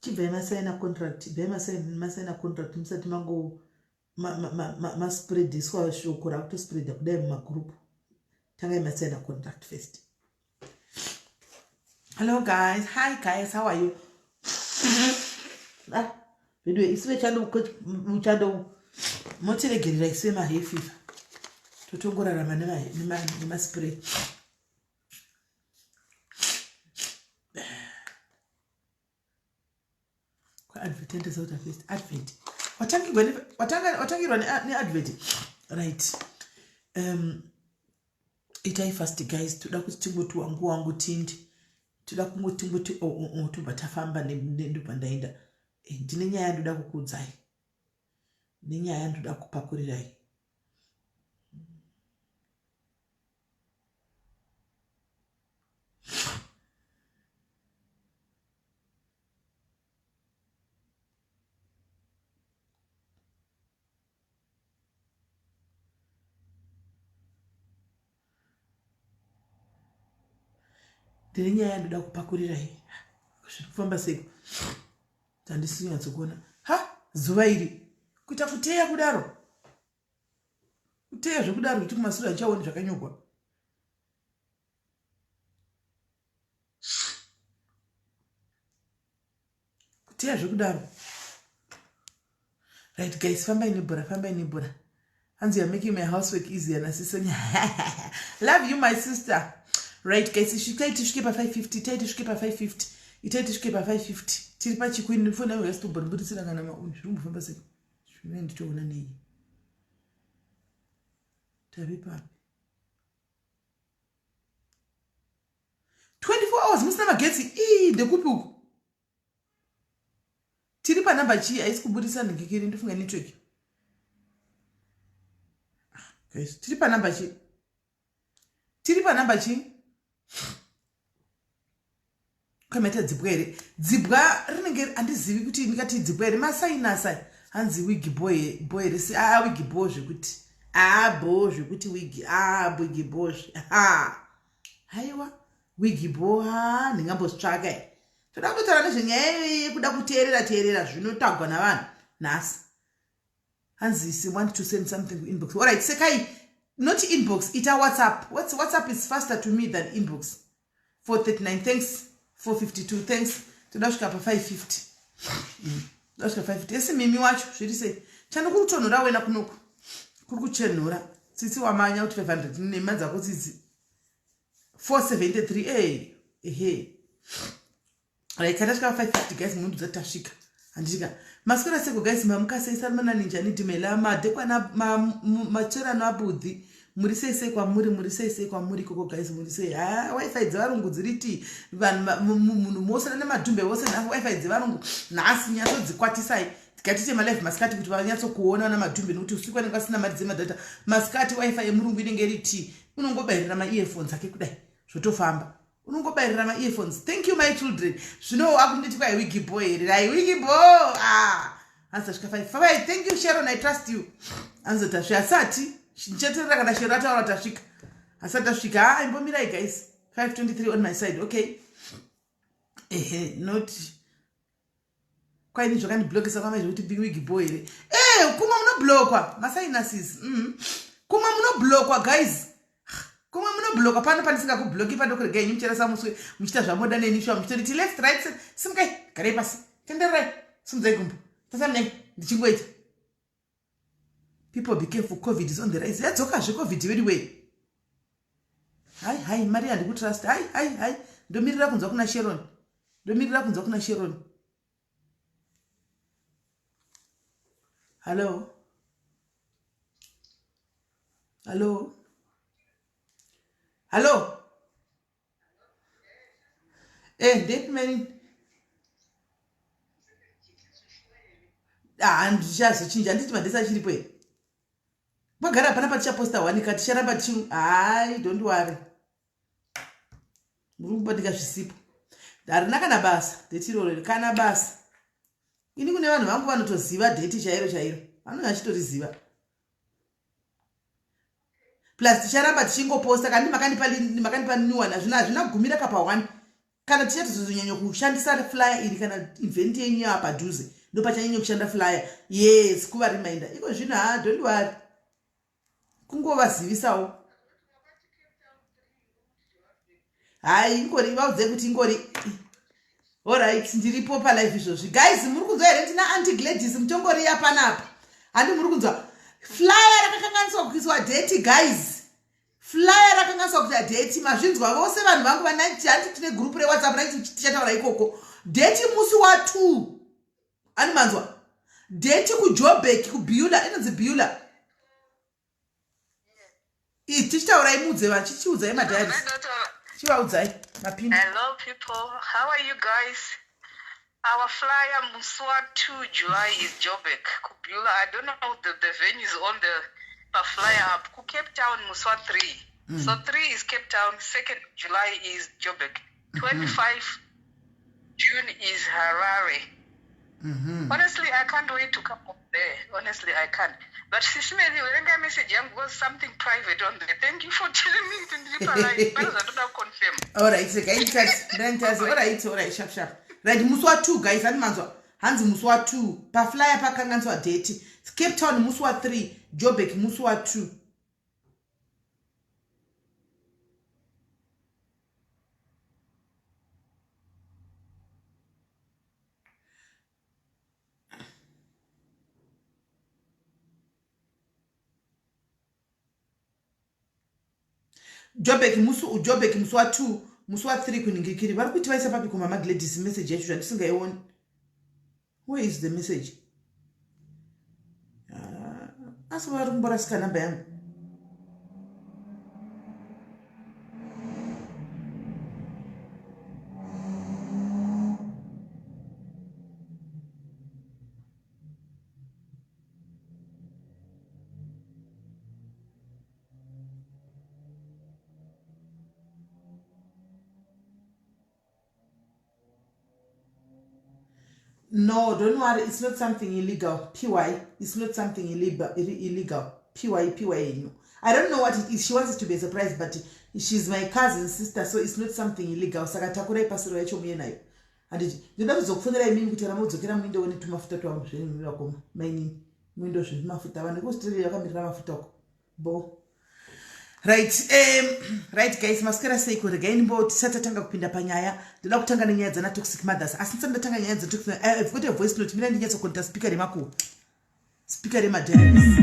Chibvai masaina contract, ibvai masaina contract musati mango maspreadiswa shoko rakutospreada kudai mumagroup. Tangai masaina contract first. Hello guys, hi guys, how are you? Ah, veduwe isu vechando muchando motiregerera isu vemahay fever totongorarama nemaspray. Kwaadvert endesakuti first advert watangirwa neadvert right. Itai fast guys, toda kuti tingoti wangu wangu tindi, toda kungoti tingoti oh, oh, oh, tobva tafamba ndobva ndaenda. Ndine nyaya yandoda kukuudzai, nenyaya yandoda kupakurirai. Ndine nyaya yandoda kupakurirai. Zviri kufamba seiko? Handisi kunyatsokuona. Ha, zuva iri kuita kuteya kudaro, kuteya zvekudaro kuti kumasure handichaoni zvakanyogwa. Kuteya zvekudaro. Right guys, fambai nebhora, fambai nebhora. Hanzi, you are making my housework easier nasisonya. Love you my sister. Right guys, itai tisvike pa 550, itai tisvike pa 550, itai tisvike pa 550. Tiri pachikwini, foni yangu yasitombonibudisira kana mauni, zviri kumbofamba sei? Zvino nditoona nei? Tave papi? 24 hours musina magetsi. Ii, ndekupi uku? Tiri panhamba chii? Haisi kubudisa nhingikiri, ndofunga network. Guys, tiri panhamba chii? Tiri panhamba chii? Kwamaita dzibwa here? Dzibwa rinenge handizivi kuti ndingati dzibwa here. Masainasa hanzi wigi boy boy here? Si a wigi boy zvekuti. A bo zvekuti wigi. A wigi boy. Ha. Haiwa wigi boy ha ndingambozvitsvaka here? Toda kutotaura nezvenyaya yekuda kuteerera teerera zvinotagwa navanhu nhasi. Hanzi si want to send something to inbox. All right, sekai not inbox, ita WhatsApp. WhatsApp is faster to me than inbox. 439 thanks, 452 thanks. Toda kusvika pa 550. Toda kusvika 550. Esi mimi wacho zviri sei? Chando kuri kutonhora wena kunoku. Kuri kuchenhora. Tsitsi wamanya kuti 500 nema dzako tsitsi. 473 ehe. Right, tasvika 550 guys, munhu dzati tasvika. Handika. Maswera seko guys, mamuka sei salmana ninja ni dimela madekwana matsverano abudhi. Muri sei sei kwamuri, muri sei sei kwamuri koko guys, muri sei. Ha, wifi dzevarungu dziri ti vanhu munhu mose nemadhumbe vose nhasi wifi dzevarungu nhasi nyatsodzikwatisai. Tikatite malive masikati kuti vanyatsokuona vana madhumbe nekuti usiku vanenge vasina mari dzemadata. Masikati wifi yemurungu inenge iri ti unongobairira maearphones ake kudai zvotofamba. Unongobairira maearphones. Thank you my children. Zvino akunditi kwai wigi boy here? Rai wigi boy. Ah. Hanzi tasvika 5. Bye. Thank you Sharon, I trust you. Hanzi tasvika asati. Ndichateerera kana Sharon ataura tasvika. Asati tasvika. Ah, imbomirai guys. 5:23 on my side. Okay. Ehe, not kwaini zvakandiblokesa kwamai zvekuti big wig boy here. Kumwe munoblokwa masinuses. Kumwe munoblokwa guys. Kumwe munoblokwa pano pandisingakubloki pandokurega henyu muchirasa muswe muchiita zvamoda neni shuwa muchitonditi left right simukai garai pasi tendererai simudzai gumbo tasanai ndichingoita. People be careful, COVID is on the rise. Yadzokazve COVID very way. Hai hai Maria handikutrust. Hai hai hai ndomirira kunzwa kuna Sharon. Ndomirira kunzwa kuna Sharon. Hallo, hallo, hallo. Eh, ndeipi mainini? Ah, handichazochinja, handiti madhesi achiripo here? Pagara hapana patichaposta one ka ticharamba tichi hayi, don't worry. Muri kubatika zvisipo. Harina kana basa, dheti iroro kana basa. Ini kune vanhu vangu vanotoziva dheti chairo chairo. Vanenge vachitoriziva. Plus ticharamba tichingoposta kandi makandipa makandipa new one hazvina hazvina kugumira kapa one. Kana tichatozonyanya kushandisa flyer iri kana event yenyu yava padhuze ndopachanyanya kushanda flyer. Yes, kuva reminder. Iko zvino ha don't worry. Kungovazivisawo. Hayi ingori vaudzei kuti ingori. Alright, ndiripo palive izvozvi. Guys, muri kunzwa here ndina Auntie Gladys mutongoriya panapa. Handi muri kunzwa. Flyer rakakanganiswa kuiswa date guys. Flyer rakanganiswa kuita date mazvinzwa vose vanhu vangu vanaiti handi tine group reWhatsApp raiti tichataura ikoko. Date musi wa 2. Ani manzwa? Date kuJoburg kuBeulah inonzi Beulah. Tichitaurai mudze vanhu chichiudzai madiaries. Chivaudzai mapinda. Hello people, how are you guys? Our flyer musi wa 2 July is Joburg kuBeulah. I don't know the venue is on the flyer up. Ku Cape Town musi wa 3. So 3 is Cape Town, 2nd July is Joburg. 25 June is Harare. Honestly, I can't wait to come up there. Honestly, I can't. But Sisi Meli, werenga message yangu was something private on there. Thank you for telling me to ndiri palive. Pane zvandoda confirm. Alright, regai nditati. Nditati. Alright, alright, sharp sharp. Right, musi wa 2 guys, handi manzwa. Hanzi musi wa 2 pa flyer pakanganiswa date. Cape Town musi wa 3, Joburg musi wa 2. Joburg musi uJoburg musi wa 2 musi wa 3 kuningikiri vari kuti vaisa papi kumama Gladys message yacho zvandisingaioni. Where is the message? Asi vari kumborasika namba yangu. No, don't worry, it's not something illegal. PY, it's not something illegal. Illegal. PY, PY. I don't know what it is. She wants it to be a surprise, but she's my cousin sister, so it's not something illegal. Saka takurai pasiro yacho muye nayo. Handiti, ndinoda kuzokufonera imimi kuti kana modzokera muindowo netumafuta twangu zvenyu vakoma. Mainini, muindo zvetumafuta. Vanhu vekuAustralia vakamirira mafuta uko. Bo. Right, right guys, maswera seiko? Regai ndimbo tisati tatanga kupinda panyaya. Ndoda kutanga nenyaya dzana toxic mothers. Asi ndisati ndatanga nyaya dza toxic, I've got a voice note. Mira ndinyatsokonta speaker remakuhwa. Speaker remadiaries.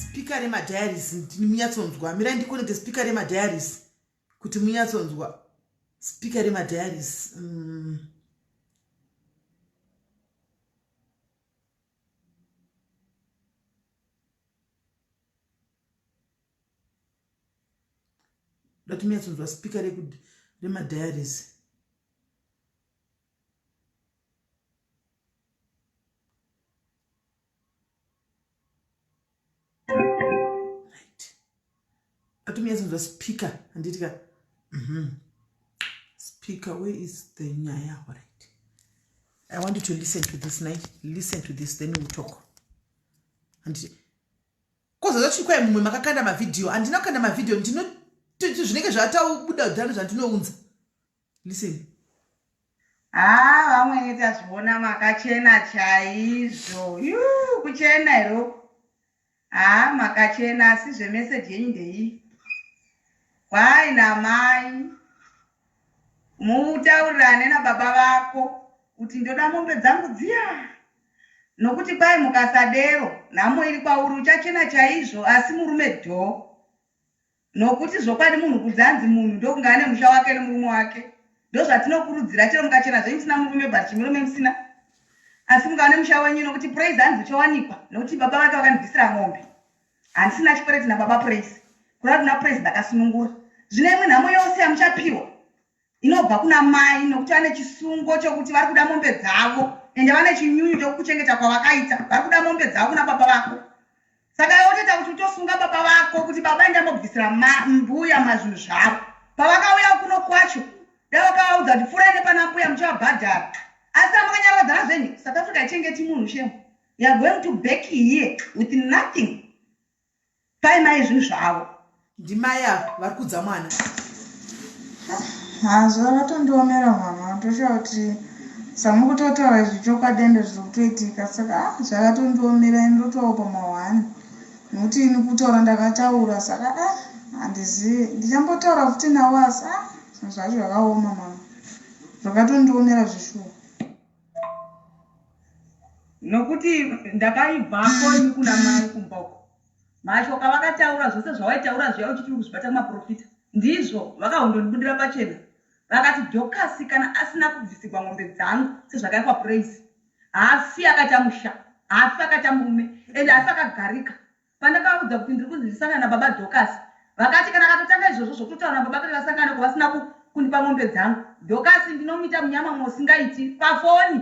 Speaker remadiaries ndinyatsonzwa. Mira ndikonete speaker remadiaries kuti munyatsonzwa. Speaker remadiaries. Ndati munyatsonzwa speaker remadiaries. Right. Ndati munyatsonzwa speaker handiti ka? Speaker, where is the nyaya? All right. I want you to listen to this night. Listen to this, then we'll talk. Handiti kozozoti kwai mumwe makakanda mavhidhiyo. Handina kukanda mavhidhiyo, ndino zvinenge zvataubuda dhano zvandinounza. Listen. Haa vamwene tazviona makachena chaizvo. Yuu kuchena here uku? Haa makachena asi zvemeseji yenyu ndeiyi. Kwai namai mutaurirane nababa vako kuti ndoda mombe dzangu dziya. Nokuti kwai mukasadero nhamo iri kwauri uchachena chaizvo asi murume dhoo. Nokuti zvokwadi munhu kunze anzi munhu ndokunge ane musha wake nemurume wake. Ndozvatinokurudzira chero mukachena zvenyu musina murume but chimurume musina. Asi mukava nemusha wenyu nokuti Praise hanzi uchawanikwa nokuti baba vake vakandibvisira mombe. Handisina chikwereti nababa Praise. Kureva kuna Praise ndakasunungura. Zvino imwe nhamo yose yamuchapiwa inobva kuna mai nokuti vane chisungo chokuti vari kuda mombe dzavo ende vane chinyunyu chokukuchengeta kwavakaita. Vari kuda mombe dzavo kuna baba vako. Saka iwe wotoita kuti utosunga baba vako kuti baba enda mobvisira mbuya mazvinhu zvavo. Pavakauya kuno kwacho dai wakavaudza kuti pfuurai nepana mbuya muchavabhadhara. Asi amakanyaradzana zvenyu South Africa haichengeti munhu shem. You are going to back here with nothing. Pai mai zvinhu zvavo. Ndimai ava vari kudza mwana. Haa zvakatondiomera mama ndoshaya kuti zvamukutotaura izvi chokwadi ende zviri kutoitika saka ah zvakatondiomera ini ndotovawo pamahwani nekuti ini kutaura ndakataura saka ah handizivi ndichambotaura futi navo asi ah zvinhu zvacho zvakaoma mama zvakatondiomera zveshuwa. Nokuti ndakaibvako ini kuna mai kumba uko. Mashoko avakataura zvose zvawaitaura zviya uchiti uri kuzvibata kumaporofita ndizvo vakahondondibudira pachena vakati Dhokasi kana asina kubvisigwa mombe dzangu sezvakaitwa Praise haafi akaita musha haafi akaita murume ende haafi akagarika pandakavaudza kuti ndiri kunzi ndisangana nababa Dhokasi vakati kana akatotanga izvozvo zvokutotaura nababa kuti vasangane ko vasina kundipa mombe dzangu Dhokasi ndinomuita munyama mumwe usingaiti pafoni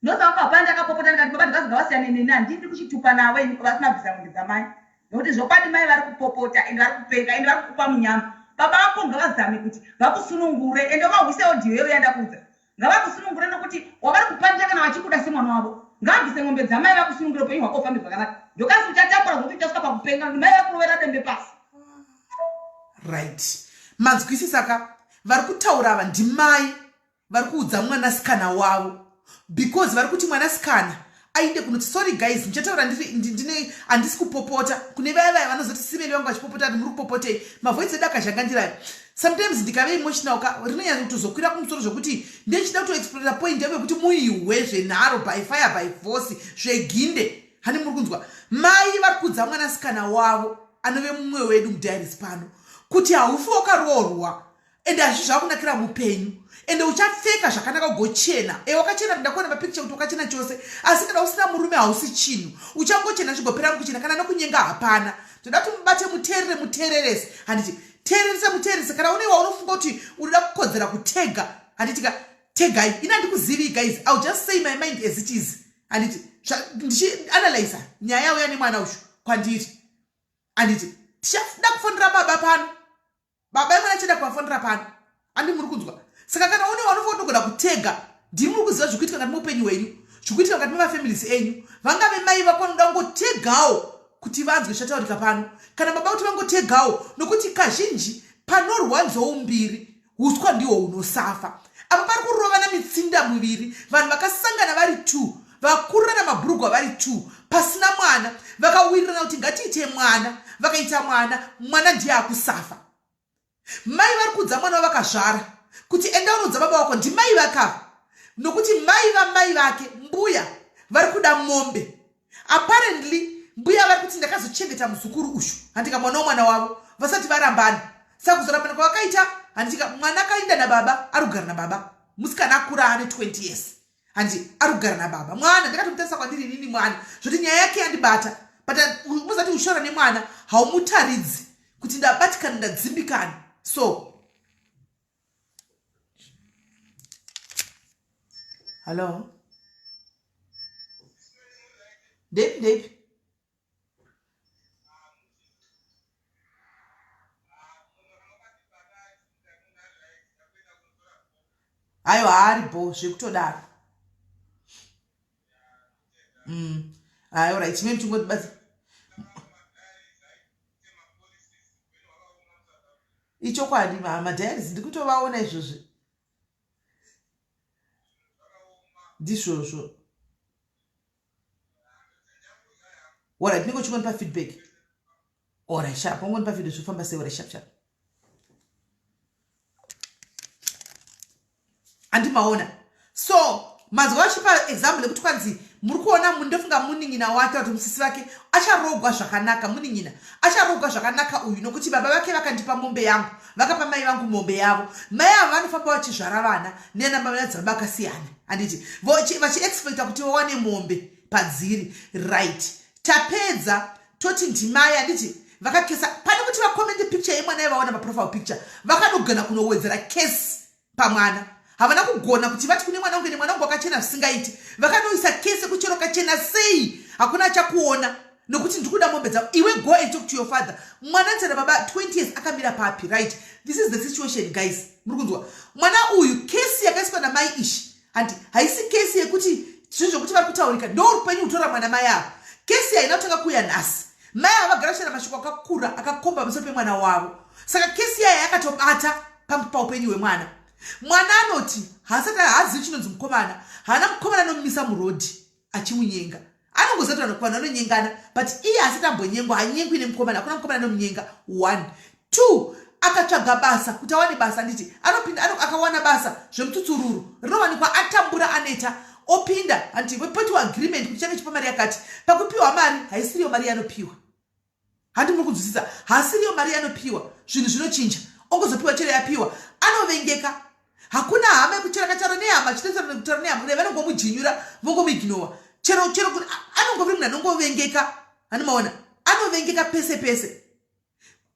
Ndosaka hapana ndakapopota ndikati baba ndikazi ngavasiyane neni handidi kuchitupa navo ini vasina kubvisa mombe dzamai nokuti zvokwadi mai vari kupopota ende vari kupenga ende vari kukupa munyama baba vako ngavazame kuti vakusunungure ende vahwise audio iyoyo yandakuudza ngavakusunungure nokuti wavari kupandira kana vachikuda semwana wavo ngavabvise mombe dzamai vakusunungure upenyu hwako ufambe zvakanaka ndokasi uchatambura zvokuti uchasvika pakupenga nokuti mai vakurovera dembe pasi. Right manzwisisa ka vari kutaura ava ndimai vari kuudza mwanasikana wavo because vari kuti mwanasikana ainde kunoti sorry guys ndichataura ndine handisi kupopota kune vaya vaya vanozoti simeli vangu vachipopota kuti muri kupopotei mavoice edu akazhangandirayo sometimes ndikave emotional ka rinonyanya kutozokwira kumusoro zvekuti ndechida kutoexplora point yangu yekuti muihwe zvenharo by fire by force zveginde hani muri kunzwa mai vari kuudza mwanasikana wavo anove mumwe wedu mudiaries pano kuti haufi wakaroorwa ende hazvi zvakunakira mupenyu ende uchapfeka zvakanaka ugochena e wakachena ndakuona mapicture kuti wakachena chose asi kana usina murume hausi chinhu uchangochena zvigopera mukuchena kana nokunyenga hapana toda kuti mubate muteerere muteererese handiti teererese muteererese kana une waunofunga kuti unoda kukodzera kutega handiti ka tegai ini handikuzivi guys ill just say my mind as it is handiti ndichianalyza nyaya yauya nemwana uyu kwandiri handiti tichada kufonera baba pano Baba imwe achida kuvafonera pano. Andi muri kunzwa. Saka kana une wanofa unogona kutega. Ndimi muri kuziva zvikuitika mukati meupenyu hwenyu. Zvikuitika mukati memafamilies enyu. Vangave mai vako vanoda kungotegawo kuti vanzwe zvataurika pano. Kana baba kuti vangotegawo nokuti kazhinji panorwa nzou mbiri uswa ndihwo hunosafa. Apa pari kurovana mitsinda miviri vanhu vakasangana vari two vakurirana mabhurugwa vari two pasina mwana vakawirirana kuti ngatiite mwana vakaita mwana mwana ndiye akusafa mai vari kuudza mwana wavakazvara kuti enda unoudza baba wako ndimai vakava nokuti mai vamai vake mbuya vari kuda mombe apparently mbuya vari kuti ndakazochengeta muzukuru uyu handika mwana womwana wavo vasati varambana saka kuzorambana kwavakaita handika mwana akaenda nababa ari kugara nababa musikana akura ane 20 years handi ari kugara nababa mwana ndakatomutarisa kwandiri inini mwana zvoti nyaya yake yandibata but muzati ushora nemwana haumutaridzi kuti ndabatikana ndadzimbikana so hallo ndeipi ndeipi Aiwa haari bho zvekutodaro. Mm. Ayi alright, mimi tingoti basi. Ichokwadi madiaries ndikutovaona izvozvi. Ndizvozvo. Alright, ndingo chingonipa feedback. Alright, sharp. Ungonipa feedback zvofamba sei? Alright, sharp sharp. Andimaona. So, manzwa vachipa example yekuti kwanzi Muri kuona, ndofunga munin'ina wake kuti musisi vake acharogwa zvakanaka. Munin'ina acharogwa zvakanaka uyu, nokuti baba vake vakandipa mombe yangu, vakapa mai vangu mombe yavo. Mai ava vanofamba vachizvara vana nenamadzibaba akasiyana, handiti? Vachiexpecta kuti vawane mombe padziri, right? Tapedza, toti ndimai, handiti? Vakakesa pane kuti vacommente picture yemwana yavaona paprofile picture, vakanogona kunowedzera case pamwana. Havana kugona kuti vati kune mwana wangu, nemwana wangu wakachena zvisingaiti. Vakanoisa kese kuchero kachena sei, hakuna achakuona nokuti ndiri kuda mombe dzavo. Iwe, go and talk to your father. Mwana nzera baba 20 years akamira papi? Right, this is the situation, guys. Muri kunzwa? Mwana uyu, kesi yakaiswa namai ishi, handi haisi kesi yekuti zvinhu zvokuti vari kutaurika. Ndo upenyu hutora mwana mai avo. Kesi haina kutanga kuuya nhasi. Mai ava vagara chera mashoko akakura akakomba pamusoro pemwana wavo. Saka kesi yaya yakatobata paupenyu hwemwana. Mwana anoti haasati haazivi chinonzi mukomana. Haana mukomana anomumisa murodhi achimunyenga. Anongoziva kuti vanhu vanonyengana, but iye asati ambonyengwa. Hanyengwi nemukomana, hakuna mukomana anomunyenga. One, two, akatsvaga basa kuti awane basa, handiti? Anopinda, akawana basa zvemututsururu rinowanikwa, atambura, aneta, opinda, handiti? Poitiwa agreement kuti change chipa mari yakati. Pakupiwa mari, haisiriyo mari yanopiwa, handi? Muri kunzwisisa? Hasiriyo mari yanopiwa. Zvinhu zvinochinja, ongozopiwa chero yapiwa. Anovengeka, hakuna hama yekuchera kacharo nehama, chitesera kutaura nehama kudai, vanongomujinyura, vongomuignowa. Chero anongoviri munhu anongovengeka, hani maona? Anovengeka pese pese.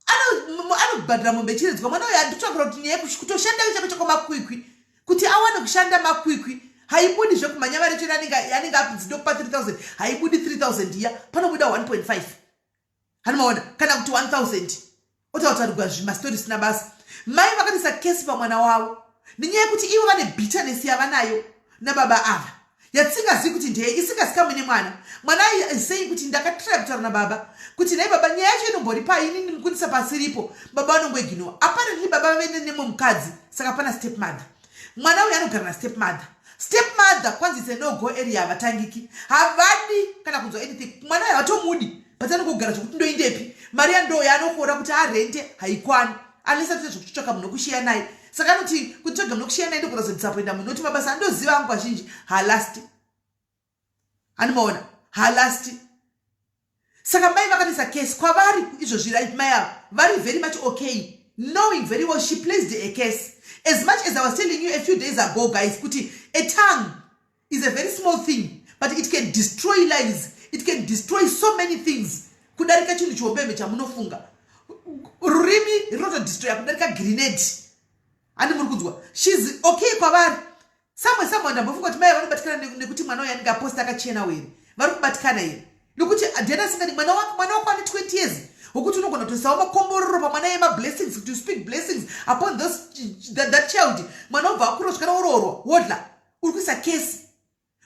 Anobhadhara mombe ichiredzwa. Mwana uyo anditsvakira kuti nyaya kutoshanda chako chako makwikwi, kuti awane kushanda makwikwi, haibudi zvekumhanya. Mari chero anenge apinzi ndokupa 3000, haibudi 3000 iya, panobuda 1.5, hani maona? Kana kuti 1000. Otautaurigwa zvimastori sina basa. Mai vakatoisa kesi pamwana wavo nenyaya yekuti ivo vane bitterness yavanayo nababa ava yatisingazivi kuti ndeye isingazikamwe nemwana. Mwana sei kuti ndakatry kutaura nababa kuti, "Nhai baba, nyaya yacho inombori pai? Inini mukundisa pasiripo." Baba vanongoignowa. Apparently baba vave nemwe mukadzi, saka pana step mother. Mwana uyu anogara nastep mother. Step mother kwanzi it's a no go area, havatangiki, havadi kana kunzwa anything. Mwana uyu havatomudi, but anongogara zvekuti ndoindepi mari yando yaanokora kuti arente haikwani unless atoita zvekutsvaka munhu wekushiya naye. Saka anoti kutsvaga munhu wekushiya naye ndogona kuzodisappointa munhu, nokuti mabasa andoziva angu kazhinji halasti, handimaona? Halasti. Saka mai vakatoisa case kwavari izvozvi, right? Mai ava vari very much okay, knowing very well she placed a case. As much as I was telling you a few days ago, guys, kuti a tongue is a very small thing, but it can destroy lives, it can destroy so many things kudarika chinhu chiombembe chamunofunga. Rurimi rinotodestroya kudarika grenade, handi? Muri kunzwa? She's okay kwavari. Samwe ndambofunga kuti mai vanobatikana nekuti mwana uyu anenge aposta akachena were, vari kubatikana here? Nokuti Diana asingadi mwana wake, mwana wako ane 20 years, wokuti unogona kutoisawo makomborero pamwana yemablessings, kuti you speak blessings upon that child. Mwana obva akura kusvikana oroorwa, wodla uri kuisa kesi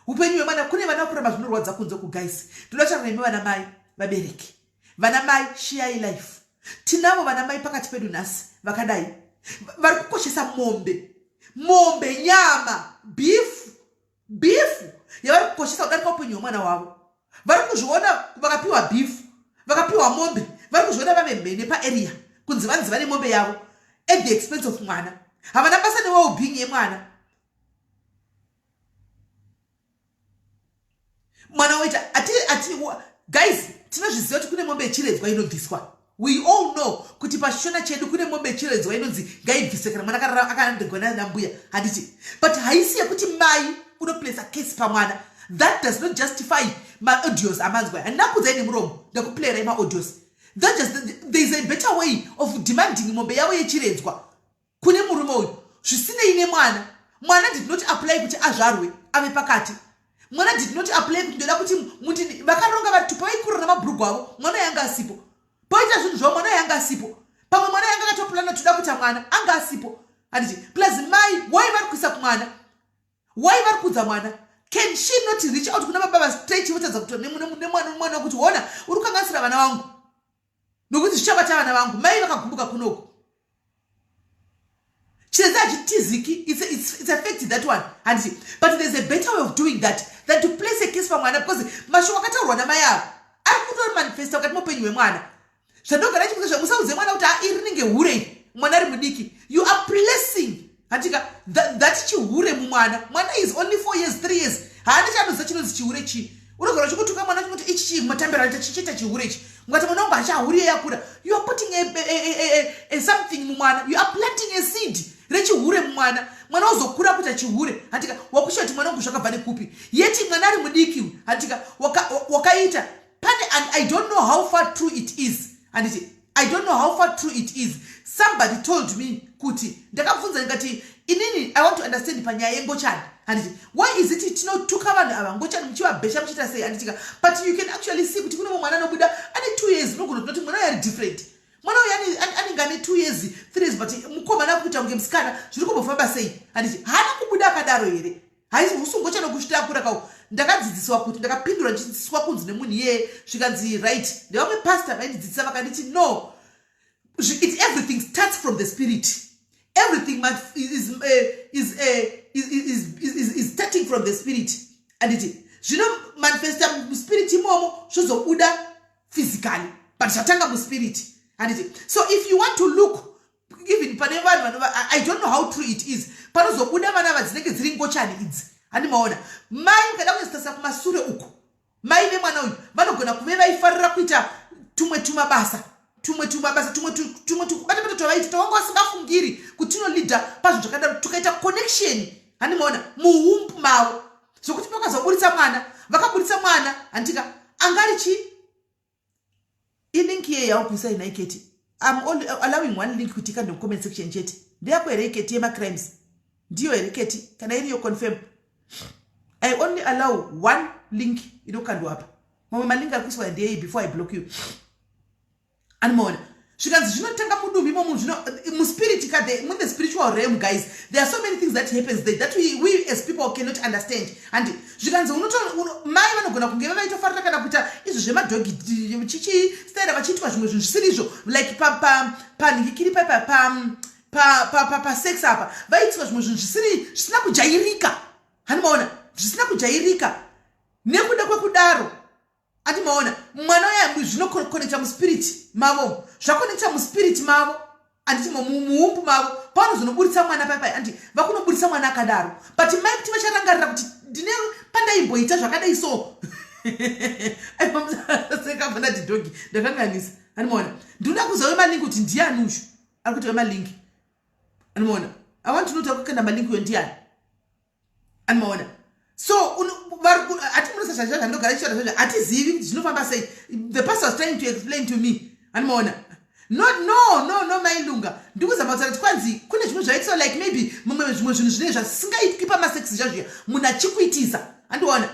upenyu hwemwana. Kune vana vakuramba zvinorwadza kunze kuguys. Ndoda kutaura nemi vana mai, vabereki, vana mai, shiyai life. Tinavo vana mai pakati pedu nhasi vakadai, vari kukoshesa mombe, mombe, nyama, beef, beef yavari kukoshesa kudarika upenyu hwemwana wavo. Vari kuzviona vakapiwa beef, vakapiwa mombe, vari kuzviona vave mhene paarea, kunzi vanzi vane mombe yavo at the expense of mwana. Havana basa newellbeing yemwana. Mwana woita ati guys, tinozviziva kuti kune mombe yechiredzwa inobviswa. We all know kuti pashona chedu kune mombe yechiredzwa inonzi ngaibvise kana mwana akandegwa nambuya, handiti? But haisi yekuti mai unoplaca case pamwana. That does not justify maaudios amanzwa. Handina kuudzai nemuromo, ndakuplayirai maaudios. That just, there is a better way of demanding mombe yavo yechiredzwa kune murume uyu, zvisinei nemwana. Mwana did not apply kuti azvarwe ave pakati. Mwana did not apply kuti ndoda kuti muti. Vakaronga vari tupa, vaikura namabhurugu avo. Mwana yanga asipo poita zvinhu zvavo, mwana yanga asipo. Pamwe mwana yanga akatoplana toda kuita mwana, anga asipo, handiti? Plus mai, wai vari kuisa kumwana? Wai vari kuudza mwana? Can she not reach out kuna baba vastraight, votadza kutora nemwana kuti, "Ona, uri kukanganisira vana vangu, nokuti zvichabata vana vangu"? Mai vakagumbuka kunoku. Chiredzi hachitiziki. It's a fact, that one, handiti? But there's a better way of doing that than to place a case pamwana, because mashoko akataurwa namai avo ari kutomanifesta mukati meupenyu hwemwana. Zvandogara chikuti musaudze mwana kuti, "Ha, iri rinenge hure iri." Mwana ari mudiki, you are placing, handika, that chihure mumwana. Mwana is only 4 years, 3 years. Haana chaanoziva chinonzi chihure chii. Unogara uchikutuka mwana uchingoti ichi chii matambiro anoita chichiita chihure ichi. Mukati mwana wangu hachahuri yakura. You are putting a something mumwana. You are planting a seed rechihure mumwana. Mwana ozokura kuita chihure. Handika wakusha kuti mwana wangu zvakabva nekupi. Yeti mwana ari mudiki handika wakaita pane and I don't know how far true it is. Handiti I don't know how far true it is. Somebody told me kuti ndakabvunza ndikati inini I want to understand panyaya yengochani. Handiti why is it tinotuka vanhu ava ngochani muchivabhesha muchiita sei handitika but you can actually see kuti kune mumwe mwana anobuda ane 2 years unogona kutoti mwana uyu ari different. Mwana uyu anenge ane 2 years 3 years but mukomana akuita kunge musikana zviri kumbofamba sei handiti haana kubuda akadaro here? Haisi husungo chanokusvitakura kau ndakadzidziswa kuti ndakapindura ndichidzidziswa kunzi nemunhu iyeye zvikanzi right ndevamwe pastor vaindidzidzisa vakanditi no it everything starts from the spirit everything is, is, is, is, is, is starting from the spirit anditi zvino manifesta muspirit imomo zvozobuda physically but zvatanga muspirit handiti so if you want to look even pane vanhu vanova i don't know how true it is panozobuda vana ava dzinenge dziri ngochani idzi handi maona mai ukada kunyatsotarisa kumasure uku mai vemwana uyu vanogona kuve vaifarira kuita tumwe tumabasa tumwe tumabasa tumwe tumwe tukubatabata twavaita twavanga vasingafungiri kuti tinolidha pazvinhu zvakadaro tukaita connection handi maona muumbu mavo zvokuti pakazoburitsa mwana vakaburitsa mwana handika angari chii Ilink yei yauri kuisa nhai Keti? I'm only allowing one link kuti ikande mucomment section chete. Ndeyako here Keti yemacrimes? Ndiyo here Keti? Kana iriyo confirm. I only allow one link inokandwa apa. Mamwe malink ari kuiswa ndeyei before I block you. Animaona? Zvikanzi zvinotanga mudumbu imomo zvino muspirit ka the, in the spiritual realm guys there are so many things that happens there that we as people cannot understand and zvikanzi unoto uno, mai vanogona kunge vavaitofarira kana kuita izvo zvemadhogi chichi style vachiitwa zvimwe zvinhu zvisiri izvo like panhikikiri pa pa pa pa pa pa sex apa vaiitwa zvimwe zvinhu zvisiri zvisina kujairika hanimaona zvisina kujairika nekuda kwekudaro Ati maona mwana uya zvinokonekta muspirit mavo zvakonekta muspirit mavo anditi muumbu mavo pavanozonoburitsa mwana pai pai andi vakunoburitsa mwana akadaro but mai kuti vacharangarira kuti ndine pandaimboita zvakadai so seka ndati dhogi ndakanganisa andimaona ndinoda kuziva wemalingi kuti ndiani uyu ari kuita wemalingi andimaona i want to know kuti akukanda malingi uyo ndiani Anomaona. So ati munosa zvazvo zvandogara chichora zvazvo hatizivi kuti zvinofamba sei. The pastor was trying to explain to me. Anomaona. No no no no mai Lunga. Ndikuzama kutaura kuti kwanzi kune zvimwe zvaitiswa like maybe mumwe zvimwe zvinhu zvinenge zvasingaitwi pamasex zvazviya munhu achikuitisa. Andiona.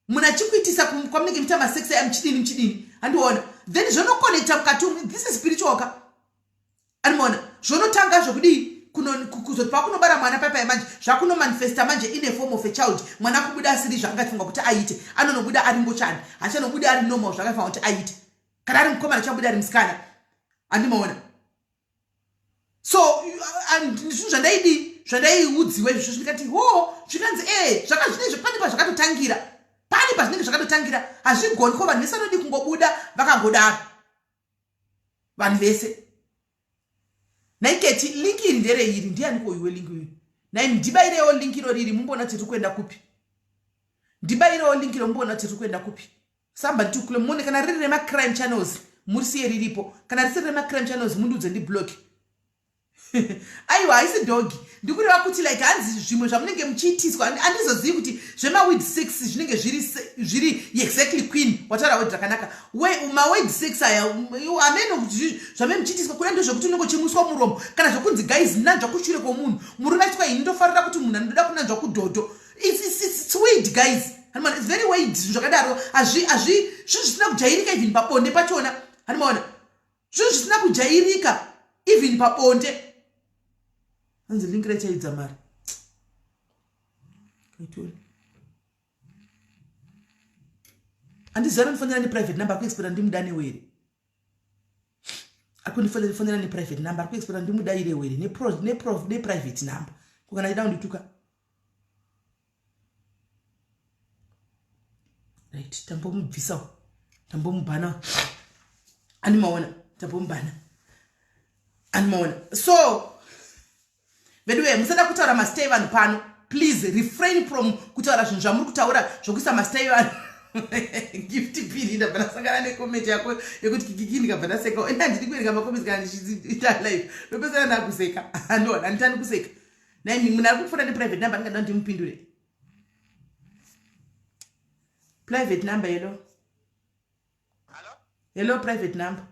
Munhu achikuitisa kwamunenge muchiita masex aya muchidini muchidini. Andiona. Then zvonokonekta mukati umu. This is spiritual ka. Andiona. Zvonotanga zvokudii? Kuzoti pakunobara mwana paipai manje zvakunomanifesta manje in a form of a child mwana kubuda asiri zvaangafunga kuti aite anonobuda ari ngochani hachanobuda ari normal zvakafanira kuti aite kana ari mukomana achabuda ari musikana andimaona so zvinhu zvandaidii zvandaiudziwa izvozvo ndikati ho zvikanzi ee zvaka zvinezvi pane pazvakatotangira pane pazvinenge zvakatotangira hazvigoni ko vanhu vese vanodii kungobuda vakangodaro vanhu vese nhai keti link iri ndereiri ndiani ko iwe link uyu nhai ndibairewo link iro riri mumboona tiri kuenda kupi ndibairewo link iro mumboona tiri kuenda kupi Somebody to claim muone kana riri rema crime channels murisiye riripo kana risiri rema crime channels mundiudze ndiblock aiwa haisi dhogi ndikureva kuti like hanzi zvimwe zvamunenge muchiitiswa handizozivi kuti zvemawid sex zvinenge zviri zviri exactly queen wataura word rakanaka mawid sex aya ameno kuti zvamene muchiitiswa kuda ndezvekuti unenge uchimuswa muromo kana zvekunzi guys nanzva kushure kwomunhu murume achitwa ini ndofarira kuti munhu anoda kunanzva kudhodho It's weird guys. Hanimona it's very weird zvinhu zvakadaro. Hazvi hazvi zvinhu zvisina kujairika even pabonde pachona. Hanimona. Zvinhu zvisina kujairika even pabonde. Hanzi link rechaidza mari. Kaitoni. Andiziva anofanira ne private number akuexpera ndimudane were. Akundifonera fonera ne private number akuexpera ndimudaire were ne pro ne pro ne private number. Kukana achida kundituka. Right, tambomubvisa tambomubhana animaona tambomubhana animaona so veduwe musada kutaura mazita evanhu pano. Please refrain from kutaura zvinhu zvamuri kutaura zvokuisa mazita evanhu. Gift pini, ndabva ndasangana necomment yako yekuti kikiki, ndikabva ndaseka. Ende handidi kuverenga macomments kana ndichiita live, ndopesana ndakuseka. Handiona, handitani kuseka. Naimi munhu ari kupfuura neprivate number, ndingada ndimupindure private number. Hello, hello, private number.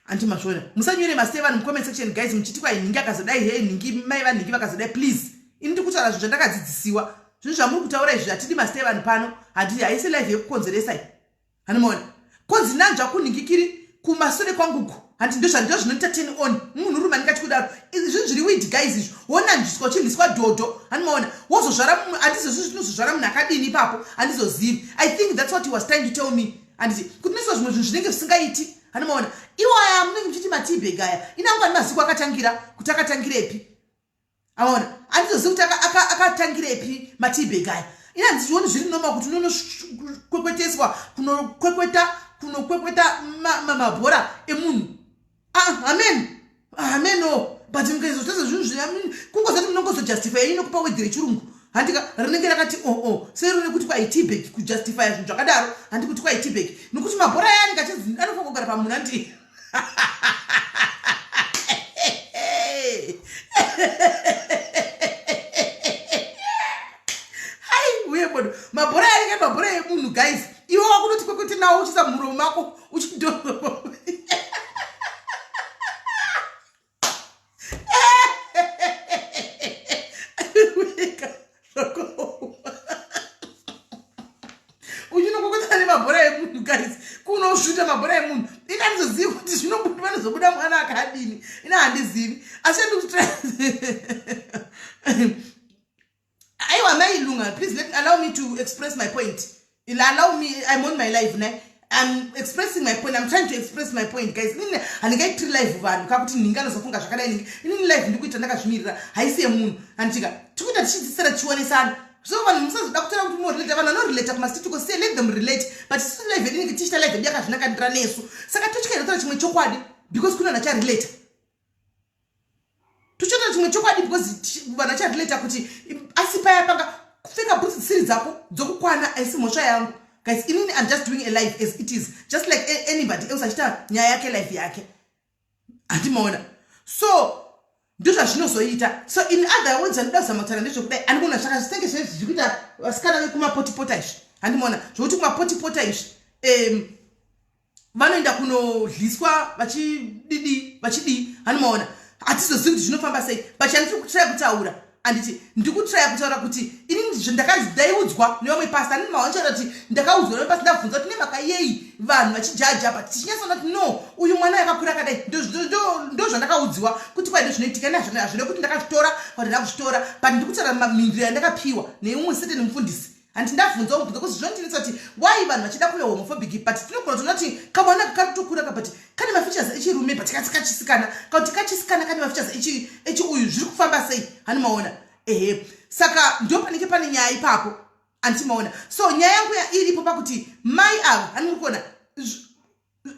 Anti mazviona, musanyore mazita evanhu mucomment section, guys, muchiti kwai nhingi akazodai, he nhingi, mai vanhingi vakazodai. Please, ini ndiri kutaura zvinhu zvandakadzidzisiwa. Zvinhu zvamuri kutaura izvi, hatidi mazita evanhu pano. Handi haisi live yekukonzeresa iyi. Handimaona konzi nanzva kunhingikiri kumasure kwanguku. Handi ndo zvinoita ten on munhurume anenge achikudaro. Zvinhu zviri weird, guys, izvo. Wonanzviswa, uchinhiswa dhodho, handimaona, wozozvara. Handizozvi zvinozozvara munhu akadini ipapo, handizozivi. I think that's what he was trying to tell me, handiti, kuti noiswa zvimwe zvinhu zvinenge zvisingaiti. Handimaona iwo aya munenge muchiti mateabag aya, inangu ani maziko akatangira kuti akatangirepi. Aona, handizozivi kuti akatangirepi mateabag aya. Ina handizioni zviri normal kuti unonokwekweteswa, kunokwekweta mabhora emunhu. Ah, amen, amen. O, but mukaizotadza zvinhu zviya, kungozati munongozojustify inokupa wedhi rechirungu, handika, rinenge rakati oo oh, oh, sero rekuti kwaiteabag, kujustifya zvinhu zvakadaro. Handi kuti kwaiteabag nokuti mabhora aya anenge achinzi anofanira kugara pamunhu, handi. Hai, uye bodo, mabhora anenge mabhora emunhu, guys. Iwe wakunoti kwekwete nawo, uchiisa muromo mako, uchido. Uchinokokotana nemabhora emunhu, guys, kunosvuta mabhora emunhu. Ini handizozivi kuti zvinobuda, vanozobuda mwana akadini. Ini handizivi, asi andikuti aiwa, mai Lunga, please let allow me to express my point. Allow me, I'm on my live ne, I'm expressing my point. I'm trying to express my point, guys. Inini handingaitiri live vanhu kakuti nhingi anozofunga zvakadai ningi. Inini live ndikuita ndakazvimirira, haisi yemunhu, handitika. Tikuita tichidzisira, tichionesana. So vanhu musazoda kutora kuti morelata. Vanhu vanorelata kumasitiko, say let them relate, but isusu live yedu inenge tichiita live yedu yakazvinakandira nesu. Saka totyaira kutaura chimwe chokwadi because kuna vanhu acharelata. Tochotaura chimwe chokwadi because vanhu vacharelata kuti asi paya panga kupfeka bhutsu dzisiri dzako dzokukwana haisi mhosva yangu, guys. Inini I'm just doing a life as it is, just like anybody else achiita nyaya yake, life yake, handimaona. So ndozvazvinozoita. So in other words, andida kuzama kutaura ndezvekudai, andikuona zvaka zvinenge zviri kuita vasikana vekumapotipota izvi, handimaona, zvokuti kumapotipota izvi vanoenda kunodliswa vachididi vachidii, handimaona. Hatizozivi kuti zvinofamba sei, but chandiri kutraya kutaura, handiti, ndikutraya kutaura kuti ini ndaiudzwa nevamwe pasta. Andini mawanchaura kuti ndakaudzwa nevamwe pasta. Ndabvunza kuti nemhaka yei vanhu vachijaja, but tichinyatsona kuti no, uyu mwana yakakura akadai. Ndo zvandakaudziwa kuti kwai ndozvinoitika. Hazvide kuti ndakazvitora kana ndina kuzvitora, but ndikutaura mhinduro yandakapiwa neumwe certain mufundisi, handiti. Ndabvunza mubvunza kuti zvinondinetsa kuti why vanhu vachida kuve homophobic, but tinogona kutoona kuti kamwana kari kutokura ka, but kane mafeatures echirume, but kasi kachisikana, kana kuti kachisikana kane mafeatures echiuyu, zviri kufamba sei? Hani maona? Ehe, saka ndo panenge pane nyaya ipapo, handiti maona. So nyaya yangu iripo pakuti mai ava, hani muri kuona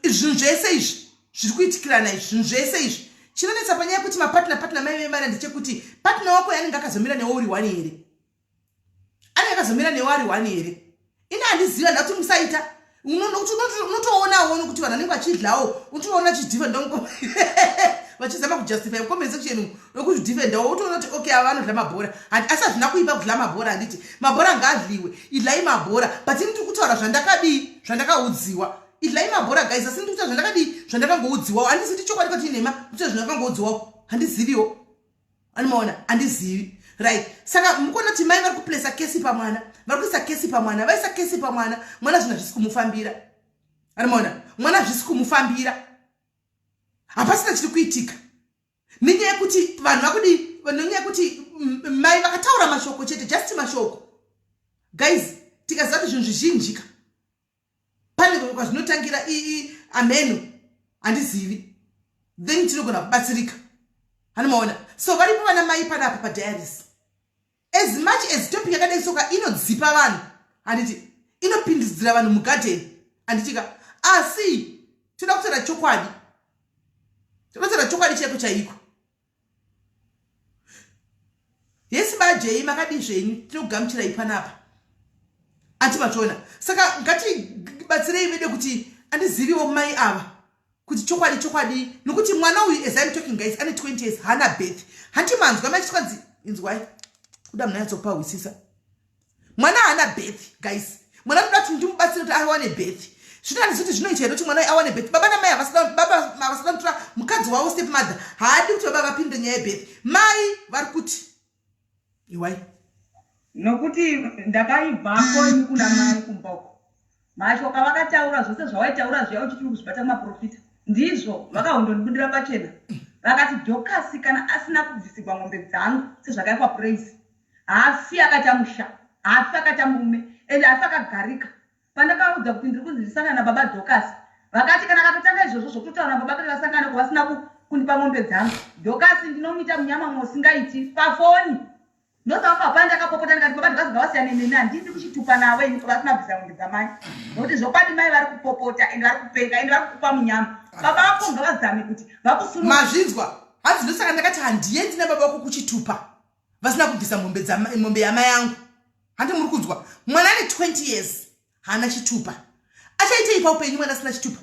zvinhu zvese izvi zviri kuitikirana izvi, zvinhu zvese izvi. Chinonetsa panyaya yekuti mapartner, partner, mai vemari, ndechekuti partner wako yanenge akazomira newe uri one here? Anenge akazomira newe ari one here? Ini handiziva. Ndakuti musaita, unotoonawo nokuti vanhu vanenge vachidlawo, unotoona chidefenda, vachizama kujustify comment section nokuzvidefendawo. Utoona kuti okay, ava vanodla mabhora, asi hazvina kuipa kudla mabhora, handiti. Mabhora ngaadliwe, idlai mabhora, but ini ndiri kutaura zvandakadii, zvandakaudziwa. Idlai mabhora, guys, asi ndiri kutaura zvandakadii, zvandakangoudziwawo. Handisi ndi chokwadi kwati inhema, nditaura zvandakangoudziwawo, handiziviwo. Anomaona, handizivi, right? Saka mukuona kuti mai vari kuplesa kesi pamwana, vari kuisa kesi pamwana, vaisa kesi pamwana. Mwana zvinhu hazvisi kumufambira, anomaona, mwana hazvisi kumufambira, hapasina chiri kuitika nenyaya yekuti vanhu vakudii, nenyaya yekuti mai vakataura mashoko chete, just mashoko. Guys, tikaziva kuti zvinhu zvizhinjika pane kwazvinotangira, ameno, handizivi, then tinogona kubatsirika, hanomaona. So varipo vana mai panapa padiaries. As much as topic yakadai soka inodzipa vanhu, handiti, inopindidzira vanhu mugadheni, handitika, asi toda kutaura chokwadi. Tinotaura chokwadi chaiko chaiko. Yes bajei makadii zvenyu tinokugamuchirai panapa. Anti matoona. Saka ngatibatsirei vede kuti andiziviwo mai ava kuti chokwadi chokwadi nokuti mwana uyu as I'm talking guys ane 20 years hana birth. Hanti manzwa mai chitwanzi inzwai. Kuda munanyatsokupa hwisisa. Mwana haana birth guys. Mwana toda kuti ndimubatsire kuti awane birth. Zvino handizivi kuti zvinoita here kuti mwana uyu awane birth. Baba namai havasida baba havasida kutora mukadzi wavo step mother. Haadi kuti baba vapinde nyaya yebirth. Mai vari kuti iwai. Nokuti ndakaibvako ini kuna mai kumba uko. Mashoko avakataura zvose zvawaitaura zviya uchiti uri kuzvibata kumaprofita ndizvo vakahondondibudira pachena vakati Dhokasi kana asina kubvisigwa mombe dzangu sezvakaitwa Praise haafi akaita musha haafi akaita murume ende haafi akagarika pandakavaudza kuti ndiri kunzi ndisangana nababa Dorcas vakati kana akatotanga izvozvo zvokutotaura nababa kuti vasangane ko vasina kundipa mombe dzangu Dorcas ndinomuita munyama mumwe usingaiti pafoni ndosaka paya ndakapopota ndikati baba Dorcas ngavasiyane neni handidi kuchitupa navo ini vasina kubvisa mombe dzamai nokuti zvokwadi mai vari kupopota ende vari kupenga ende vari kukupa munyama baba vako ngavazame kuti vakusunungure mazvinzwa hanzi ndosaka ndakati handiendi nababa vako kuchitupa vasina kubvisa mombe mombe yamai yangu handi muri kunzwa mwana ane 20 years haana chitupa achaitei paupenyu mwana asina chitupa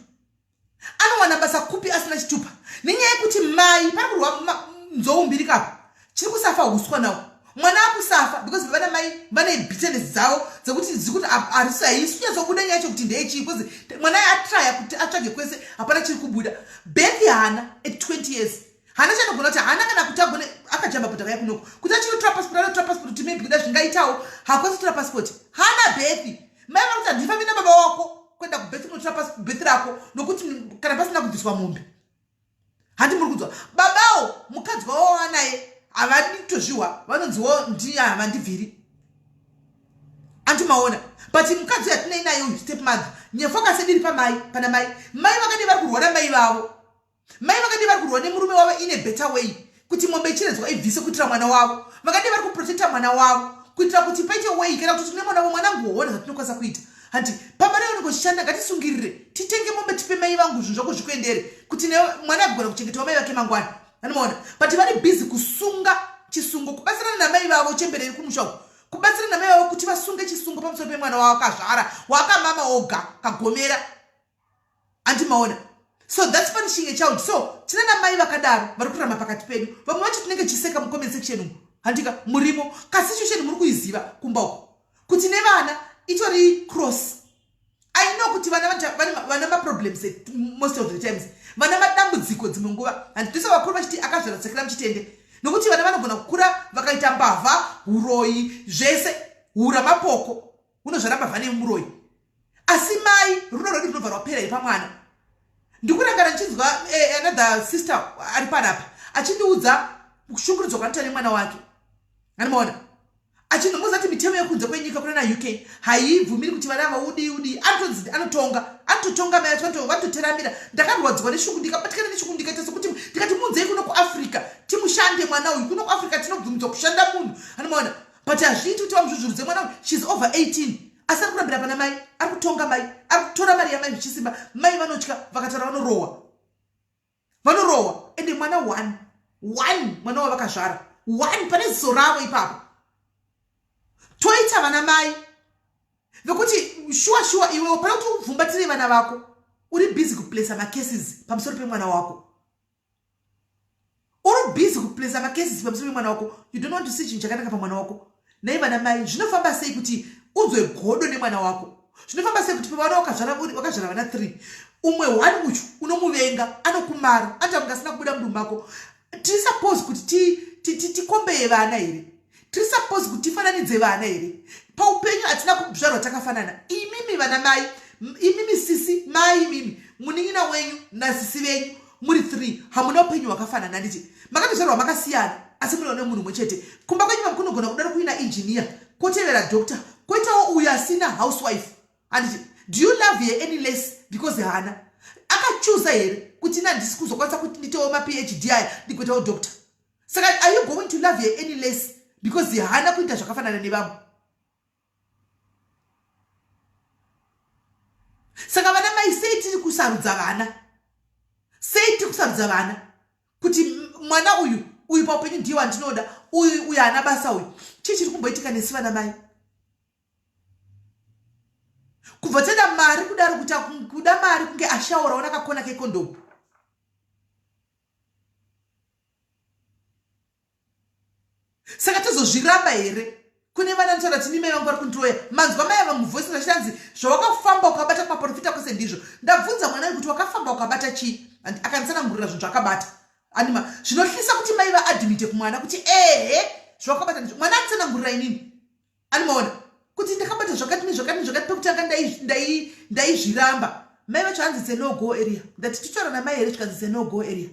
anowana basa kupi asina chitupa nenyaya yekuti mai pari kurwa nzou mbiri kapo chiri kusafa uswa nawo mwana akusafa because baba namai vane bitterness dzavo dzekuti dziri kuti harisi haisi kunyatsobuda nyaya yacho kuti ndeyechii because mwana atraya kuti atsvage kwese hapana chiri kubuda birth haana at 20 years Hana chanogona kuti hana kana kuti agone akajamba bhuta vaya kunoko kuti achinotora passport anotora passport kuti maybe kuda zvingaitawo hakwanisi kutora passport hana bethi mai vari kuti handifambi nababa wako kuenda kubethi kunotora bethi rako nokuti kana pasina kubviswa mombe handi muri kunzwa babawo mukadzi wavo wavanaye havadi kutozvihwa vanonziwo ndi havandibviri anti maona but mukadzi uyu atinei naye uyu step mother nyefocus yedu iri pamai pana mai mai vakadii vari kurwara mai vavo Mai vakadii vari kurwa nemurume wavo in a better way kuti mombe ichiredzwa ibvise kuitira mwana wavo. Vakadii vari kuprotecta mwana wavo kuitira kuti paite way kana kuti tine mwana wavo mwanangu hoona zvatinokwanisa kuita. Hanti pamari yaunenge uchishanda ngatisungirire titenge mombe tipe mai vangu zvinhu zvako zvikuendere kuti mwana agogona kuchengetawo mai vake mangwana. Anomaona but vari busy kusunga chisungo kubatsirana namai vavo chembere iri kumusha uku kubatsirana namai vavo kuti vasunge chisungo pamusoro pemwana wavo akazvara wakamama oga kagomera anti maona so that's punishing a child so tina namai vakadaro vari kurarama pakati pedu vamwe vacho tinenge chiseka mucomment section umu handika murimo kasi situation muri kuiziva kumba uko kuti nevana itori cross i know kuti vana vana maproblems most of the times vana madambudziko dzimwe nguva handitoisa vakuru vachiti akazvara tsekera muchitende nokuti vana vanogona kukura vakaita mbavha uroyi zvese hura mapoko unozvara mbavha nemuroyi asi mai rudo rwedu runobva rwapera here pamwana ndikurangara ndichinzwa eh, another sister ari panapa achindiudza kushungurudzwa kwanoita nemwana wake animaona achindimuudza kuti mitemo yekunze kwenyika kuna na uk haibvumiri kuti vana vaudii udii anotonzi anotonga anototonga mai acho vanototeramira ndakarwadziwa neshungu ndikabatikana neshungu ndikaita sekuti ndikati muunzei kuno kuafrica timushande mwana uyu kuno kuafrica tinobvumidzwa kushanda munhu anomaona but hazviiti kuti vamuzvuzvurudze mwana uyu shes over 18 asi ari kurambira pana mai ari kutonga mai ari kutora mari yamai zvichisimba mai vanotya vakataura vanorohwa vanorohwa ende mwana one one mwana wavakazvara one pane ziso ravo ipapo toita vana mai vekuti shuwa shuwa iwewo pane kuti ubvumbatire vana vako uri busy kuplacer macases pamusoro pemwana wako uri busy kuplacer macases pamusoro pemwana wako you don't want to see chinhu chakanaka pamwana wako nhai vana mai zvinofamba sei kuti unzwe godo nemwana wako zvinofamba sei kuti pavana wakazvara wakazvara vana 3 umwe one uchu unomuvenga anokumara anoita kunge asina kubuda mudumbu mako tiri suppose kuti tikombeye vana here tiri suppose kuti tifananidze vana here paupenyu hatina kuzvarwa takafanana imimi vana mai imimi sisi mai imimi munin'ina wenyu nasisi venyu muri 3 hamuna upenyu hwakafanana handiti makatozvarwa makasiyana asi muri vana vemunhu mumwe chete kumba kwenyu kunogona kudaro kuina engineer kotevera doctor koitawo uyo asina housewife handiti do you love her any less because haana akachuza here kuti ini handisi kuzokwanisa kuti nditewo maphd aya ndigoitawo doctor saka are you going to love her any less because haana kuita zvakafanana nevamwe saka vana mai sei tiri kusarudza vana sei tiri kusarudza vana Kuti mwana uyu uyu paupenyu ndiye wandinoda uyu uyu haana basa uyu. Chii chiri kumboitika nesu vana mai? Kubva toda mari kudaro kuti kuda mari kunge ashaura ona kakona kekondomu. Saka tozozviramba here? Kune vana notaura kuti nimai vangu vari kundiroya. Manzwa mai ava muvoice vachitanzi zvawakafamba ukabata kumaprofita kwese ndizvo. Ndabvunza mwana uyu kuti wakafamba ukabata chii? Akanditsanangurira zvinhu zvaakabata. Anima zvinohlisa kuti mai vaadmite kumwana kuti ehe zvawakabata ndizvo. Mwana anditsanangurira inini. Animaona kuti ndakabata zvakati nezvakati nezvakati pekutanga ndaizviramba. Mai vacho hanzi it's a no go area. Ndati titaura namai here zvikanzi it's a no go area.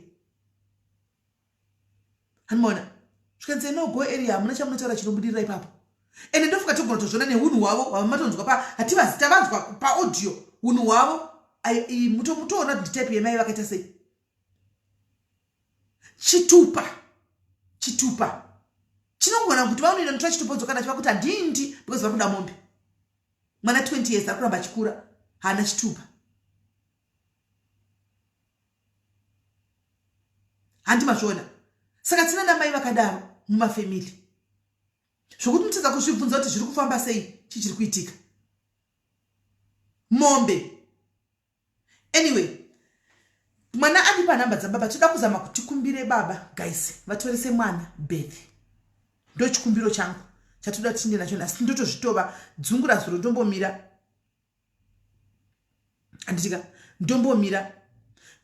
Animaona zvikanzi no go area hamuna chamunotaura chinobudirira ipapo. Ende ndofunga togona kutozviona nehunhu hwavo hwavamatonzwa pa hativazi tavanzwa paaudio hunhu hwavo mutoona kuti nditype yemai vakaita sei. Chitupa chitupa chinogona kuti vanoenda notora chitupa vodzoka nacho vakuti handindi because vari kuda mombe. Mwana 20 years ari kuramba achikura haana chitupa. Handi mazviona? Saka tina namai vakadaro mumafemili zvokuti mutadza kuzvibvunza kuti zviri kufamba sei, chii chiri kuitika. Mombe. Anyway, mwana andipa nhamba dzababa, toda kuzama kuti tikumbire baba guys vatorese mwana birth. Ndochikumbiro changu chatoda tinde nacho nhasi, ndotozvitova dzungu razuro ndombomira. Handitika ndombomira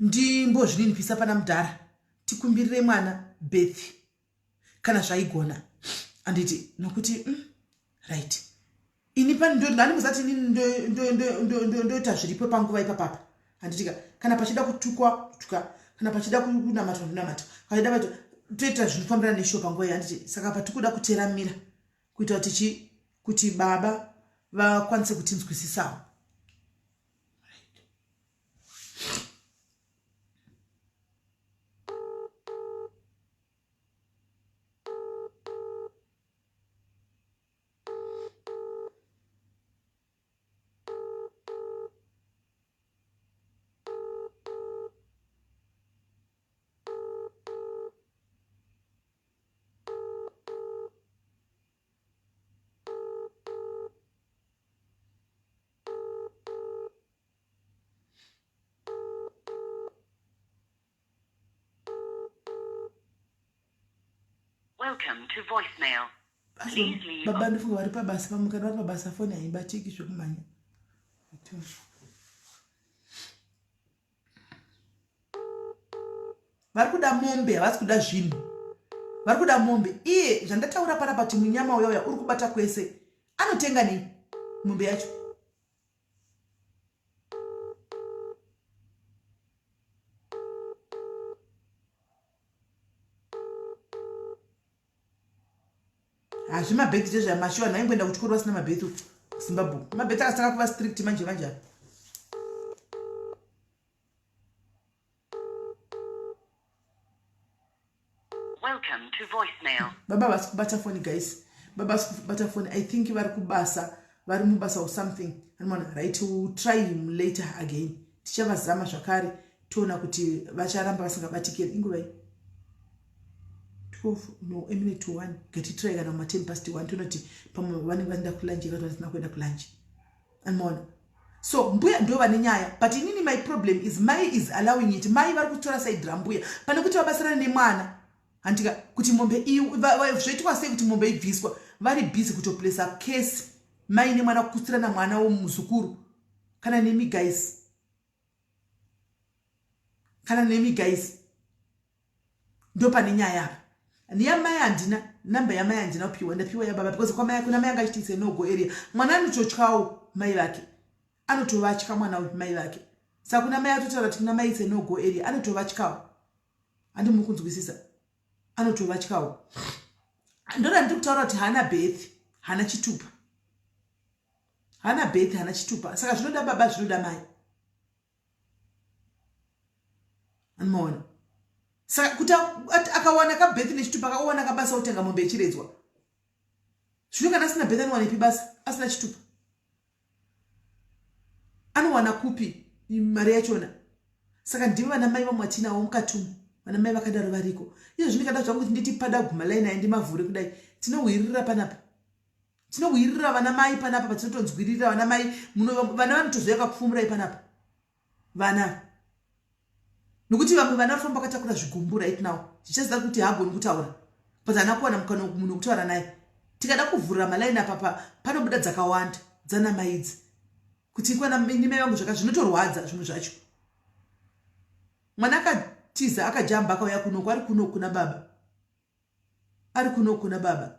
ndimbozvininipisa pana mudhara tikumbirire mwana birth kana zvaigona. Handiti nokuti right ini pani muzati ini ndoita zviripo panguva ipapapa. Handitika kana pachida kutukwa kutuka, kana pachida kunamata kunamata, pachida toita zvinofambirana neshow panguva iyi. Handiti saka patikuda kuteramira kuita kuti chi kuti baba vakwanise kutinzwisisawo. Right. Welcome to voicemail. Please leave. Baba ndofunga vari pabasa, pamwe kana vari pabasa foni haibatiki zvekumhanya. Vari kuda mombe, havasi kuda zvinhu. Vari kuda mombe. Iye zvandataura panapa kuti munyama uya uya uri kubata kwese. Anotenga nei mombe yacho? Hazvi mabhethi chezvo mashuwa nhaingoenda kuchikoro vasina mabhethi uku Zimbabwe. Mabhethi akasaka kuva strict manje manje apa. Welcome to voicemail. Baba vasi kubata foni guys. Baba vasi kubata foni. I think vari kubasa, vari mubasa or something. Anoona right, we'll try him later again. Tichavazama zvakare toona kuti vacharamba vasingabatikiri. Inguva iyi 12 no a minute to 1. Ngatitry kana kuma 10 past 1 toona kuti pamwe vanenge vaenda kulunch kana vasina kuenda kulunch. Anoona. So mbuya ndo vane nyaya, but inini my problem is mai is allowing it. Mai vari kutora side rambuya pane kuti vabatsirane nemwana. Handika kuti mombe zvoitwa sei kuti mombe ibviswa, vari busy kutoplesa case mai nemwana kukutsirana mwana womuzukuru. Kana nemi guys, kana nemi guys, ndo pane nyaya apa. Yamai handina namba yamai handina kupiwa, ndapiwa yababa because kwamai kuna mai anga achiti no go area. Mwana anototyawo mai vake, anotovatya mwana uyu mai vake. Saka kuna mai atotaura kuti kuna mai it's a no go area, anotovatyawo. Handi muri kunzwisisa, anotovatyawo. Ndoda ndiri kutaura kuti haana birth, haana chitupa, haana birth, haana chitupa. Saka zvinoda baba, zvinoda mai. Anomaona saka kuti akawana kabirth nechitupa, akawana kabasa otenga mombe yechiredzwa. Zvino kana asina birth anowanepi basa asina chitupa? Anowana kupi mari yachona? Saka ndivo vana mai vamwe vatinawo mukati umu. Vana mai vakadaro variko. Izvo zvindikada zvangu kuti nditi pada guma line ayi ndimavhure kudai. Tinohwirira panapa. Tinohwirira vana mai panapa patinotonzwirira vana mai muno vana vanotozouya kakupfumurai panapa. Vana. Nokuti vamwe vana varifamba vakatakura zvigumbu right now. Zvichaziva kuti haagoni kutaura. But haana kuwana mukana munhu wekutaura naye. Tikada kuvhurira malaini apa pa panobuda dzakawanda dzana mai idzi. Kuti kwana ini mai vangu zvaka zvinotorwadza zvimwe zvacho. Mwana akatiza akajamba akauya kunoku ari kunoku kuna baba. Ari kunoku kuna baba.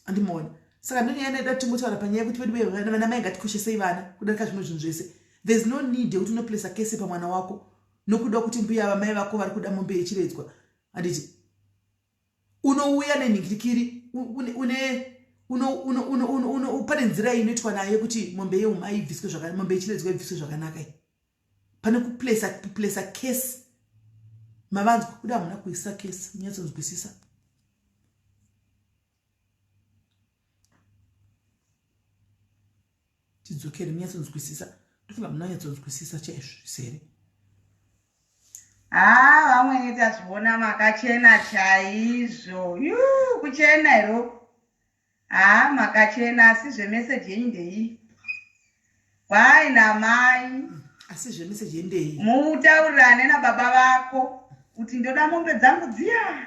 Andimuona. Saka ndonyaya ndaida kuti tingotaura panyaya yekuti vedu vana vana mai ngatikoshesei vana kudarika zvimwe zvinhu zvese. There's no need yekuti unoplesa kese pamwana wako nokuda kuti mbuya vamai vako vari kuda mombe yechiredzwa. Handiti unouya nenhingirikiri une une uno pane nzira inoitwa nayo yekuti mombe yeumai ibviswe zvakanaka mombe yechiredzwa ibviswe zvakanaka iyi pane kuplesa kuplesa case mavanzwa kuda hamuna kuisa case munyatsonzwisisa tidzokere munyatsonzwisisa ndofunga munonyatsonzwisisa chaizvo zvisere Haa vamwene tazviona makachena chaizvo. Yuu kuchena here uku? Haa makachena asi zvemeseji yenyu ndeiyi. Kwai namai. Asi zvemeseji yenyu ndeiyi. Mutaurirane nababa vako kuti ndoda mombe dzangu dziya.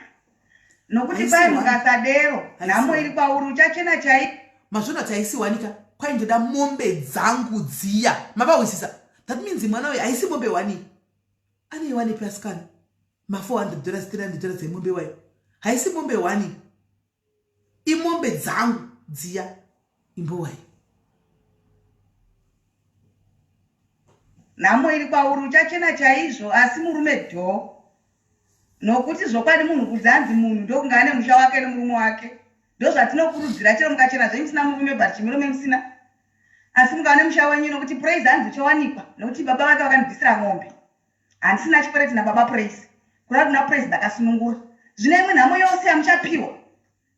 Nokuti kwai mukasadero nhamo iri kwauri uchachena chai. Mazviona kuti haisi wanika kwai ndoda mombe dzangu dziya. Mavahwisisa? That means mwana uyu haisi mombe wani. Anoiwanepi asikana? Ma 400 dollars 300 dollars emombe wayo. Haisi mombe wani. Imombe dzangu dziya imbowai. Nhamo iri kwauri uchachena chaizvo asi murume dho nokuti zvokwadi munhu kudzi anzi munhu ndokunge ane musha wake nemurume wake ndozvatinokurudzira chero mukachena zvenyu musina murume but chimiro memusina asi mukava nemusha wenyu nokuti praise hanzi uchawanikwa nokuti baba vake vakandibvisira mombe handisina chikwereti nababa praise kureva kuna praise ndakasunungura zvino imwe nhamo yose yamuchapiwa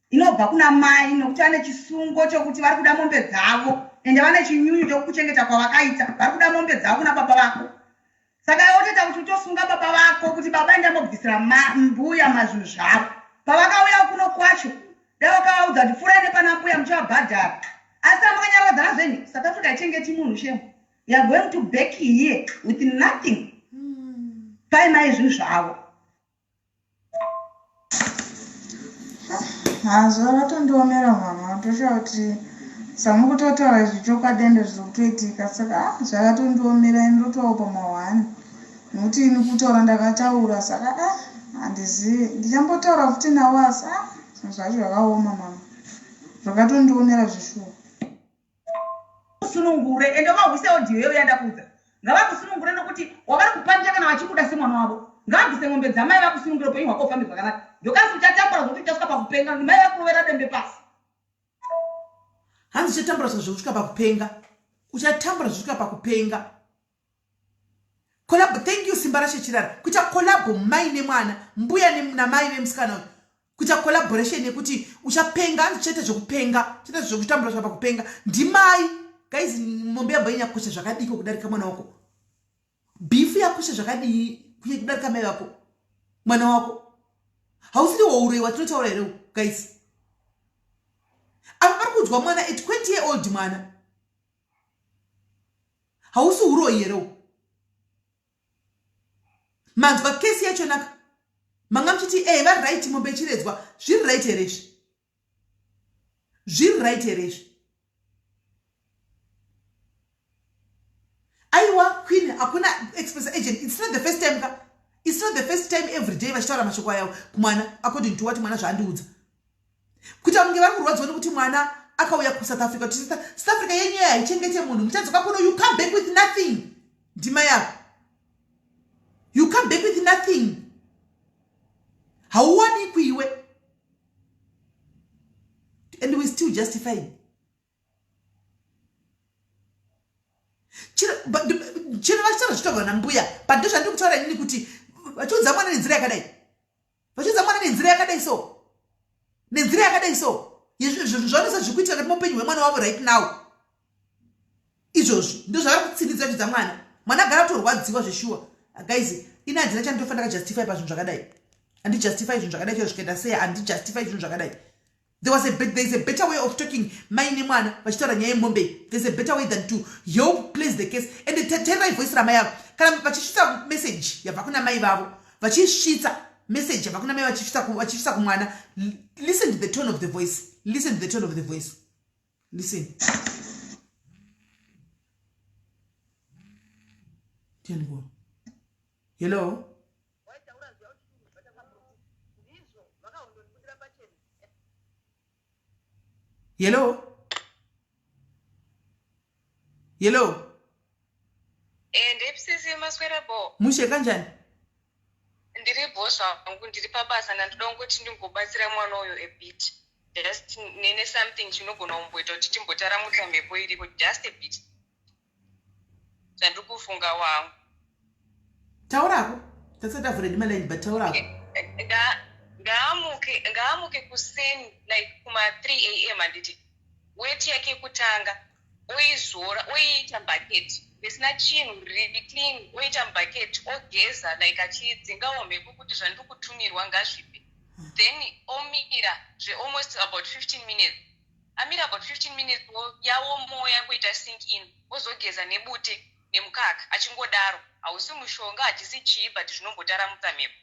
inobva kuna mai nokuti vane chisungo chokuti vari kuda mombe dzavo ende vane chinyunyu chokukuchengeta kwavakaita vari kuda mombe dzavo kuna baba vako saka iwe wotoita kuti utosunga baba vako kuti baba ndambobvisira mbuya mazvinhu zvavo pavakauya kuno kwacho dai wakavaudza kuti pfuurai nepana mbuya muchavabhadhara asi amakanyaradzana zvenyu south africa haichengeti munhu shemu You are going to back here with nothing. Pai mai zvinhu zvavo. Hazvo vakatondiomera mama ndoshaya kuti samukutotaura izvi chokwadi ende zviri kutoitika saka ah, zvakatondiomera ini ndotovawo pamahwani nokuti ini kutaura ndakataura saka ah, handizivi ndichambotaura futi navo asi ah, zvinhu zvacho zvakaoma mama zvakatondiomera zveshuwa Kusunungure ende uvahwise audio iyoyo yandakuudza ngavakusunungure nokuti wavari kupandira kana vachikuda semwana wavo ngavabvise mombe dzamai vakusunungure upenyu hwako ufambe zvakanaka ndokasi uchatambura zvokuti uchasvika pakupenga nokuti mai vakurovera dembe pasi hanzi uchatambura zvokusvika pakupenga uchatambura zvokusvika pakupenga Collabo, thank you Simba rashe Chirara. Kuita collabo mai nemwana, mbuya namai vemusikana uyu. Kuita collaboration yekuti uchapenga, hanzi chete zvekupenga, chete zvekutambura zvapa kupenga. Ndimai. Guys, mombe yambo inyakosha zvakadiko kudarika mwana wako. Beef yakosha zvakadii kudarika mai vako. Mwana wako. Hausiri wouroyi watinotaura here guys? Apa pari kuudzwa mwana a 20 year old mwana. Hausi huroyi here uhu? Manzwa kesi yacho naka. Manga muchiti eh vari right mombe ichiredzwa. Zviri right here izvi? Zviri right here izvi? Aiwa queen hakuna express agent. It's not the first time ka. It's not the first time every day vachitaura mashoko ayawo kumwana according to what mwana zvaandiudza. Kuita kunge vari kurwadziwa nekuti mwana akauya kuSouth Africa. Kuti South Africa yenyu iya haichengete munhu. Muchadzoka kuno you come back with nothing. Ndima yako. You come back with nothing. Hauwanikwi iwe. And we still justifying. Chero vachitaura zvitaurwa nambuya but ndozvandiri kutaura inini kuti vachiudza mwana nenzira yakadai. Vachiudza mwana nenzira yakadai so. Nenzira yakadai so. Zvinhu zvavanoisa zviri kuitika kati muupenyu hwemwana wavo right now. Izvo Izvozvi ndozvavari kutsinidza chidza mwana. Mwana agara atorwadziwa zveshuwa. Guys, ini handina chandinofanira ndakajustify pazvinhu zvakadai. Handijustify zvinhu zvakadai chero zvikaita sei handijustify zvinhu zvakadai. There was a there is a better way of talking mai nemwana vachitaura nyaya yemombe iyi. There's a better way than to help place the case. And tererai voice ramai avo. Kana vachisvitsa message yabva kuna mai vavo, vachisvitsa message yabva kuna mai vachisvitsa kumwana, listen to the tone of the voice. Listen to the tone of the voice. Listen. Hello. Hello. Hello. Eh, ndepsisi maswera bo. Mushe kanjani? Ndiri bho zvangu, ndiri pabasa ndandoda kungoti ndingobatsira mwana uyo a bit. Just nene something chinogona kumboita kuti timbotaramutsa mhepo iriko just a bit. Zvandiri kufunga wangu. Taurako. Tasati tavhura maline but taurako. Ngaamuke, ngaamuke kuseni like kuma 3 am handiti. Weti yake kutanga oizora oiita bucket risina chinhu riri clean oita bucket ogeza like achidzingawo mhepo kuti zvandiri kutumirwa ngazvipe then omira zvealmost about 15 minutes amira about 15 minutes yawomoya yangoita sink in ozogeza nebute nemukaka achingodaro hausi mushonga hachisi chii but zvinombotaramutsa mhepo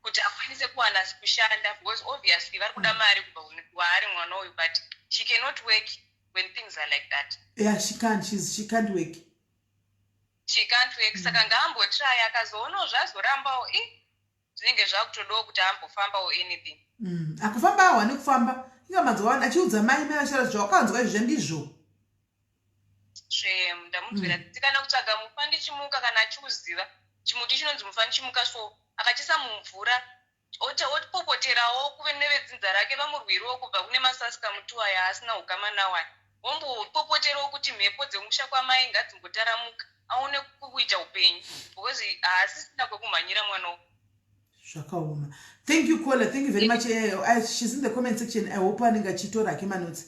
Kuti akwanise kuwana kushanda because obviously vari kuda mari kubva kwaari mwana uyu but she cannot work when things are like that. Yeah, she can't. She's, she can't work. She can't work. Saka ngaambotry akazoonawo zvazorambawo i zvinenge zvakutodawo kuti ambofambawo anything. Akufamba ahwane kufamba. Inga manzwa wani achiudza mai mai vachitaura zvawakanzwa izvi zvandizvo. Shame ndamunzwira tsitsi kana kutsvaga mufa ndichimuka kana achiuziva chimuti chinonzi mufa ndichimuka so akachisa mumvura otipopoterawo kuve nevedzinza rake vamurwirewo kubva kune masaskamutu aya asina ukama nawo aya vombopopoterawo kuti mhepo dzemusha kwamai ngadzimbotaramuka aone kuita upenyu because haasisina kwekumhanyira mwana uyu. Zvakaoma. Thank you caller. Thank you very much. She's in the comment section. I hope anenge achitora hake manotsi.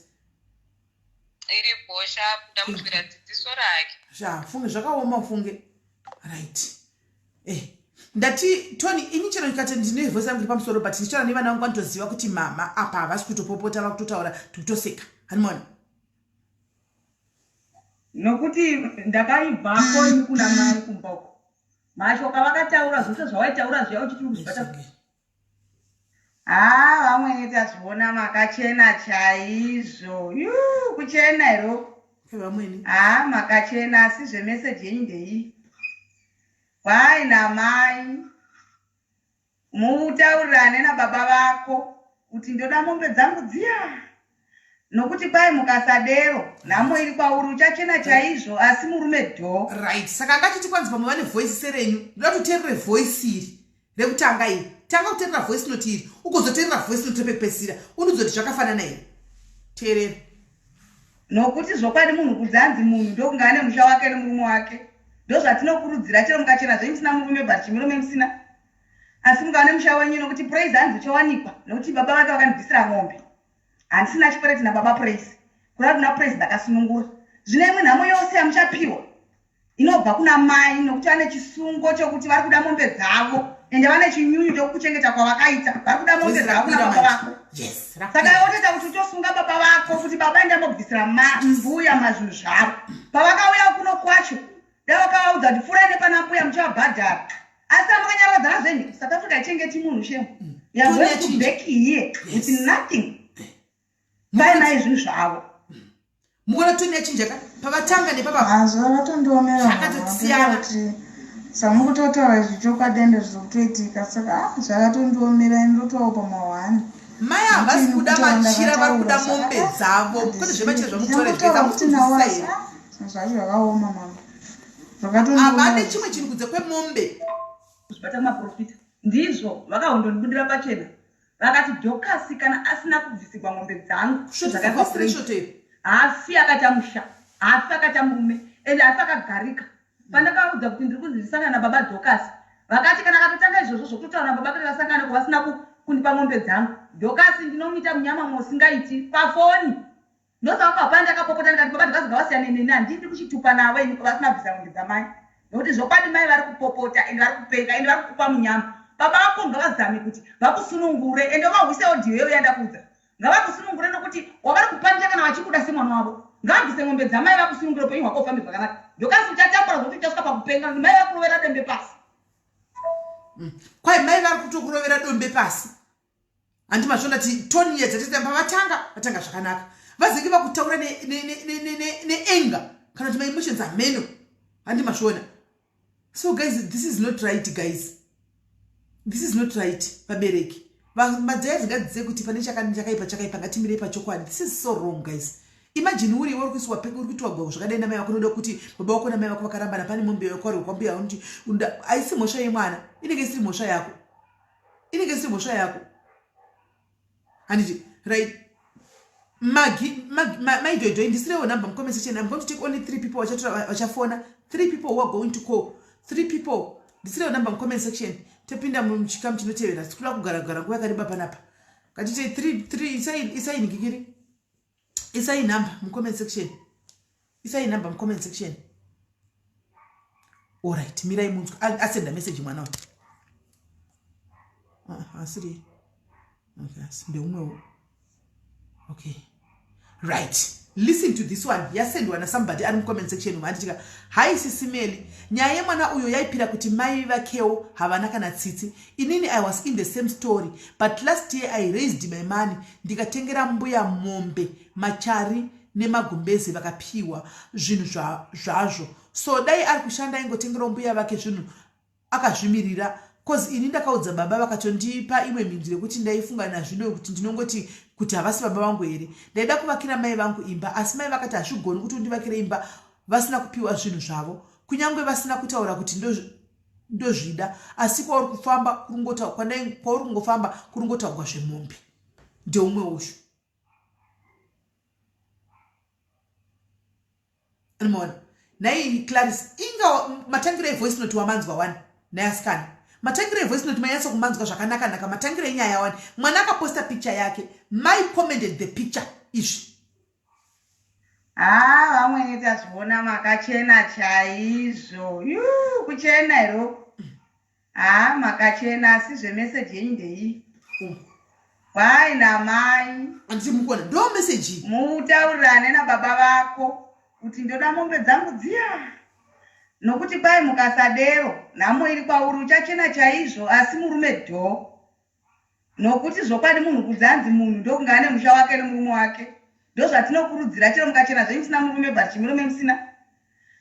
Iri bho sharp ndamunzwira tsitsi sora hake. Sha funge zvakaoma funge. Right. Eh. Ndati Tony ini chero ndikati ndine voice yangu iri pamusoro but ndichitaura nevana vangu vanotoziva kuti mama apa havasi kutopopota vakutotaura tikutoseka. Hanimona. Nokuti ndakaibvako ini kuna mai kumba uko. Mashoko avakataura zvose zvawaitaura zviya uchiti uri kuzvibata. Haa vamwene tazviona makachena chaizvo. Yuu kuchena here uku? Vamwene. Haa makachena asi zvemeseji yenyu ndeiyi. Kwai namai mutaurirane nababa vako kuti ndoda mombe dzangu dziya nokuti kwai mukasadero nhamo iri kwauri uchachena chaizvo asi murume dho. Right saka anga achiti kwanzi pamwe vane voice serenyu ndoda kuti uteerere voice iri rekutanga iri tanga kuteerera voice note iri ugozoteerera voice note repekupedzisira undiudze kuti zvakafanana here teerera. Nokuti zvokwadi munhu kunzi anzi munhu ndokunge ane musha wake nemurume wake ndozvatinokurudzira chero mukachena zvenyu musina murume but chimirume musina asi mukava nemusha wenyu nokuti Praise hanzi uchawanikwa nokuti baba vake vakandibvisira mombe handisina chikwereti nababa Praise kureva kuna Praise ndakasunungura zvino imwe nhamo yose yamuchapiwa inobva kuna mai nokuti vane chisungo chokuti vari kuda mombe dzavo ende vane chinyunyu chokukuchengeta kwavakaita vari kuda mombe dzavo kuna baba vako saka iwe wotoita kuti utosunga baba vako kuti baba enda mbobvisira mbuya mazvinhu zvavo pavakauya kuno kwacho dai wakavaudza kuti pfuurai nepana mbuya muchavabhadhara asi amakanyaradzana zvenyu south africa haichengeti munhu shemu mm. you're going to back here with nothing Mai mai zvinhu zvavo. Mukuona tone yachinja ka pavatanga nepapa. Ah, zvakatondiomera zvakatosiyana. Samukutotaura izvi chokwadi ende zviri kutoitika saka ah, zvakatondiomera ini ndotovawo pamahwani. Mai havasi kuda machira vari kuda mombe ah, dzavo kwete zvemachira zvamukutora izvi guys hamusi kunzwisisa here. Zvinhu zvacho zvakaoma mama. Zvakatondiomera. Havade chimwe chinhu kunze kwemombe. Zvibata maprofita ndizvo vakahondondibudira pachena Vakati Dhokasi kana asina kubvisigwa mombe dzangu haafi akaita musha, haafi akaita murume ende haafi akagarika. Pandakavaudza kuti ndiri kunzi ndisangana nababa Dhokasi vakati kana akatotanga izvozvo zvokutotaura nababa kuti vasangane ko vasina kundipa mombe dzangu Dhokasi ndinomuita munyama mumwe usingaiti pafoni. Ndosaka hapana ndakapopota ndikati baba ndikazi ngavasiyane neni handidi kuchitupa navo ini vasina kubvisa mombe dzamai nokuti zvokwadi mai vari kupopota ende vari kupenga ende vari kukupa munyama baba vako ngavazame kuti vakusunungure ende vahwise audio yeuya ndakuudza ngavakusunungure nokuti wavari kupanisha kana vachikuda semwana wavo ngavabvise mombe dzamai vakusunungure upenyu hwako ufambe zvakanaka ndokasi uchatambura zvokuti uchasvika pakupenga nokuti mai vakurovera dombe pasi Kwai mai vari kutokurovera dombe pasi handi mazviona ti toni iya dzatitamba vatanga vatanga zvakanaka vazenge vakutaura neanger kana kuti maemotions ameno handi mazviona so guys this is not right guys this is not right vabereki madzai dzingadzidzei kuti pane chakaipa chakaipa ngatimirei pachokwadi this is so wrong guys imagine uri iwe uri kuiswa peke uri kuitiwa gwagwa zvakadai namai vako unoda kuti baba vako namai vako vakarambana pane mombe yako ari kwambuya unoti haisi mhosva yemwana inenge isiri mhosva yako inenge isiri mhosva yako handiti right magi maidoidoi ndisirewo number mucomment section i'm going to take only three people vachatora vachafona three people who are going to call three people ndisirewo number mucomment section topinda muchikamu chinotevera tikuda kugara kugara nguva yakareba panapa ngatite three three isai isai nigikiri isai number mucomment section isai number mucomment section orit mirai munzwa asenda message mwana uyu ah, asiri okay asi ndeumwewo okay right listen to this one yasendwa nasomebody ari mucomment section umu handitika hai sisimeli nyaya yemwana uyo yaipira kuti mai vakewo havana kana tsitsi Inini I was in the same story but last year I raised my money ndikatengera mbuya mombe, machari nemagumbeze vakapiwa zvinhu zvazvo so dai ari kushanda aingotengerawo mbuya vake zvinhu akazvimirira cause ini ndakaudza baba vakatondipa imwe mhinduro yekuti ndaifunga nazvino kuti ndinongoti kuti havasi baba vangu here ndaida kuvakira mai vangu imba asi mai vakati hazvigoni kuti undivakire imba vasina kupiwa zvinhu zvavo kunyange vasina kutaura kuti ndozvida asi kwauri kufamba kwauri kungofamba kuri ngotaurwa zvemombe ndeumwe ushu anomaona nhai claris inga matangiro evoice note wamanzwa wani nhai asikana matangiro evoice note manyatso kumanzwa zvakanaka naka matangiro enyaya wani mwana akaposta picture yake mai commented the picture izvi Haa vamwene tazviona makachena chaizvo. Yuu kuchena here uku? Haa makachena asi zvemeseji yenyu ndeiyi. Kwai namai. Handiti mukuona ndo message iyi. Mutaurirane nababa vako kuti ndoda mombe dzangu dziya. Nokuti kwai mukasadero nhamo iri kwauri uchachena chaizvo asi murume dhoo. Nokuti zvokwadi munhu kunze hanzi munhu ndokunge ane musha wake nemurume wake. Ndozvatinokurudzira chero mukachena zvenyu musina murume but chimurume musina.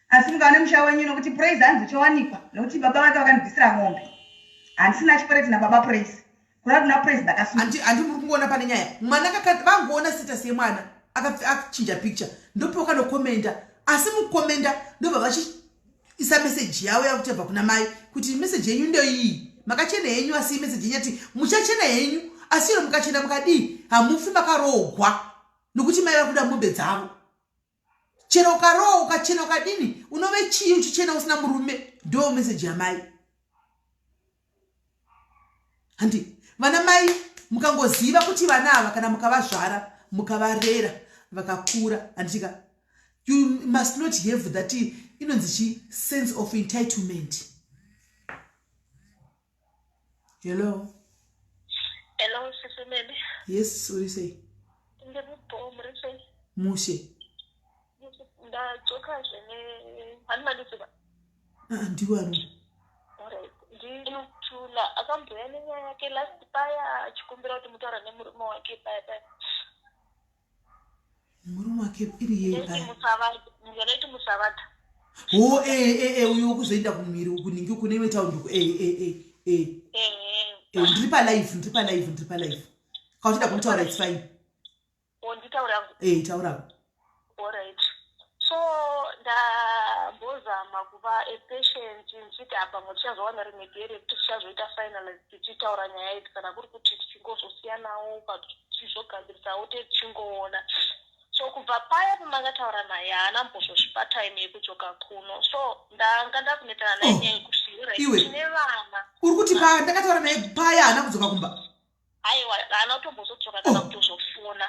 Asi mukava nemusha wenyu nokuti Praise hanzi uchawanikwa nokuti baba vake vakandibvisira mombe. Handisina chikwereti nababa Praise. Kureva kuti kuna Praise ndakasunga. Handi handi muri kungoona pane nyaya. Mwana kaka vangoona status yemwana akachinja picture ndopawakanokomenda asi mukomenda ndobva vachi isa message yavo yakuti yabva kuna mai kuti message yenyu ndoiyi makachena henyu asi message yenyu yati muchachena henyu asi chero mukachena mukadii hamufi makaroogwa nokuti mai vakuda mombe dzavo chero ukaroo ukachena ukadini unove chii uchichena usina murume ndo message yamai handi vana mai mukangoziva kuti vana ava kana mukavazvara mukavarera vakakura handitika you must not have that inonzi chi sense of entitlement hello hello sisi Meli yes uri sei ndiri muri sei mushe ndadzoka zvene hani mandiziva ah, ndiwe ani ndinotula akambouya nenyaya yake last paya achikumbira kuti mutaura nemurume wake paya paya murume wake iri yei paya ndinoiti musavadha ho e e e uyu wekuzoenda kumiri uku ningi uku neimwe taundi uku e e e e e ndiri palive ndiri palive ndiri palive kana uchida kumutaura its fine Oh, nditaure hangu eh taura alright so ndambozama kuva a patient ndichiti apa mwe tichazowana rimwe day rekuti tichazoita finalize tichitaura nyaya idzi kana kuri kuti tichingozosiyanawo but tichizogadzirisawo te tichingoona so kubva paya pamakataura naye haana mbozosvipa time yekudzoka kuno so ndanga ndakunetsana naye Oh, nyaya yekuti alright, iwe. tine vana uri kuti pa ndakataura naye paya haana kudzoka kumba aiwa haana kutombozodzoka kana Oh. kutozofona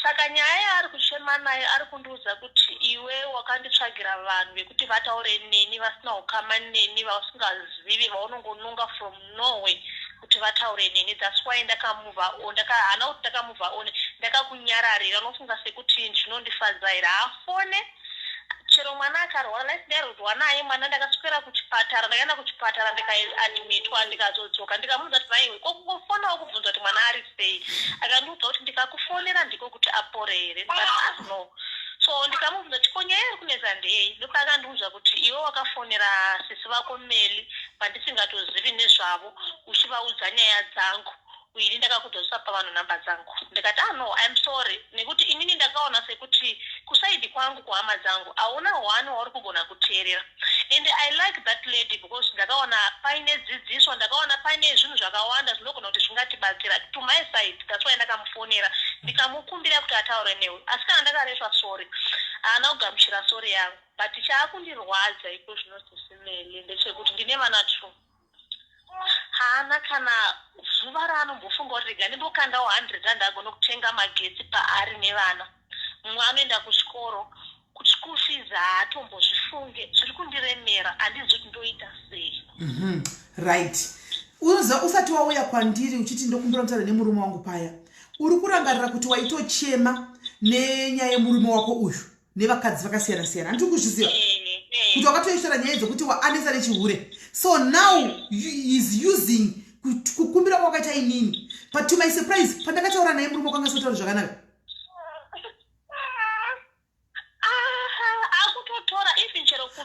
Saka nyaya yaari kuchema nayo ari kundiudza kuti iwe wakanditsvagira vanhu vekuti vataure neni vasina ukama neni vausingazivi vaunongononga from nowhere kuti vataure neni that's why ndakamove on ndaka haana kuti ndakamove on ndakakunyararira unofunga sekuti ndinondifadza here haafone chero mwana akarwara life ndairwadzwa naye mwana ndakaswera kuchipatara ndakaenda kuchipatara ndikaadmitwa ndikazodzoka ndikamuudza kuti maiwe ko kungofonawo kubvunza kuti mwana ari sei akandiudza kuti ndikakufonera ndiko kuti apore here ndikati ah, no so ndikamubvunza kuti ko nyaya iri kunetsa ndei ndopaakandiudza kuti iwe wakafonera sisi vako meli vandisingatozivi nezvavo uchivaudza nyaya dzangu ini ndakakudzosa pavanhu nhamba dzangu ndikati ah no iam sorry nekuti inini ndakaona sekuti kusaidi kwangu kuhama dzangu hauna one wauri kugona kuteerera and i like that lady because ndakaona paine dzidziso ndakaona paine zvinhu zvakawanda zvinogona kuti zvingatibatsira to my side that's why ndakamufonera ndikamukumbira kuti ataure newe asi kana ndakaresva sorry haana kugamuchira sorry yangu but chaakundirwadza iko zvino sisimeli ndechekuti ndine vana two haana kana zuva raanombofunga kuti rega ndimbokandawo 100 rand agone kutenga magetsi paari nevana mumwe anoenda kuchikoro kuti school fees haatombozvifunge zviri kundiremera handizi kuti ndoita sei mm -hmm. Right, unoziva usati wauya kwandiri uchiti ndokumbira mutaura nemurume wangu paya, uri kurangarira kuti waitochema nenyaya yemurume wako uyu nevakadzi vakasiyana siyana, handiri kuzviziva kuti wakatoishora nyaya dzekuti waanesa nechihure. So now is using kukumbira kwakaita inini, but to my surprise pandakataura naye murume wakanga sotaura zvakanaka.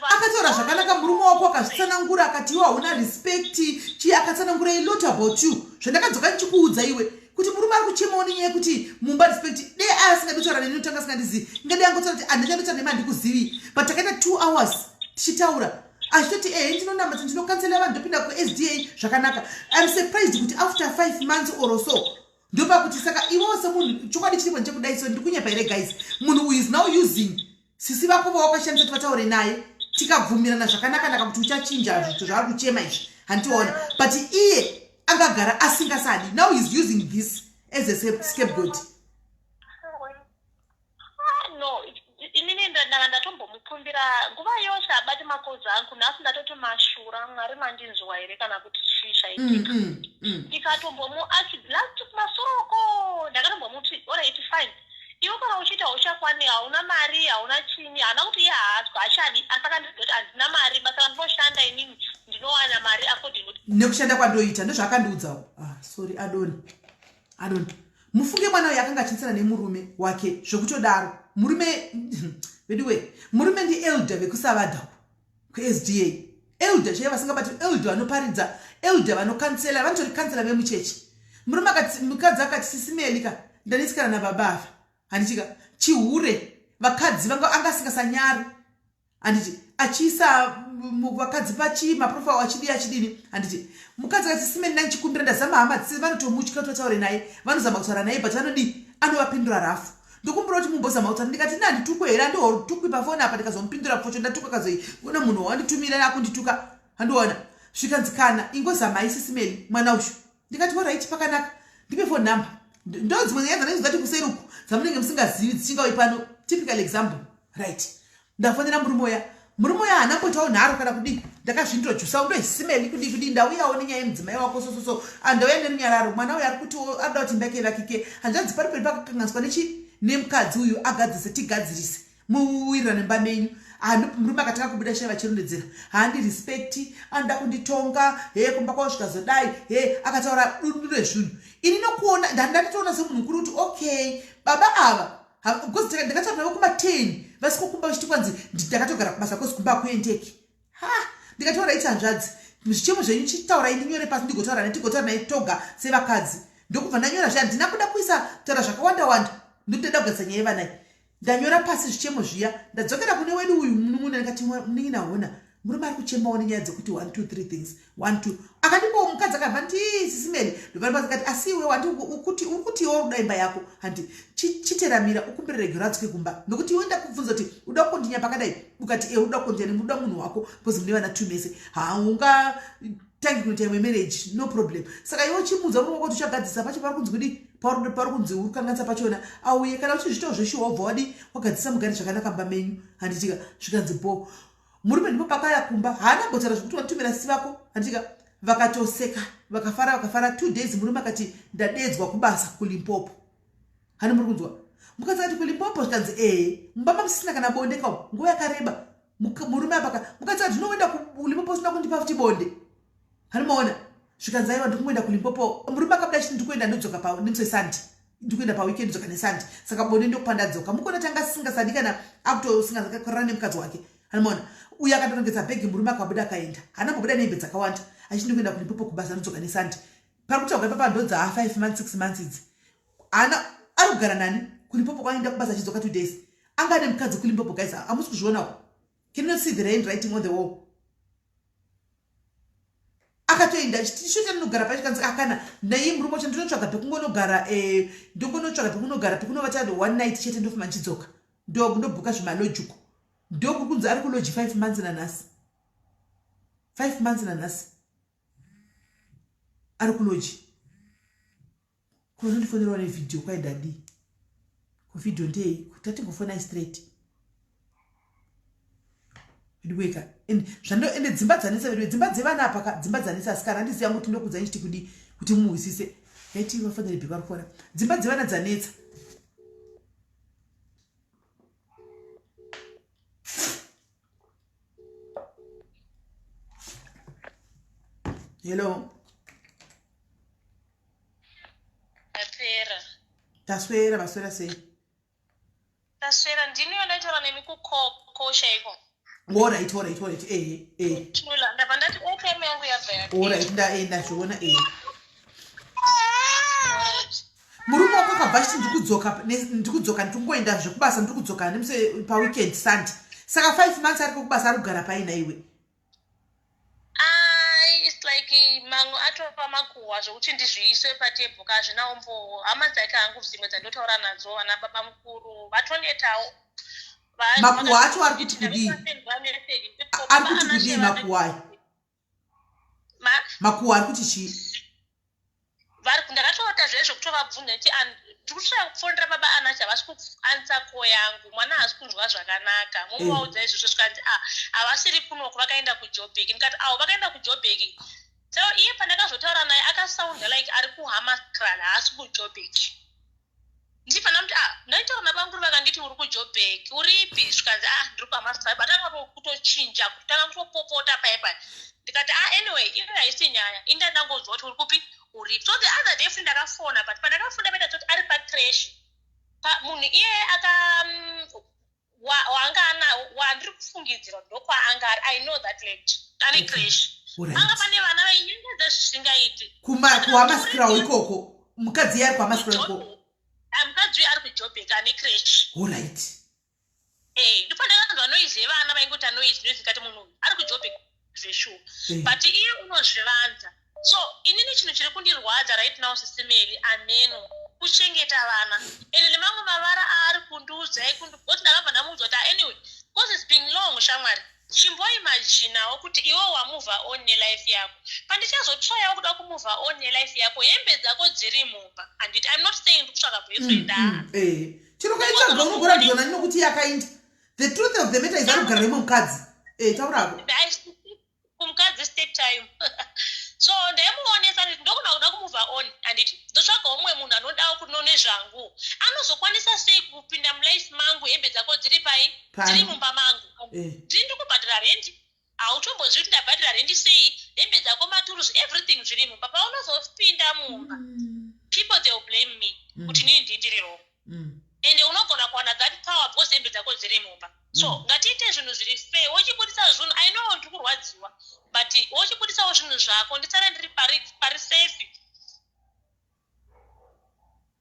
Akataura zvakanaka murume wako, akazvitsanangura, akati iwe hauna respect chii, akatsanangura a lot about you. Zvandakadzoka ndichikuudza iwe kuti murume ari kuchemawo nenyaya yekuti mumba respect dei aya asingadi kutaura neni, notanga asingandizivi, ingadei angotaura kuti handichandotaura nemi, handikuzivi. But takaita 2 hours tichitaura achitoti ehe, ndinonamata, ndinokansela vanhu, ndopinda kuSDA zvakanaka. I'm surprised kuti after 5 months or so ndopakuti saka iwewo semunhu, chokwadi chiripo ndechekudai. So ndiri kunyepa here, guys? Munhu uyu is now using sisi vako vawakashandisa kuti vataure naye, tikabvumirana zvakanaka-naka kuti uchachinja zvito zvaari kuchema izvi, handiona, but iye angagara asingasadi. Now he is using this as a scapegoat. Ah, no, inini ndanga ndatombomukumbira nguva yose abati makozi angu. Nhasi ndatoti mashura, Mwari mandinzwa here kana kuti chii chaitika? Ndikatombomu achi last masoroko ndakatombomuti alright, fine, iwe kana uchiita uchakwani, hauna mari, hauna chini. Haana kuti iye haazwa achadi, asi akandidza kuti handina mari, basa randinoshanda inini ndinowana mari according kuti nekushanda kwandoita. Ndozvaakandiudzawo. Ah, sorry, adoni adoni. Mufunge mwana uyu akanga achinetsana nemurume wake zvekutodaro. Murume veduwe, murume ndielder vekusavadha kuSDA, elder chaivo vasingabati, elder vanoparidza, elder vanokansela, vanotori kansela vemuchechi. Murume akati, mukadzi akati, "Sisimelika, ndanetsikana nababa ava, handitika chihure, vakadzi vanga anga asingasanyari, handiti achiisa vakadzi pachi maprofile, achidii achidini, handiti." Mukadzi akati, "Simeni, ndandichikumbira, ndazama hama dzise, vanotomutya kuti vataure naye, vanozama kutaura naye, but vanodii, anovapindura rafu. Ndokumbira kuti mumbozama kutaura." Ndikati, "Ina handitukwe here? Handihotukwi pafoni apa." Ndikazomupindura pfocho, ndatuka kazoi una munhu wanditumirira akundituka, handiona. Zvikanzi, "Kana ingozamai, Sisimeli, mwana uyu." Ndikati, "Alright, pakanaka, ndipe phone number." Ndo dzimwe nyaya dzanenge dzati kuseri uku dzamunenge musingazivi dzichingauyi pano. Typical example, right? Ndafonera murume uya. Murume uya haana kumboitawo nharo kana kudii. Ndakazvintrodusa, "Undoisimeli, kudii kudii, ndauyawo nenyaya yemudzimai wako sososo, andauya nerunyararo. Mwana uyu ari kuti arikuda kuti imba yake ivakike. Hanzvadzi, pari peri pakakanganiswa nechi nemukadzi uyu, agadzise, tigadzirise, muwirirane mumba menyu." Murume akatanga kubuda shaiva achirondedzera, "Haandirespecti, anoda kunditonga, he kumba kwavo zvikazodai, he." Akataura dundu rezvinhu. Ini nokuona ndandatoona semunhu mukuru kuti okay, baba ava, because ndakataura navo kuma10 vasiko kumba, vachiti kwanzi ndakatogara kubasa kozi kumba akuendeki. Ha, ndikataura iti, "Hanzvadzi, zvichemo zvenyu chitaurai ndinyore pasi, ndigotaura naye, tigotaura naye toga sevakadzi." Ndokubva ndanyora zviya. Handina kuda kuisa taura zvakawanda wanda, ndotoda kugadzisa nyaya yevanai. Ndanyora pasi zvichemo zviya, ndadzokera kune wedu uyu munun'una, ndikati, "Munin'ina, hona murume ari kuchemawo nenyaya dzekuti one two three things, one two." Akandipawo mukadzi, akabva ndi Sisimeli ndobva asi iwe wandi ukuti uri kuti iwe uri kuda imba yako, handi chiteramira ukumbire regero adzoke kumba, nokuti iwe ndakubvunza kuti uda kukondinya pakadai, ukati e uda kukondinya nemuda munhu wako because mune vana two mese, haunga tangi kunoita imwe marriage, no problem. Saka iwe uchimuudza murume wako kuti uchagadzisa pacho pari kunzi kudi. Pauri pari kunzi uri kukanganisa pachona auye kana uchizviitawo zveshuwa wobva wadi wagadzisa mugari zvakanaka mumba menyu handitika zvikanzi bho murume ndipo pakauya kumba haana kumbotaura zvekuti watumira sisi vako handitika vakatoseka vakafara vakafara two days murume akati ndadeedzwa kubasa kulimpopo hani muri kunzwa mukadzi akati kulimpopo zvikanzi ee mumba mamusisina kana bonde ka nguva yakareba murume apaka mukadzi akati zvinoenda kulimpopo usina kundipa futi bonde hani maona zvikanzi aiwa ndikungoenda kulimpopo murume akabuda achiti ndikuenda ndodzoka pa nemusi wesunday ndikuenda paweekend ndodzoka nesunday saka bonde ndokupa ndadzoka mukuona tanga singasadi kana akutosingakorana nemukadzi wake hani maona uyo akatorongedza bhegi murume akabuda akaenda haana kumbobuda nehembe dzakawanda achiti ndikuenda kulimpopo kubasa ndodzoka nesunday pari kutaurwa ipapa ndodza five months six months idzi ana ari kugara nani kulimpopo kwaenda kubasa achidzoka two days anga ane mukadzi kulimpopo guys hamusi kuzvionawo can you not see the hand writing on the wall akatoenda chishota ndinogara pacho kanzi akana ah, naye murume wacho ndinotsvaga pekungonogara eh, ndongonotsvaga pekunogara pekunovata one night chete ndofuma ndichidzoka ndobhuka zvimalojuko ndokuri kunzi ari kuloji five months nanhasi five months nanhasi ari kuloji kunondifonerawo nevhidhiyo kwai ndadii kuvhidhiyo ndei kuti tatingofonai straight veduweka and zvando ende dzimba dzanetsa veduwe dzimba dzevana apa ka dzimba dzanetsa asi kana handiziva kuti ndokudzai ndichiti kudii kuti muhwisise yaiti vafanire bheka vari kufona dzimba dzevana dzanetsa hello Tapera. Taswera maswera sei? Taswera ndini yandaitaura nemi kukoko chaiko. Alright, alright, alright. Eh, eh. Chula, ndabva ndati airtime yangu yabva yapera. Alright, ndaenda zviona eh. Murume wako akabva achiti ndikudzoka ndikudzoka ndikungoenda zvekubasa ndikudzoka nemusi paweekend Sunday. Saka 5 months ariko kubasa ari kugara paina iwe. Ai, it's like mamwe atova makuhwa zvekuti ndizviise patebho ka hazvina umbowo. Hama dzake hangu dzimwe dzandotaura nadzo vana baba mukuru vatonetawo. Makuhwa acho ari kuti kudii? Ari kuti kudii makuhwa ayo? Makuhwa ari kuti chii? vari ndakatoota zve zvekutovabvunza nditi ndiri kutoda kufonera baba anashe havasi kuansa ko yangu mwana haasi kunzwa zvakanaka momuvaudza eh. izvozvo zvikanzi a ah, havasiri kunoku vakaenda kujobek ndikati awo vakaenda kujobek so iye pandakazotaura naye akasaunda like ari kuhamascral haasi kujobek ndibva ndamuti ah ndaitaura nabamukuru vakanditi uri kujobek uripi zvikanzi ah ndiri kuhamascral but anga kutochinja kutanga kutopopota paye paye ndikati ah anyway iyo haisi nyaya inda ndangonzwa kuti uri kupi uripi so the other day futi ndakafona but pandakafona paita toti ari pacrash munhu iyeye aka mm, waanga anawo wandiri kufungidzira ndokwaanga ari i know that lady ane crash anga pane vana vainyengedza zvisingaiti kuhamasikirawo ikoko mukadzi iye ari kuhamasikirawo ikoko ah, mukadzi uyo ari kujobek ane crash orit eh, ndopandakanzwa noise yevana vaingoti noise noise ndikati munhu uyu ari kujobek zveshuwa eh. but iye unozvivanza so inini chinhu chiri kundirwadza right now sisimeli ameno kuchengeta vana ende nemamwe mavara aari kundiudza ekundibcause ndakabva ndamuudza kuti ah, anyway bcause its been long shamwari chimboimajinawo kuti iwe wamove on nelife yako pandichazotrayawo kuda kumove on nelife yako hembe dzako dziri mumba anditi im not saying ndikutsvaka boyfriend mm, mm, eh. chero kaitsvaga unogona ndizona nokuti yakainda the truth of the matter is ari kugara nemwe mukadzi eh, taurako kumukadzi step time so ndaimuonesa nditi ndokuna kuda kumove on anditi ndotsvagawo mumwe munhu anodawo kuno nezvangu anozokwanisa sei kupinda mulife mangu hembe dzako dziri pai dziri mumba mangu eh. ndiri ndikubhadhara rendi hautombozivi kuti ndabhadhara rendi sei hembe dzako maturusi everything zviri mumba paunozopinda mumba mm. people they will blame me mm. kuti nini ndii ndiri wrong mm. ende unogona kuwana that power because hembe dzako dziri mumba so mm. ngatiite zvinhu zviri fair wochibudisa zvinhu i know ndiri kurwadziwa but wochibudisawo zvinhu zvako ndisare ndiri pari, pari safe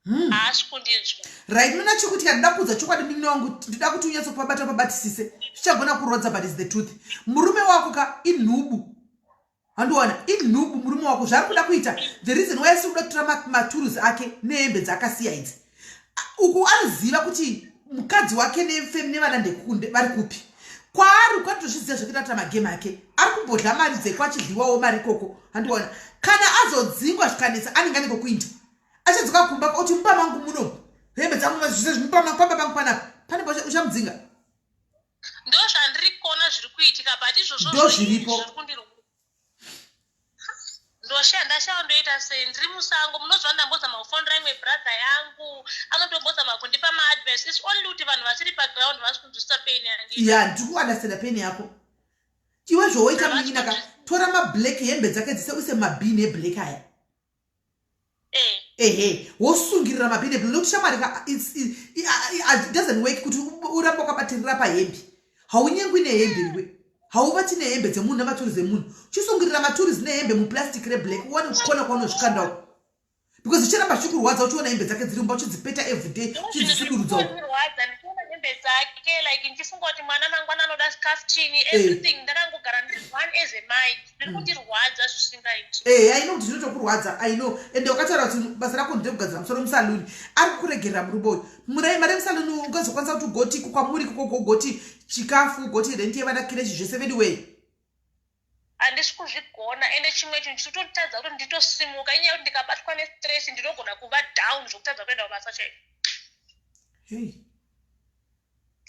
hmm. haasi kundinzwa right nona chikuti ndida kuudza chokwadi mumwe wangu ndida kuti unyatsopabata pabatisise zvichagona kurwadza but is the truth murume wako ka inhubu handiona inhubu murume wako zvaari kuda kuita the reason why asiri kuda kutora maturusi ake nehembe dzaakasiya idzi uku anoziva kuti mukadzi wake nevana ndekunde vari kupi kwaari uku anotozviziva zvekuita kuita magame ake ari kumbodla mari dzeko achidliwawo mari ikoko handiona kana azodzingwa zvikanetsa anenge anenge kuinda Achadzoka kumba oti mumba mangu muno hembe dzangu zvese zvimumba mangu pamba pangu panapa pane uchamudzinga. Ndo zvandiri kuona zviri kuitika but izvozvo ndo zviripo. Ndoshaya ndashaya ndoita sei ndiri musango munoziva ndambozama kufonera imwe brother yangu anotombozama kundipa maadvice its only kuti vanhu vasiri paground vasi kunzwisisa pain yangu. Ya ndiri kuunderstanda pain yako. Iwe zvowoita munin'ina ka tora mablack hembe dzake dzese uise mumabhini eblack aya. Eh. Ehe wosungirira mabhini eblack nekuti shamwari ka it doesn't work kuti urambe wakabatirira pahembe. Haunyengwi nehembe iwe. Hauvati nehembe dzemunhu nematurizi emunhu. Chisungirira maturizi nehembe muplastic reblack uwane kukona kwaunozvikanda uko. Because zvichiramba zvichikurwadza uchiona hembe dzake dziri mumba uchidzipeta everyday uchidzisudurudza uko. Zvinorwadza ndichiona hembe dzake like ndichifunga kuti mwana mangwana anoda scaftini eh. everything ndakangogara ndiri one as a mai zviri mm. kundirwadza zvisingaiti. Eh, I know kuti zvinotokurwadza I know ende wakataura kuti basa rako nderekugadzira musoro musaluni ari kukuregerera murume uyu murai mari yemusaluni ungazokwanisa kuti ugoti kwamuri koko ugoti chikafu ugoti renti yevana kirechi zvese veduwee. Handisi kuzvigona ende chimwe chinhu chiri kutonditadza kuti nditosimuka inyaya yekuti ndikabatwa nestress ndinogona kuva down zvekutadza kuenda kubasa chaiko. Hey.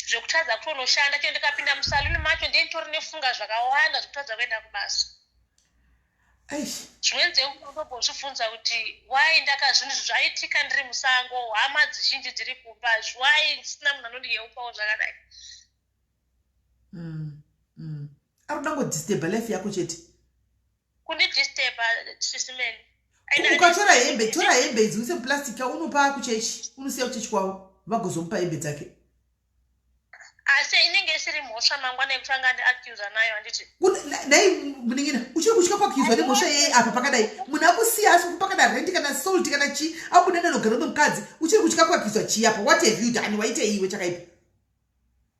Zvekutadza kutonoshanda chero ndikapinda musaluni macho ndiye nditori nefunga zvakawanda zvekutadza kuenda kubasa. Zvimweni dzenguva ndombozvibvunza kuti why ndaka zvinhu izvi zvaitika ndiri musango hama dzizhinji dziri kumba why ndisina munhu anondiyeupawo zvakadai. Ari kuda ngodisturba life yako chete. Kundidisturba sisimeni. Ukatora hembe, tora hembe idzi uise muplastic unopa kuchechi, unosiya kuchechi kwavo vagozomupa hembe dzake. Asi inenge isiri mhosva mangwana yekuti anga andiaccusa nayo handiti? Nhai munin'ina, uchiri kutya kuaccuswa nemhosva yei apa pakadai? Munhu akusiya asi kupa kana rent kana salt kana chii abuda nenogara nemukadzi, uchiri kutya kuaccuswa chii apa? What have you done? Waitei iwe chakaipa?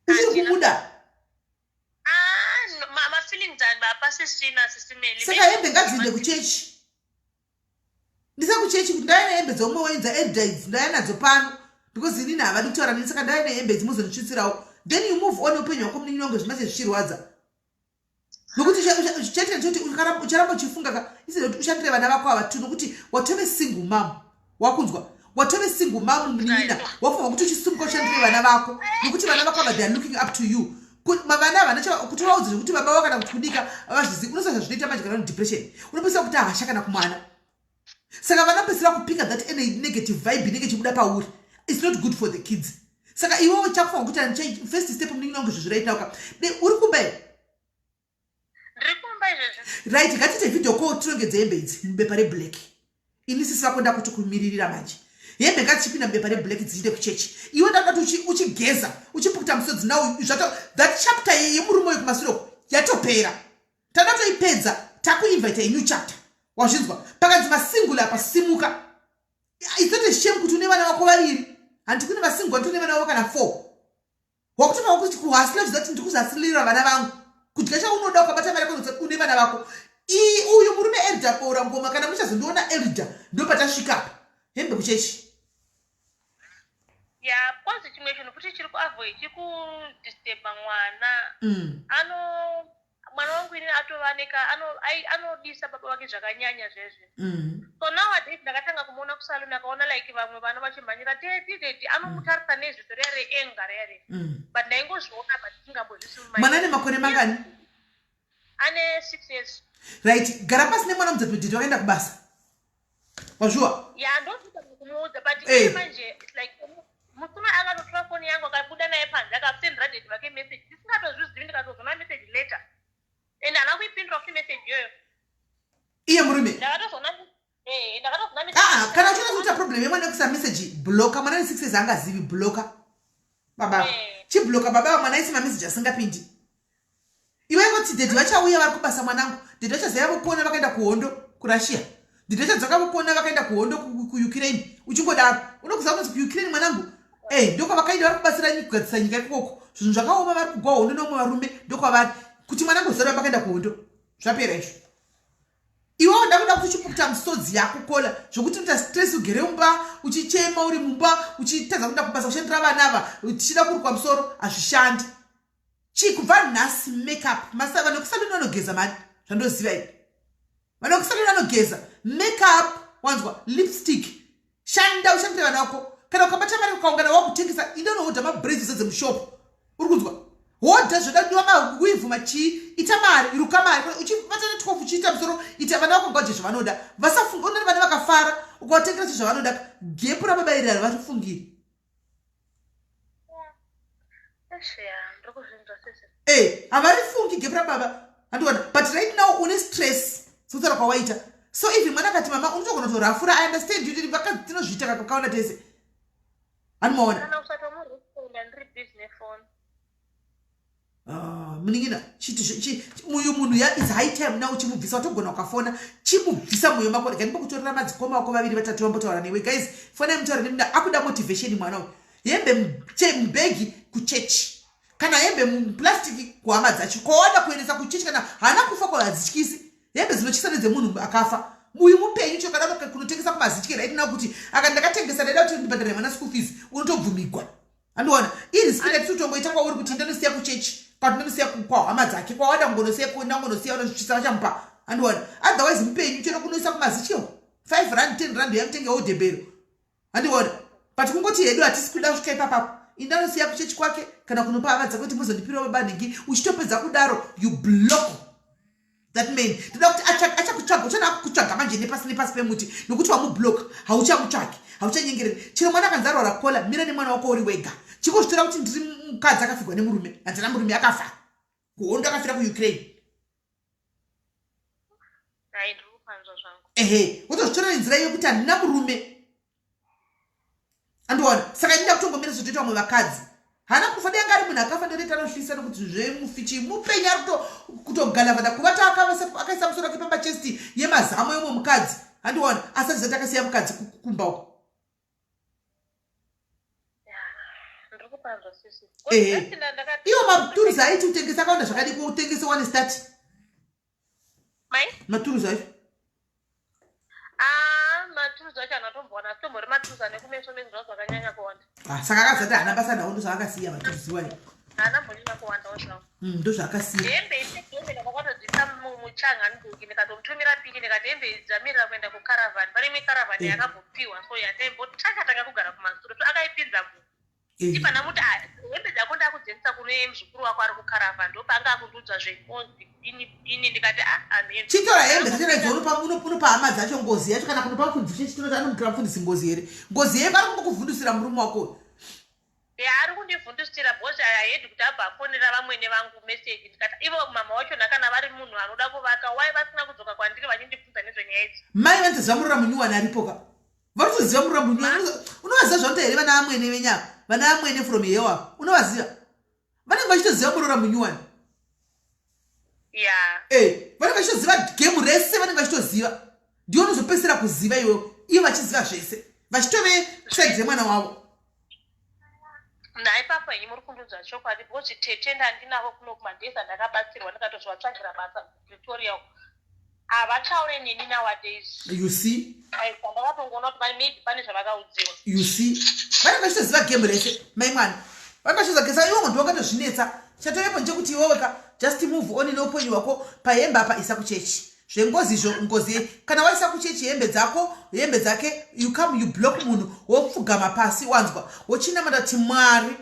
Uchiri kumuda? Ah, mafeelings apasisina sisi Meli. Saka hembe ngadziende kuchechi. Ndisa kuchechi kuti ndauya nehembe dzeumwe wenyu dzaelder idzi ndauya nadzo pano because inini havadi kutaura neni saka ndauya nehembe idzi muzonditsvitsirawo. Then you move on upenyu hwako munin'ina wangu zvimache zvichirwadza. Nokuti chete ndechekuti ucharamba uchifunga ka instead yekuti ushandire vana vako ava two nokuti watove single mom wakunzwa watove single mom munin'ina wakufanirwa kuti uchisimuka ushandire vana vako nokuti vana vako ava they are looking up to you. Vana havana kuti vaudze zvekuti baba vako kana kuti kudika vazvizivi unoziva zvazvinoita manje kana une depression unopedzisira kuita hasha kana kumwana saka vana pedzisira kupika that any negative vibe inenge ichibuda pauri it's not good for the kids saka iwewe chakufanira kuita first step munin'ina wangu izvozvi right now ka uri kumba here? Ndiri kumba izvezvi. Right, ngatiite video call tirongedze hembe idzi mubepa reblack. Ini sisi vako ndakutokumiririra manje. Hembe ngatichipinda mubepa reblack dziinde kuchechi. Iwe ndakuda kuti uchigeza, uchipukuta musodzi now zvato that chapter yemurume uyu kumasure uko yatopera. Tada toipedza takuinvite a new chapter. Wazvinzwa? Pakanzi masingle apa simuka. It's not a shame kuti une vana vako vaviri. Hanti kune masingle vanotone vana vavo kana 4. Wakutofa kuti kuhasila zviza kuti ndikuzasilira vana vangu. Kudya chaunoda ukabata mari yako une vana vako. I uyu murume Elder boora ngoma kana muchazondiona Elder ndopatasvika apa. Hembe kuchechi. Ya kwanzi chimwe chinhu futi chiri kuavoid chiri kudisturba mwana. Ano mwana wangu ini atova neka anodisa baba vake zvakanyanya zvezve. So nowadays ndakatanga kumuona kusalon akaona like vamwe vana vachimhanyira daddy daddy anomutarisa neziso riya reenga riya riya. But ndaingozviona but ndisingambozvisi mumai. Mwana ane makore mangani? Ane 6 years. Right, gara pasi nemwana mudzi kuti wakaenda kubasa. Wazviwa? Yeah, ndokuita kumuudza but iye manje it's like murume akatotora foni yangu akabuda naye panze akasendera daddy vake message ndisingatozvizivi ndikatozoona message later and haana kuipindura futi message iyoyo. Iye murume? Ndakatozoona ndakatozoona message. Ah, kana uchiona kuita problem yemwana yekuisa message blocker mwana ane 6 years angazivi blocker. Baba. Chiblocker baba mwana aise mamessage asingapindi. Iwe ingoti daddy vachauya vari kubasa mwanangu. Daddy vachazouya vopona vakaenda kuhondo kuRussia. Daddy vachadzoka vopona vakaenda kuhondo kuUkraine. Uchingodaro. Unokuziva kunzi kuUkraine mwanangu. Eh, ndokwavakaenda vari kubatsira nyika kugadzisa nyika ikoko. Zvinhu zvakaoma vari kugwa hondo neumwe varume ndokwavari. Kuti mwanangu zara vakaenda kuhondo. Zvapera izvo. Iwewe ndakuda kuti uchipukuta misodzi yako kola zvekuti unoita stress ugere mumba uchichema uri mumba uchitadza kuenda kubasa kushandira vana ava tichida kurukwa musoro hazvishandi. Chii kubva nhasi make up masa vanhu vekusaluni vanogeza mani zvandoziva ini vanhu vekusaluni vanogeza make up wanzwa lipstick. Shanda ushandire vana vako. Kana ukabata mari ukaungana wakutengesa, inda unohodha mabraids uzadze mushop. Uri kunzwa? Hodha zvoda kudiwa mawivhu machii, ita mari, ruka mari. Uchibata ne 12 uchiita musoro, ita vana vako ngawadye zvavanoda. Vasafunga, unoona vana vakafara, ukavatengera zvinhu zvavanoda, gepu rababa iri harivatofungiri. Eh, havarifungi gepu rababa. Handiona, but right now une stress sokutaura kwawaita. So even mwana akati mama unotogona kutorafura, I understand you, vakadzi tinozviita kakakaona tese. Handimaona. Kana usatomuresponda ndiri busy nefoni. Ah, munin'ina chiti uyu munhu ya is high time now chimubvisa watogona ukafona chimubvisa moyo mako rega ndimbokutorera madzikoma wako vaviri vatatu vambotaura newe guys fonai mutaura nemuna akuda motivation mwana uyu hembe mubhegi kuchechi kana hembe muplastic kuhama dzacho kwawada kuendesa kuchechi kana haana kufa kwa hadzityisi hembe dzinotyisa nedzemunhu akafa uyu mupenyu chokada kunotengesa kumazitye right now kuti aka ndakatengesa ndaida kuti ndibhadhare mwana school fees unotobvumigwa andiona iriski yatiri kutongoita kwauri kuti ndinosiya kuchechi kwati ndinosiya kwahama dzake kwawada kungonosiya kunangonosiya unozvichisa vachamupa andiona otherwise mupenyu chero kunoisa kumazichio 5 rand 10 rand yamutenge wodhebhero andiona but kungoti hedu hatisi kuda kusvika ipapapo indanosiya kuchechi kwake kana kunopa hama dzake kuti muzondipirawo baba nhingi uchitopedza kudaro you block that man ndoda kuti achakutsvaga uchana akukutsvaga manje nepasi nepasi pemuti nokuti wamublock hauchamutsvagi hauchanyengereri chero mwana akanzi arwara kola mira nemwana wako uri wega chingozvitora kuti ndiri mukadzi akafigwa nemurume handina murume akafa kuhondo akafira kuukraine ehe wotozvitora nenzira yekuti handina murume andiona saka ndida kutongomira zvotoita vamwe vakadzi haana kufa dai anga ari munhu akafa ndotoita anohlisa nokuti zvemufi chii mupenyu ari kutogalavada kuvata akaisa musoro wake pamachesti yemazamo yomwe mukadzi andiona asi azati akasiya mukadzi kumba uko ehe iwo maturuzi aiti utengesa akaunda zvakadii kuutengese one start Mai? Maturuzi acho. Ah, maturuzi acho anatombowana asi tombori maturuzi ane kumeso meso zvavo zvakanyanya kuwanda. Ah, saka akazati haana basa nawo ndozvaakasiya maturuzi iwayo. Haana mbonyanya kuwandawo zvawo. Mm, ndozvaakasiya. Hembe ise hembe ndakatodzisa muchanga ndoki ndikatomutumira piki ndikati hembe idzi dzamirira kuenda kucaravan. Pane imwe caravan eh. yakambopiwa so yataimbotanga tanga kugara kumasure so akaipinza mu Eh. Ndibva ndamuti ah, hembe dzako ndakudzendesa kune muzukuru wako ari kukaravha ndopaanga akundiudza zvengozi kudini kudini ndikati ah amen. Chitora hembe dzacho nadzo unopa unopa hama dzacho ngozi yacho kana kunopa mufundisi chechi tinoti anomukira mufundisi ngozi here ngozi yeye vari kumbokuvhundusira murume wako uyu. Ya ari kundivhundusira because I had kuti abva afonera vamwene vangu message ndikati ivo mama wachona kana vari munhu anoda kuvaka why vasina kudzoka kwandiri vachindibvunza nezvenyaya idzi. Mai vanotoziva muroora munyuwani aripo ka vanotoziva muroora munyuwani unovaziva zvanoita here vana amwene venyava vana amwene from hewa unovaziva vanenge vachitoziva muroora munyuwani Yeah. Eh, vanenge vachitoziva game rese vanenge vachitoziva ndiwe unozopedzisira kuziva iwewe ivo vachiziva zvese vachitove side remwana wavo Nhai papa henyu muri kundiudza chokwadi because tete ndandinavo kuno kumadays andakabatsirwa ndikatozovatsvagira basa kuPretoria uko havataure neni nowadays. You see? Aisa ndakatongoona kuti maybe pane zvavakaudziwa. You see? Vanenge vachitoziva game rese mai mwana. Vanenge vachitoziva game saka iwe ndiwe wakatozvinetsa. Chatovepo ndechekuti iwewe ka just move on neupenyu hwako pahembe apa isa kuchechi. Zvengozi izvo ngozi kana waisa kuchechi hembe dzako hembe dzake you come you block munhu wopfugama pasi wanzwa wochinamata kuti Mwari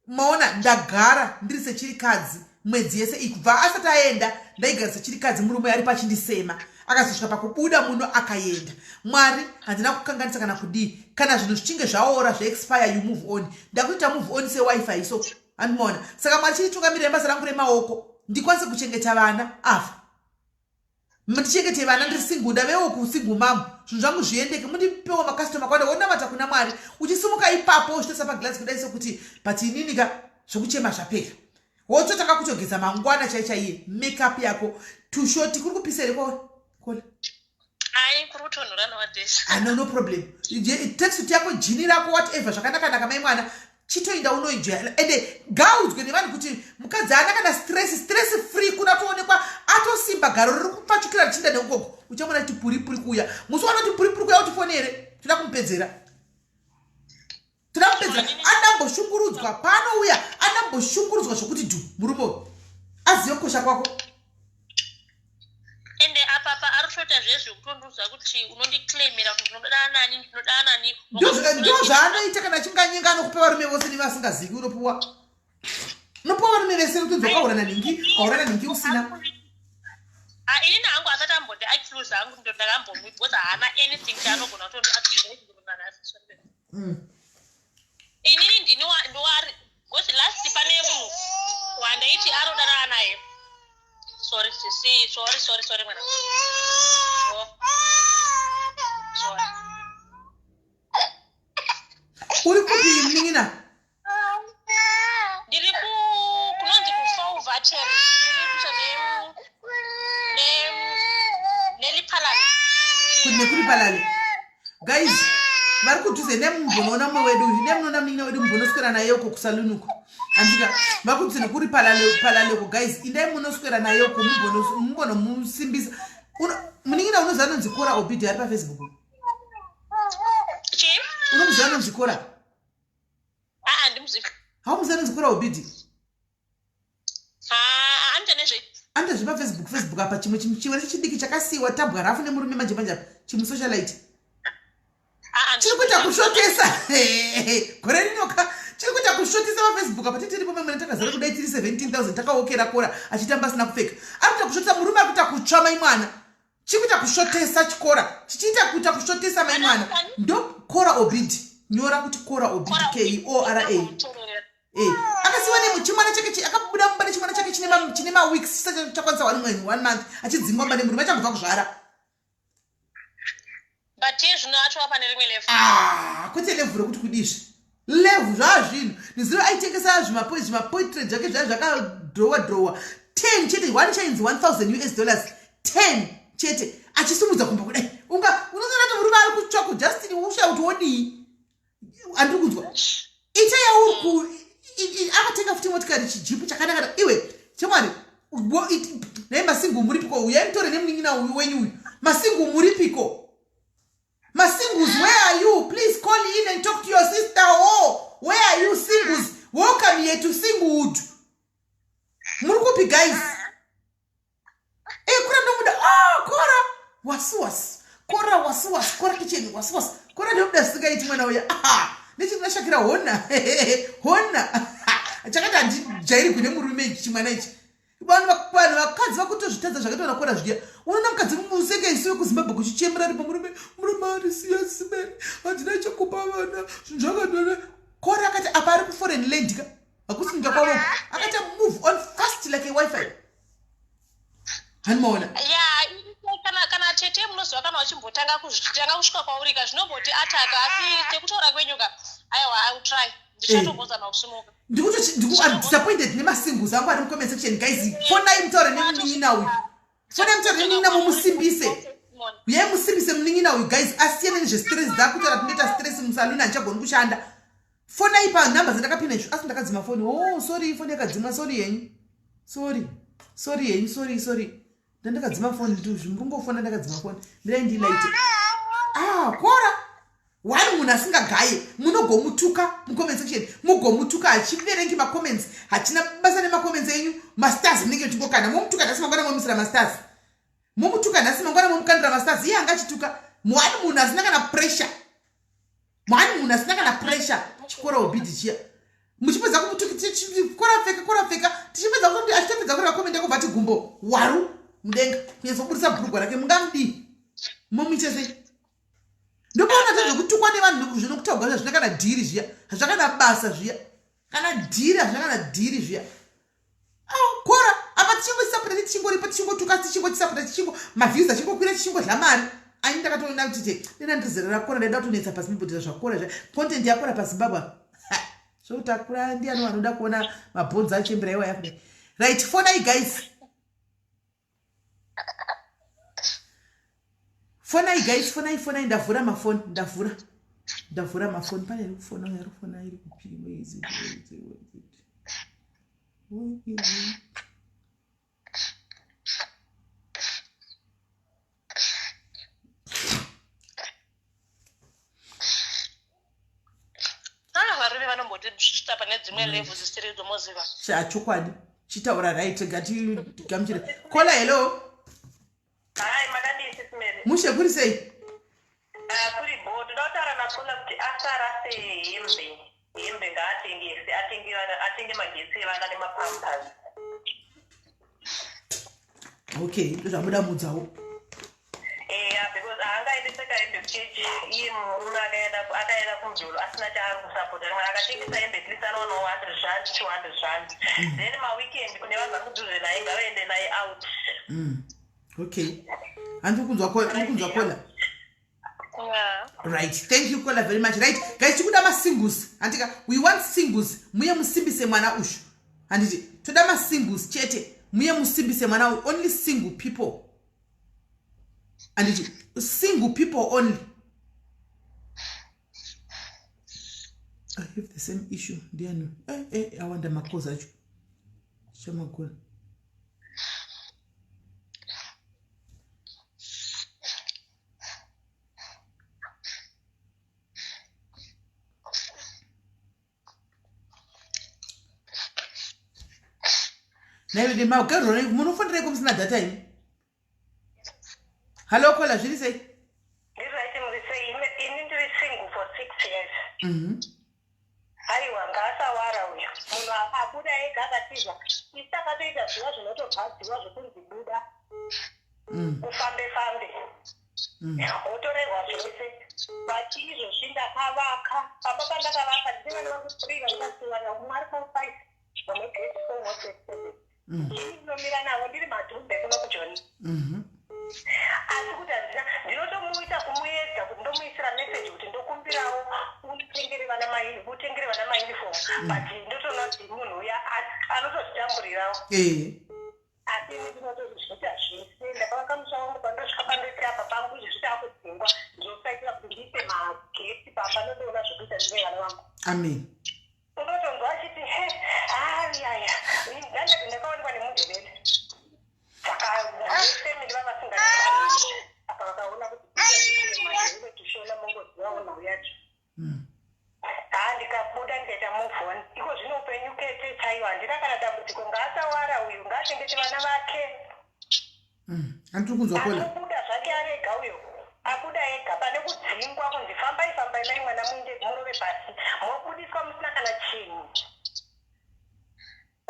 Maona ndagara ndiri sechirikadzi mwedzi yese iyi kubva asati aenda ndaigara sechirikadzi murume aripo achindisema akazosvika pakubuda muno akaenda mwari handina kukanganisa kana kudii kana zvinhu zvichinge zvaora zveexpire you move on ndakuita move on sewifi so handimaona saka mwari chiritungamirira basa rangu remaoko ndikwanise kuchengeta vana ava ndichengete vana ndiri single ndavewo kusingle mom zvinhu zvangu zviendeke mundipewo makastoma akawanda wonamata kuna mwari uchisimuka ipapo uchitoisa paglass kudai sekuti but inini ka zvekuchema zvapera wototanga kutogeza mangwana chai chaiye makeup yako tushoti kuri kupisa here kwauri kola Ai, kuri kutonhora nowadays. Ah, no, no problem. Text yako jini rako whatever zvakanaka naka mai mwana chitoinda unoenjoya ende ngaudzwe nevanhu kuti mukadzi haana kana stress stress free kuna toonekwa atosimba garo riri kupfachukira richiinda neukoko uchamuona kuti puripuri kuuya musi wanoti puripuri kuuya utifonere toda kumupedzera toda kumupedzera andamboshungurudzwa paanouya andamboshungurudzwa zvokuti dhu murume uyu azive kukosha kwako ende apapa ari kutoita zviye zvekutondiudza kuti unondiclaimira kuti ndinodanana nani ndinodanana nani ndo zvaanoita kana achinge anyenga anokupa varume vose nevasingazivi unopuwa unopuwa varume vese nokuti ukaura naningi ukaura naningi usina ah, inini hangu asati ambondi accuse hangu ndo ndakambomwi because haana anything chaanogona kutondi accuse mm. Inini ndini ndiwari because last pane munhu wandaiti anodanana naye. Sorry sisi, sorry sorry sorry mwana. Oh. Sorry. Uri kupi munin'ina? Ndiri ku kunonzi kuFauvater. Ndiri kucha ne ne nelipalale. Nekulipalale. Guys, vari kudhuze nemumbonoona mumwe wedu uyu nemunoona munin'ina wedu mumbonoswera naye uko kusaluni uko andika vari kudhuze nekuri palale uko guys indai munoswera naye uko mumbonomusimbisa munin'ina unoziva anonzi kora obidi ari pafacebook unomuziva anonzi kora haumuziva anonzi kora obidi anoita zvepafacebook facebook apa chimwe chimwe chidiki chakasiiwa tabwa rafu nemurume manje manje apa chimusocialite chiri kuita kushotesa gore rinoka chiri kuita kushotesa pafacebook apa titiripo memwene takazara kudai tiri 17000 takaokera kora achitamba asina kupfeka ari kuita kushotesa murume ari kuita kutsva mai mwana chiri kuita kushotesa chikora chichiita kuita kushotesa mai mwana ndo kora obidi nyora kuti kora obidi k o r a Eh, akasiwa nechimwana chake akabuda mumba nechimwana chake chine maweeks chisati chakwanisa one mwedzi one month achidzingwa mumba nemurume achangobva kuzvara but iye zvino atova pane rimwe level ah, kwete level rekuti kudizvi level zvaazvinhu nezuro aitengesa zvimapoitre zvake zvaya zvakadrowa drowa 10 chete one chainzi 1000 us dollars 10 chete achisumudza kumba kudai unga unozoona kuti murume ari kutsva kujustin ushaya kuti wodii andiri kunzwa ita yauri ku akatenga futi motikari chijipu chakanaka iwe chemwari naye masingle muripiko uyai mutore nemunin'ina uyu wenyu uyu masingle muripiko masingles where are you please call in and talk to your sister oh where are you singles welcome here to singlehood muri kupi guys Eh, kora ndomuda. Ah, kora. Wasi wasi. Kora wasi wasi. Kora kitchen wasi wasi. Kora ndomuda zvisingaiti mwana uya. Ah, nechindinashakira hona. Hona. Chakati handijairigwi nemurume ichi chimwana ichi. Vanhu vanhu vakadzi vakutozvitadza zvakaitwa nakora zviya. Unoona mukadzi museke isu vekuZimbabwe kuchichemera ari pamurume. Murume ari siya simeri. Handina chekupa vana. Zvinhu zvakadona. Kora akati apa ari kuforeign land ka. Hakusi nyika kwavo. Akati move on fast like a wifi. Hanimaona. Ya, kana kana tete munoziva kana uchimbotanga kuzvitanga kusvika kwauri ka zvinomboti ataka asi sekutaura kwenyu ka aiwa I will try. Ndichatombozama kusimuka. Ndikuti ndiku I'm disappointed nemasingles angu ari mucomment section guys. Fonai mutaure nemunin'ina uyu. Fonai mutaure nemunin'ina mumusimbise. Uyai musimbise munin'ina uyu guys asiyane nezvestress dzakutaura tinoita stress musaluni handichagoni kushanda. Fonai pa number dzandakapinda izvo asi ndakadzima foni. Oh sorry foni yakadzimwa sorry yenyu. Sorry. Sorry henyu, sorry, sorry. Ndandakadzima phone ndizvi, murungofona ndakadzima phone. Mirai ndilaite. Ah, kora. One munhu asingagaye, munogomutuka mucomment section, mugomutuka hachiverengi macomments, hachina basa nemacomments enyu, mastars munenge muchingokanda, momutuka nhasi mangwana momusira mastars. Momutuka nhasi mangwana momukandira mastars, iye anga achituka. One munhu asina kana pressure. Mwani munhu asina kana pressure chikora obidi chiya muchipedza kumutukora pfeka kora pfeka tichipedza kuti achitopedza kureva comment yako bvati gumbo waru mudenga kunyatsoburitsa bhurugwa rake mungamudii momuite sei ndopaona zve zvekutukwa nevanhu zvinokutaurwa zviya zvina kana dhiri zviya hazvakana basa zviya kana dhiri hazvina kana dhiri zviya oh, kora apa tichingosapota tichingoripa tichingotuka tichingotisapota tichingo maviews achingokwira tichingodla mari ani ndakatoona kuti te dena ndiri zera rakora ndaida kutonetsa pazimbabwe zvakora zva content yakora pazimbabwe zvokuti akura ndiani vanoda kuona mabhonzo achembera iwa yakudai right fonai guys fonai guys fonai fonai ndavhura mafoni ndavhura ndavhura mafoni pane iri kufona uyo ari kufona iri kupi where is it where is it where is it where is it Ah, varume vanomboti pane dzimwe level dzisiri idzo moziva. Chokwadi. Chitaura right gatigamuchire. Kola hello. Hi, makadii sis Mary? Mushe kuri sei? Ah, kuri bho toda kutaura naKola kuti asarase hembe hembe ngaatengese atenge vana atenge magetsi evana nemapampers. Okay, ndozvamuda mudzawo. Eya because haangaendese kahembe kuchechi iye murume akaenda akaenda kumujolo asina chaari kusapota rimwe akatengesa hembe at least anowanawo 100 rand 200 rand then maweekend kune vanhu vari kudhuze naye ngavaende naye out. Okay, handiri kunzwa kola, uri kunzwa kola? Yeah. Right, thank you Kola very much. Right guys, tikuda masingles handika, we want singles, muye musimbise mwana ushu handiti, toda masingles chete, muye musimbise mwana uyu, only single people handiti, single people only. I have the same issue. Ndiani? Eh, eh, awanda makozi acho. Chamagona. Naive magariro munofondereiko musina data imi? Hallo Kola, zviri sei? Ndiright, muri sei? Ini ndiri single for 6 years. Aiwa, ngaasawara uyu munhu abuda ega akatiza. Isi takatoita zviya zvinotobvadziwa zvekunzi buda ufambe fambe wotorerwa zvese, but izvozvi ndakavaka pamba. Pandakavaka ndine vana vangu three vandakasiwana, umwe ari form five, vamwe grade four, umwe grade seven. Ini ndinomira navo ndiri madhumbe kuno kuJoni. Asi kuti handina, ndinotomuita kumuedza kuti ndomuisira meseji kuti ndokumbirawo utengere vana utengere vana mauniform, but ndotoona kuti munhu uya anotozvitamburirawo. Asi ini ndinotozviita zvese. Ndakavaka musha wangu, pandosvika pandoiti apa pangu, izvi zvitakudzingwa, ndinosaitira kuti ndiise magetsi pamba, ndotoona zvekuita ndine vana vangu. Amen. Unotonzwa achiti he ayaya, ndandati ndakaonekwa nemundebele, saka vefamily vavasingaii apa vakaona kuti tushona, mongozivawo nhau yacho. Ha, ndikabuda ndikaita move on iko zvino, upenyu kete chaiyo, handina kana dambudziko. Ngaasawara uyu, ngaachengete vana vake. Handiri kunzwa Kola. Anobuda zvake arega uyo, abuda ega pane kudzingwa kunzi fambai fambai mai mwana muinde murove pasi, mobudiswa musina kana chinhu.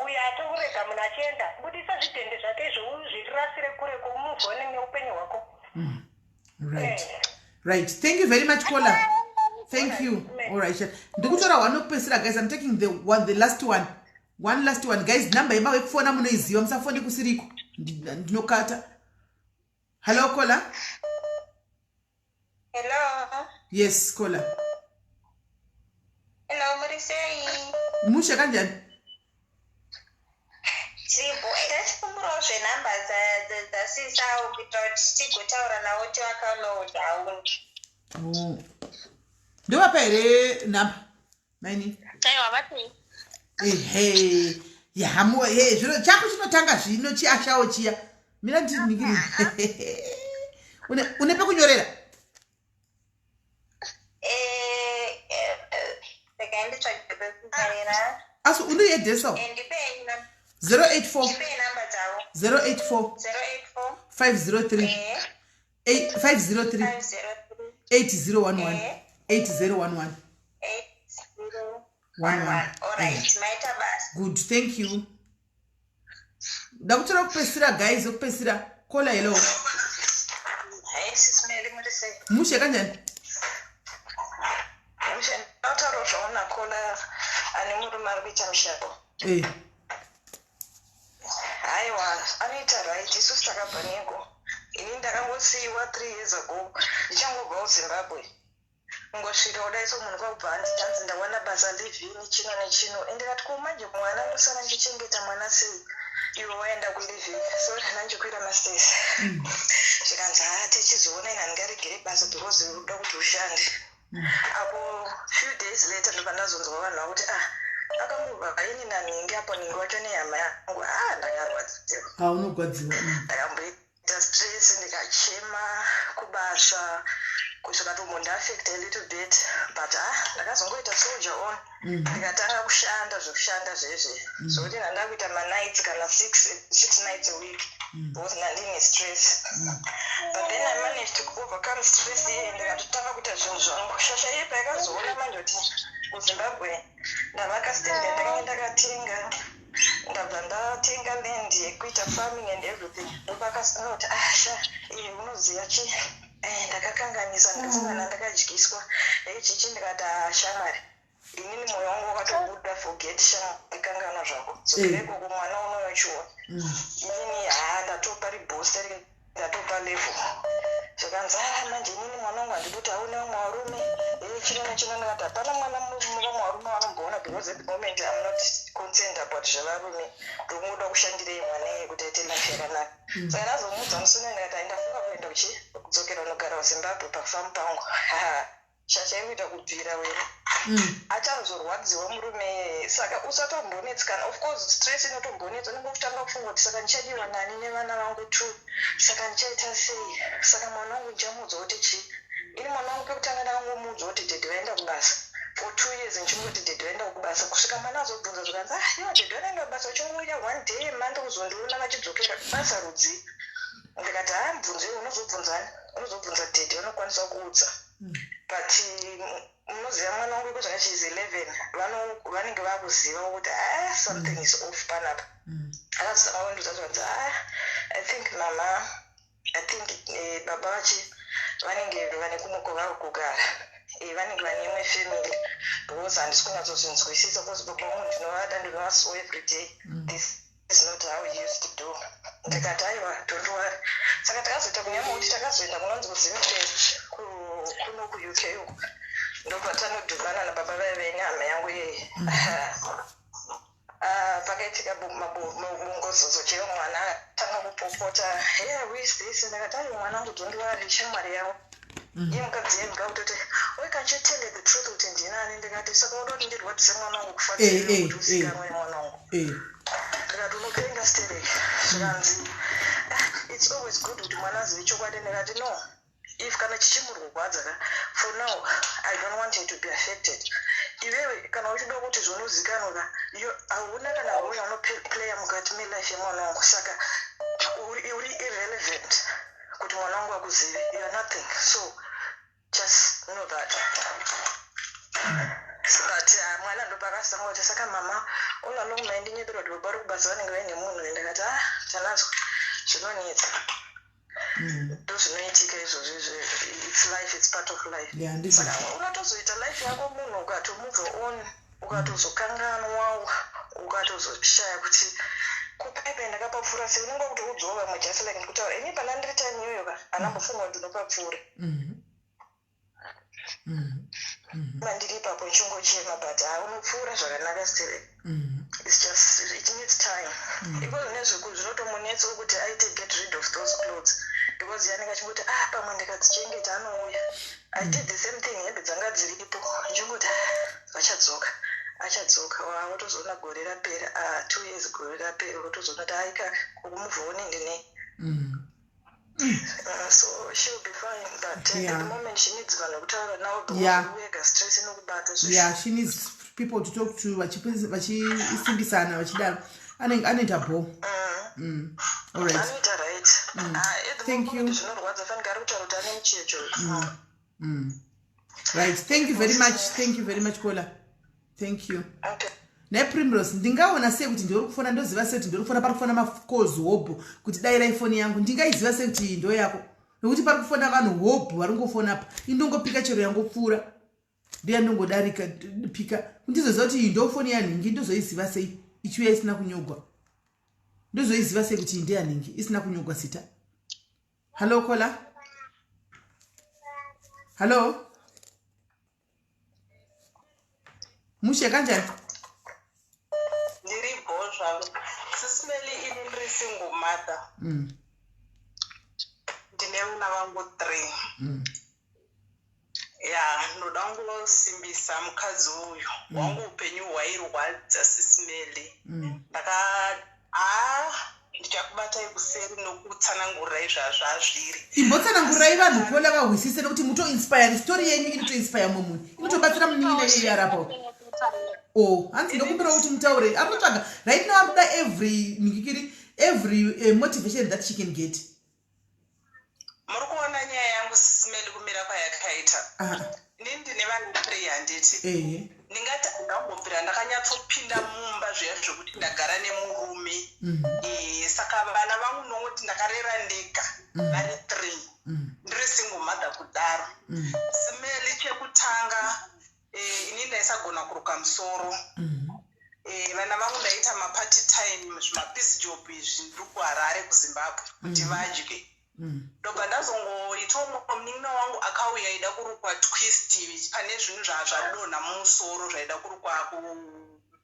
Uyo atourega munhu achienda, budisa zvidhende zvake izvo uzvirasire kure koumuvhone neupenyu hwako. Right, thank you very much Kola, thank you. All right, ndikutora one wekupedzisira guys. I'm taking the one, the last one, one last one guys. Number yema wekufona munoiziva, musafone kusiriko. Ndinokata. Hello Kola. Hello. Yes Kola. Hello, muri sei? Mushe, kanjani? Tiripo. Tachikumburawo zvenhamba dzasisawo kuitira kuti tigotaura navo tivakaunawo down. Oh. Ndovapa here nhamba maini? Aiwa, vati. Ehe, yamu he, zvino chako chinotanga zvino chiashawo chiya, mira ndinikiri une pekunyorera. Regai nditsvage pekunyorera. Asi unoyedhesawo. Ndipei 084 ndipei namba dzavo. 084 084 503 503 503 8011 8011. 80 11. Alright, maita basa. Good, thank you. Ndakutora kupedzisira guys, okupedzisira. Kola, hello. Hey, Sis Mary, muri sei? Mushe, kanjani? Mushe, ndautaura zvauna Kola ane murume ari kuita mushako. Haiwa, anoita right, isusu takabva neko. Ini ndakangosiyiwa 3 years ago, ndichangobva kuZimbabwe. Ngosvika kudai so munhu kwakubva anditi ndawana basa live-in chino nechino. Ndikati ko manje mwana ndosara ndichichengeta mwana sei? Iwe waenda kulive-in. So ndandikwira mastairs. Zvikanzi haa, tichizoona, ini handingaregere basa because unoda kuti ushande. Apo few days later ndobva ndazonzwa vanhu vakuti ah, akambobva ini nanhingi apo, nhingi wacho nehama yangu. Ah, ndakarwadziwa. Haunogwadziwa. Ndakamboita stress, ndikachema kubasa. Zvakatombondiaffecta a little bit, but ah, ndakazongoita soldier on. Ndikatanga kushanda zvekushanda zvezve, zvokuti ndanda kuita manights kana six nights a week because ndandine stress. But then I managed to overcome stress iye, ndikatotanga kuita zvinhu zvangu. Shasha iye paikazoona manje kuti kuZimbabwe ndavaka stand yandakanga ndakatenga, ndabva ndatenga land yekuita farming and everything, ndopakasanga kuti, "Ah, sha, iye unoziva chi, ndakakanganisa, ndikasangana ndakadyiswa echichi." Ndikati, "Ah, shamwari, inini mwoyo wangu wakatobuda. Forget, shamwari, kanganwa zvako, dzokera ikoko, mwana unoyochiona. Inini haa, ndatopa ribooster, ndatopa level." Zvakanzi, "Ah, manje inini mwana wangu handidi kuti aone vamwe varume, chino nechino." Ndikati, "Hapana mwana vamwe varume vanomboona because at the moment I'm not concerned about zvevarume. Ndokungoda kushandirei mwana iye kuti aite life yakanaka." Saka ndazomuudza musi unoyo, ndikati, "Aindafunga kuenda kuchi kudzokera kunogara kuZimbabwe pafamu pangu." Shasha iri kuita kubvira wena. Achazorwadziwa murume iyeye, saka usatombonetsikana. Of course stress inotombonetsa, unenge kutanga kufunga kuti, "Saka ndichadiwa nani nevana vangu two? Saka ndichaita sei? Saka mwana wangu ndichamuudza kuti chii?" Ini mwana wangu pekutanga ndakangomuudza kuti dhedhi vaenda kubasa for 2 years, ndichingoti dhedhi vaenda kubasa, kusvika mwana azobvunza, zvikanzi, "Ah, iwa, dhedhi vanoenda kubasa, uchingouya one day a month kuzondiona vachidzokera basa rudzi?" Ndikati, "Ha, mubvunzo iwe unozobvunzani? Unozobvunza dhedhi, vanokwanisa kuudza." But munoziva mwana wangu iko zvakachi is 11, vanenge vakuziva kuti, ah, something is off panapa. Akazotanga kundiudza, zvanzi, "Ah, I think mama, I think baba vachi vanenge vane kumwe kwavari kugara, vanenge vane imwe family, because handisi kunyatsozvinzwisisa, because baba vangu ndinovada, ndinovasuwa every day. This is not how he used to do." Ndikati, "Aiwa, don't worry." Saka takazoita kunyama kuti takazoenda kunonzi kuZimfest kuno kuUK uku, ndobva tanodhumana nababa vaive nehama yangu iyeye. Ah, pakaitika bongozozo chero mwana atanga kupopota, "Hey, who is this?" Ndakati, "Aiwa, mwana wangu, don't worry, shamwari yavo." Iye mukadzi yemga kutoti, "Why can't you tell her the truth kuti ndinani?" Ndikati, "Saka uda kuti ndirwadzise mwana wangu kufadziira kuti uzikanwe mwana wangu?" Ndikati, "Unopenga sterek." Zvikanzi, "Ah, it's always good kuti mwana azive chokwadi." Ndikati, "No, if kana chichimurwadza ka, for now I don't want her to be affected. Iwewe kana uchida kuti zvonozikanwa ka, hauna kana role yaunoplaya mukati melife yemwana wangu. Saka uri irrelevant kuti mwana wangu akuzive. You are nothing, so just know that." But mwana ndopakasanga kuti, "Saka mama, all along maindinyepera kuti baba vari kubasa, vanenge vaine munhu." Ndakati, "Ah, tanazwa zvinonetsa." Ndo zvinoitika izvozvo izvo. It's life, it's part of life. Yeah, ndizvo. Saka unotozoita life yako munhu, ukatomove on, ukatozokanganwa, ukatozoshaya kuti kupaipai ndakapapfuura sei. Unenge wakutoudzawo vamwe, just like ndikutaura ini pana ndiri time iyoyo ka, handambofunga kuti ndinopapfuura. Mandiri ipapo nchingochema, but ha, unopfuura zvakanaka still. It's just it needs time. Iko nezveku zvinotomunetsawo kuti aite get rid of those clothes, because yanenge achingoti, "Ah, pamwe ndikadzichengeta anouya." I did the same thing, hembe dzanga dziripo, ndichingoti, "Ah, vachadzoka, achadzoka." Wotozoona gore rapera, ah, 2 years, gore rapera, wotozoona kuti aika kukumove on ndine. So she'll be fine, but at the moment she needs vanhu vekutaura navo because wega stress inokubata. Yeah, she needs people to talk to, vachisimbisana, vachidaro anenge anoita bo. All right. Anoita right. Ah, at the Thank moment you. zvinorwadza, fanika ari kutaura kuti ane muchecho. Right, thank you very much, thank you very much, caller, thank you. Okay. Neprimrose, ndingaona sei kuti ndiri kufona? Ndoziva sei kuti ndiri kufona? Pari kufona macalls hobho kuti dairai foni yangu. Ndingaiziva sei kuti iyi ndo yako? Nokuti pari kufona vanhu hobho, vari ngofona pa, indongopika chero yangopfuura, ndiyandongodarika pika. Ndizoziva kuti iyi ndo foni yanhingi? Ndozoiziva sei ichiuya isina kunyogwa? Ndozoiziva sei kuti iyi ndeyanhingi isina kunyogwa zita? Hallo, caller, hallo, mushe kanjani? Ndiri bho zvangu, Sis Melly. Ini ndiri single mother. Ndine vana vangu three. Ya, ndoda kungosimbisa mukadzi uyu wangu. Upenyu hwairwadza, Sis Melly. Ndaka ha, Ndichakubatai kuseri nokutsanangurirai zvazvazviri. Imbotsanangurirai vanhu kola vahwisise nekuti mutoinspire story yenyu inotoinspire mumwe munhu inotobatsira munin'ina iyeyo arapo. Oh, hanzi ndokumbira kuti mutaure ari kutsvaga right now ari kuda every mhikikiri every motivation that she can get. Muri kuona nyaya yangu simeli kumira kwayakaita. Inini ndine vana three handiti? Ndingati handambobvira ndakanyatsopinda mumba zviya zvekuti ndagara nemurume. Saka vana vangu ndongoti ndakarera ndega vari three. Ndiri single mother kudaro. Simeli chekutanga ini ndaisagona kuruka musoro. Vana vangu ndaita maparty time zvimapiece job izvi ndiri kuHarare kuZimbabwe kuti vadye. Ndobva ndazongoitawo mumwe munin'ina wangu akauya aida kurukwa twist pane zvinhu zvadonha mumusoro zvaida kurukwa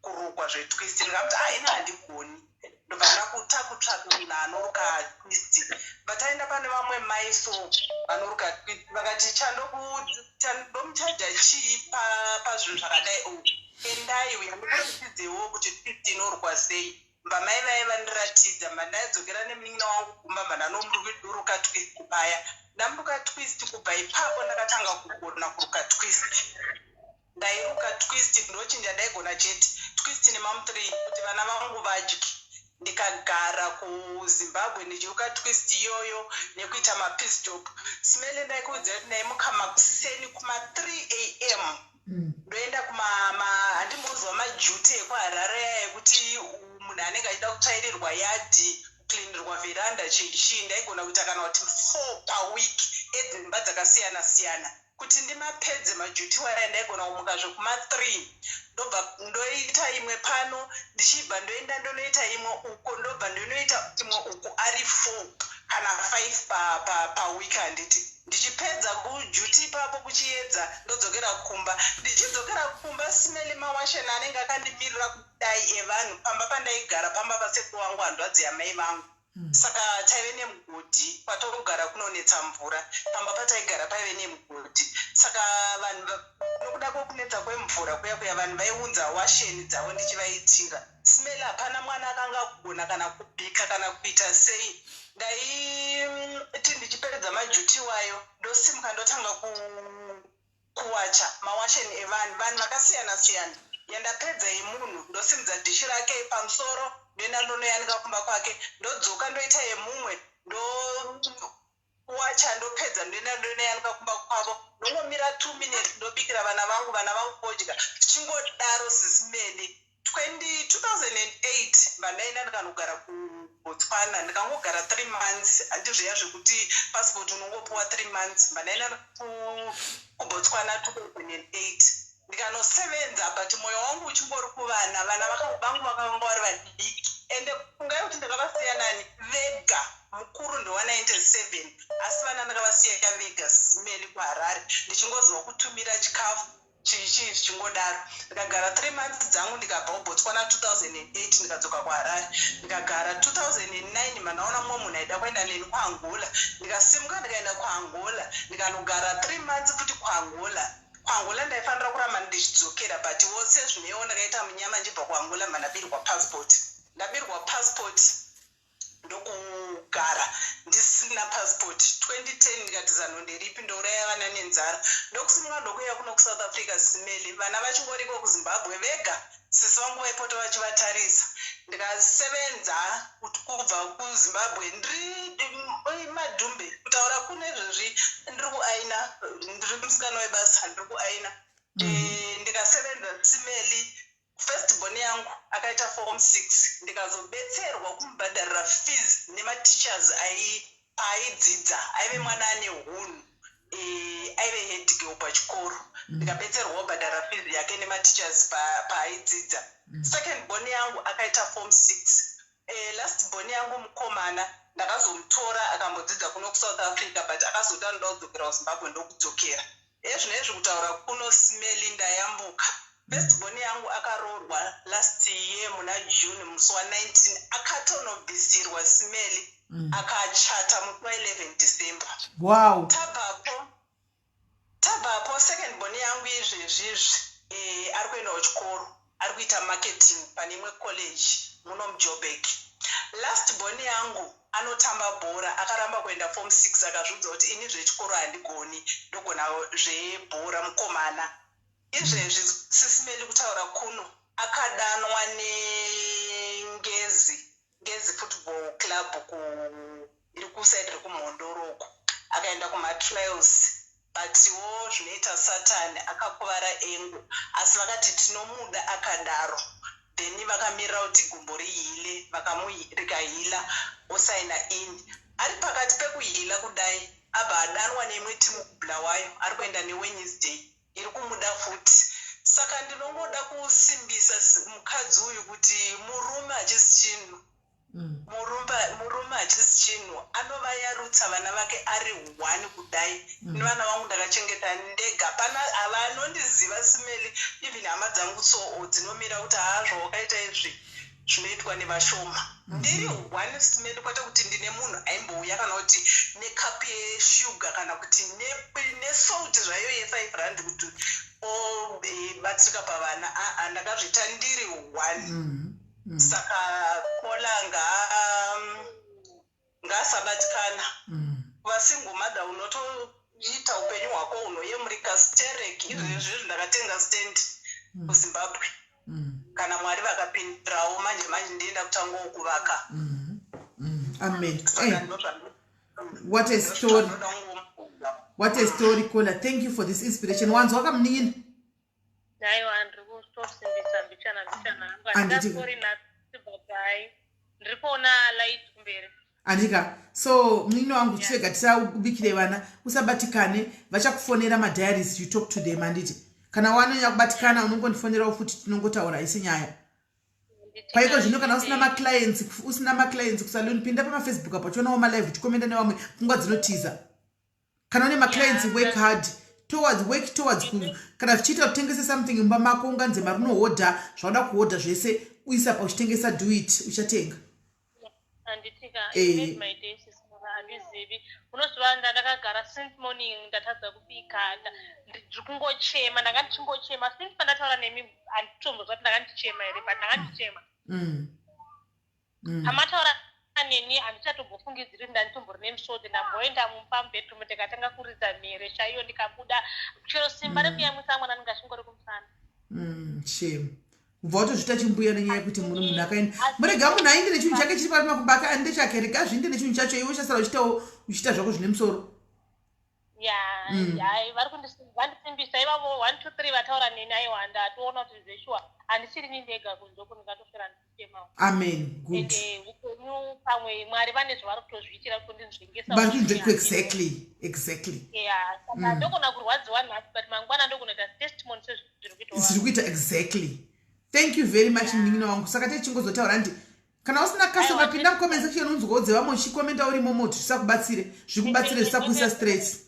kurukwa zvetwist ndikamuti haina handigoni. Ndobva ndakuta kutsvaka munhu anoruka twist. Bva taenda pane vamwe mai so vanoruka twist vakati chandomuchaja chii pazvinhu zvakadai o endai uya ndikuratidzewo kuti twist inorukwa sei. Mbamai vaye vandiratidza mba ndaidzokera nemunin'ina wangu kumba mba ndanomuruka twist paya. Ndamuruka twist kubva ipapo ndakatanga kugona kuruka twist. Ndairuka twist ndochinja ndaigona chete twist nemam3 kuti vana vangu vadye. Ndikagara kuZimbabwe ndichiruka twist iyoyo nekuita mapiece job. Simele ndaikuudzai kuti ndaimuka makuseni kuma3 am ndoenda kuma handimboziva maduty ekuHarare aya ekuti munhu anenge achida kutsvairirwa yadhi kucleanirwa veranda chii ndaigona kuita kana kuti four paweek edzimba dzakasiyana siyana kuti ndimapedze maduty waya ndaigona kumuka zvekuma3 ndobva ndoita imwe pano ndichibva ndoenda ndonoita imwe uko ndobva ndonoita imwe uko ari four kana five paweek pa, pa handiti ndichipedza kuduty ipapo kuchiedza ndodzokera kumba ndichidzokera kumba simeli mawasheni anenge akandimirira kudai evanhu pamba pandaigara pamba pasekuru wangu hanzvadzi yamai vangu. Saka taive nemugodhi kwatogara kunonetsa mvura pamba pataigara paive nemugodhi saka vanhu nokuda kwekunetsa kwemvura kuya kuya vanhu vaiunza washeni dzavo ndichivaitira simeli hapana mwana akanga kugona kana kubika kana kuita sei ndaiti ndichipedza maduty wayo ndosimuka ndotanga kuwacha mawasheni evanhu vanhu vakasiyana siyana yandapedza yemunhu ndosimudza dhishi rake pamusoro ndoenda ndonoyanika kumba kwake ndodzoka ndoita yemumwe ndowacha ndopedza ndoenda ndonoyanika kumba kwavo ndongomira 2 minutes ndobikira vana vangu vana vangu vodya tichingodaro sisimeli 2008 vandaenda ndikanogara kuBotswana ndikangogara 3 months handizviya zvekuti passport unongopiwa 3 months vandaenda kuBotswana 2008 ndikanosevenza but mwoyo wangu uchingori kuvana vana vangu vakanga vari vadiki ende kungai kuti ndakavasiya nani vega mukuru ndewa97 asi vana ndakavasiya vega simeli kuHarare ndichingoziva kutumira chikafu chii chii zvichingodaro ndikagara 3 months dzangu ndikabva kuBotswana 2008 ndikadzoka kuHarare ndikagara 2009 mandaona mumwe munhu aida kuenda neni kuAngola ndikasimuka ndikaenda kuAngola ndikanogara 3 months futi kuAngola kuAngola ndaifanira kuramba ndichidzokera but wose zvinewo ndakaita munyama ndichibva kuAngola mandabirwa passport ndabirwa passport ndokugara ndisina passport 2010 ndikati zano nderipi ndouraya vana nenzara ndokusimuka ndokuuya kuno kuSouth Africa simeli vana vachingoriko kuZimbabwe vega sisi vangu vaipota vachivatarisa ndikasevenza kubva kuZimbabwe ndiri madhumbe kutaura kune izvezvi ndiri kuaina ndiri musikana webasa ndiri kuaina Ndikasevenza simeli first born yangu akaita form six ndikazobetserwa kumubhadharira fees nemateachers paaidzidza aive mwana ane hunhu aive head girl pachikoro ndikabetserwa kubhadhara fees yake nemateachers paaidzidza second born yangu akaita form six last born yangu mukomana ndakazomutora akambodzidza kuno kuSouth Africa but akazoti anoda kudzokera kuZimbabwe ndokudzokera ezvinezvi kutaura kuno simeli ndayambuka first born yangu akaroorwa last year muna June musi wa19 akatonobvisirwa simeli akachata musi wa11 December Tabvapo second born yangu izvezvizvi ari kuendawo chikoro. Ari kuita marketing pane imwe college muno muJoburg. Last born yangu anotamba bhora, akaramba kuenda form 6, akazviudza kuti ini zvechikoro handigoni, ndogona zvebhora. Mukomana izvezvi, Sis Melly, kutaura kuno akadanwa neNgezi, Ngezi Football Club ku iri kuside rekuMhondoro uko. Akaenda kumatrials, butwo zvinoita Satan, akakuvara ankle, asi vakati tinomuda akadaro. Then vakamirira kuti gumbo riheale, rikaheala osaina in. Ari pakati pekuheala kudai, abva adanwa neimwe timu kuBulawayo, ari kuenda neWednesday, iri kumuda futi. Saka ndinongoda kusimbisa mukadzi uyu kuti murume hachisi chinhu. Murume hachisi chinhu. Anovayarutsa vana vake ari one kudai. Nevana vangu ndakachengeta ndega pana havanondiziva, Sis Melly. Even hama dzangu so dzinomira kuti haa, zvawakaita izvi zvinoitwa nevashoma. Ndiri one, Sis Melly, kwete kuti ndine munhu aimbouya kana kuti nekapu yeshuga kana kuti nesalt zvayo ye5 rand kuti obatsirika pavana. Aa, ndakazviita ndiri one. Saka kola ngaasabatikana. Kuva single mother unotoita upenyu hwako hunoyemurika sterek. Izvezvi ndakatenga stand kuZimbabwe. Kana Mwari vakapindirawo, manje manje ndienda kutangawo kuvaka. Amen. Hey. What a story, what a story, Kola. Thank you for this inspiration. Wanzwa kamunin'ina? Aiwa, ndiri kutosimbisa mbichana mbichana hangu. Handingasori nhasi, but hai, ndiri kuona light kumberi. Andika, so munin'ina wangu, chirega tisabikire vana. Usabatikane, vachakufonera madiaries, you talk to them, handiti? Kana wanonyanya kubatikana, unongondifonerawo futi, tinongotaura isi nyaya kwaiko. Zvino kana usina maclients, usina maclients kusalon, pinda pamafacebook apo, uchionawo malive, uchikomenda nevamwe, pfungwa dzinotiza. Kana une maclients, work hard towards, work towards. Kana zvichiita kutengesa something mumba mako, unganze mari, unohodha zvauda kuhodha zvese, uisa pa uchitengesa. Do it, uchatenga. Handitika. My days, handizivi, unoziva ndakagara since morning, ndatadza kubika, ndiri kungochema. Ndanga ndichingochema since pandataura nemi. Handitombozva kuti ndanga ndichichema here, but ndanga ndichichema. Pamataura neni, handichatombofungidziri kuti ndanditombori nemusodzi. Ndamboenda mumba mubedroom, ndikatanga kuridza mhere chaiyo, ndikabuda. Chero simba rekuyamwisa mwana ndingachingori kumusana. Shame. Kubva watozviita chimbuya nenyaya yekuti munhu akaenda. Murega munhu ainde nechinhu chake chiri pari makubaka, ndechake, rega zviinde nechinhu chacho. Iwe uchasara uchiitawo, uchiita zvako zvine musoro. Ya. Hai, vari kundisimbisa ivavo. One, two, three vataura neni. Aiwa, ndatoona kuti zveshuwa handisiri ni ndega kunze uku, ndingatoswera ndichitemawo. Amen, good. Ende upenyu, pamwe Mwari vane zvavari kutozviitira kutondinzvengesa. Exactly. Ya, saka ndogona kurwadziwa nhasi, but mangwana ndogona kuita testimony sezviri kuitawo. Zviri kuita, exactly. Thank you very much, munin'ina wangu. Saka techingozotaura ndi kana usina customer, pinda mucomment section, unzwawo dzevamwe uchikomenda uri momo kuti zvisakubatsire, zvikubatsire, zvisakuisa stress.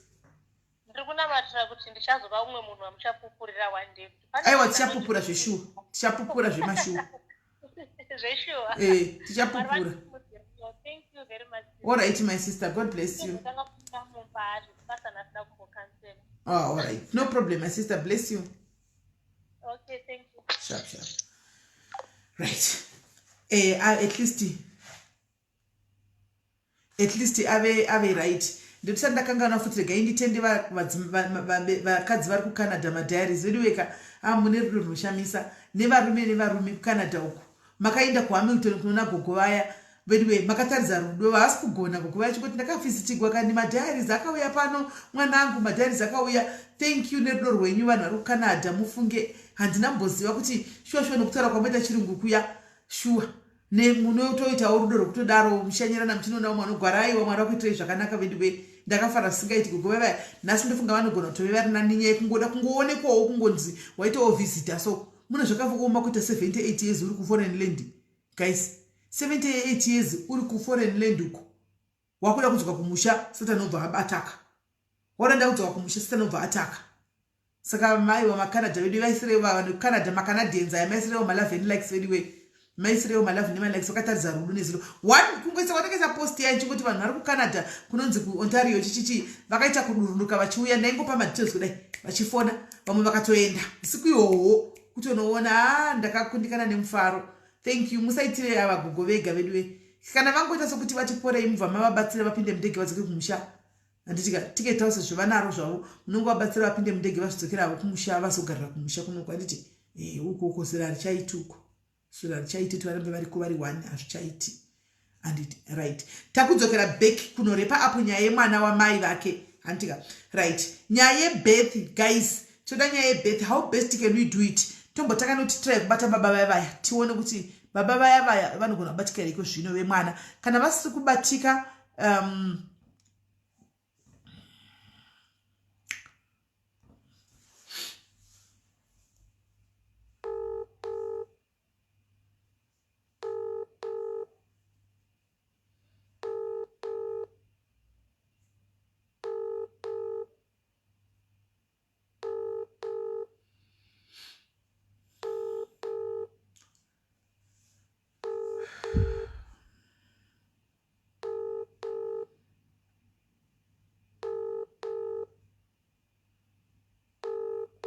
Ndiri kunamatira kuti ndichazova umwe munhu wamuchapupurira one day. Aiwa, tichapupura zveshuwa, tichapupura zvemashuwa. Zveshuwa. Eh, tichapupura. Thank you very much. All right, my sister, God bless you. Ndotanga kupinda mumba zvekubasa, ndasina kumbokansela. Oh, all right, no problem, my sister. Bless you. Okay, thank you. Sharp sharp. Right, at least ave right. Ndisati ndakanganwa futi, regai nditende vakadzi vari kuCanada, madiaries vedu veka. Ah, mune rudo runoshamisa, nevarume, nevarume kuCanada uku. Makaenda kuHamilton kunoona gogo vaya veduwe, makataridza rudo. Haasi kugona gogo vaya chingoti ndakafisitigwa kani, madiaries akauya pano, mwanangu, madiaries akauya. Thank you nerudo rwenyu, vanhu vari kuCanada. Mufunge handina mboziva kuti shuwa shuwa nokutaura kwamoita chirungu kuya, shuwa munotoitawo rudo rwekutodaro, muchanyerana muchinoona umwe anogwara. Aiwa, Mwari vakuitirei zvakanaka veduwe. Ndakafara zvisingaiti. Gogo vavaya nhasi ndofunga vanogona kutove vari nani, nyaya yekungoda kungoonekwawo, kungonzi waitawo visitor. So mune zvakaoma kuita 78 years uri kuforeign land, guys. 78 years uri kuforeign land uko, wakuda kudzoka kumusha, Satani obva abataka. Wakuda kudzoka kumusha, Satani obva ataka. Saka mai vamaCanada vedu, vaisirewo vanhu Canada, maCanadians aya, maisirewo malove and likes vedu we, maisirewo malove nemalikes. Vakataridza rudo nezuro one kungoisa kwandakaisa post yayo chingoti vanhu vari kuCanada, kunonzi kuOntario chichichi, vakaita kudurunuka vachiuya. Ndaingopa madetails kudai, vachifona, vamwe vakatoenda usiku ihoho. Kutonoona haa ndakakundikana nemufaro. Thank you. Musaitire ava gogo vega veduwe. Kana vangoita sokuti vati porei mubva mavabatsira vapinde mundege vadzoke kumusha. Handiti ka ticket tause zvevanaro zvavo munonge vabatsira vapinde mundege vazvidzokera havo kumusha vazogarira kumusha kunoko handiti eh uko uko zera harichaiti uko. Sure harichaiti kuti varambe variko vari one hazvichaiti. Handiti right. Takudzokera back kunorepa apo nyaya yemwana wamai vake handitika right. Nyaya yebirth guys toda nyaya yebirth how best can we do it tombotanga nekuti try kubata baba vaya vaya tione kuti baba vaya vaya vanogona kubatika here iko zvino vemwana kana vasiri kubatika um,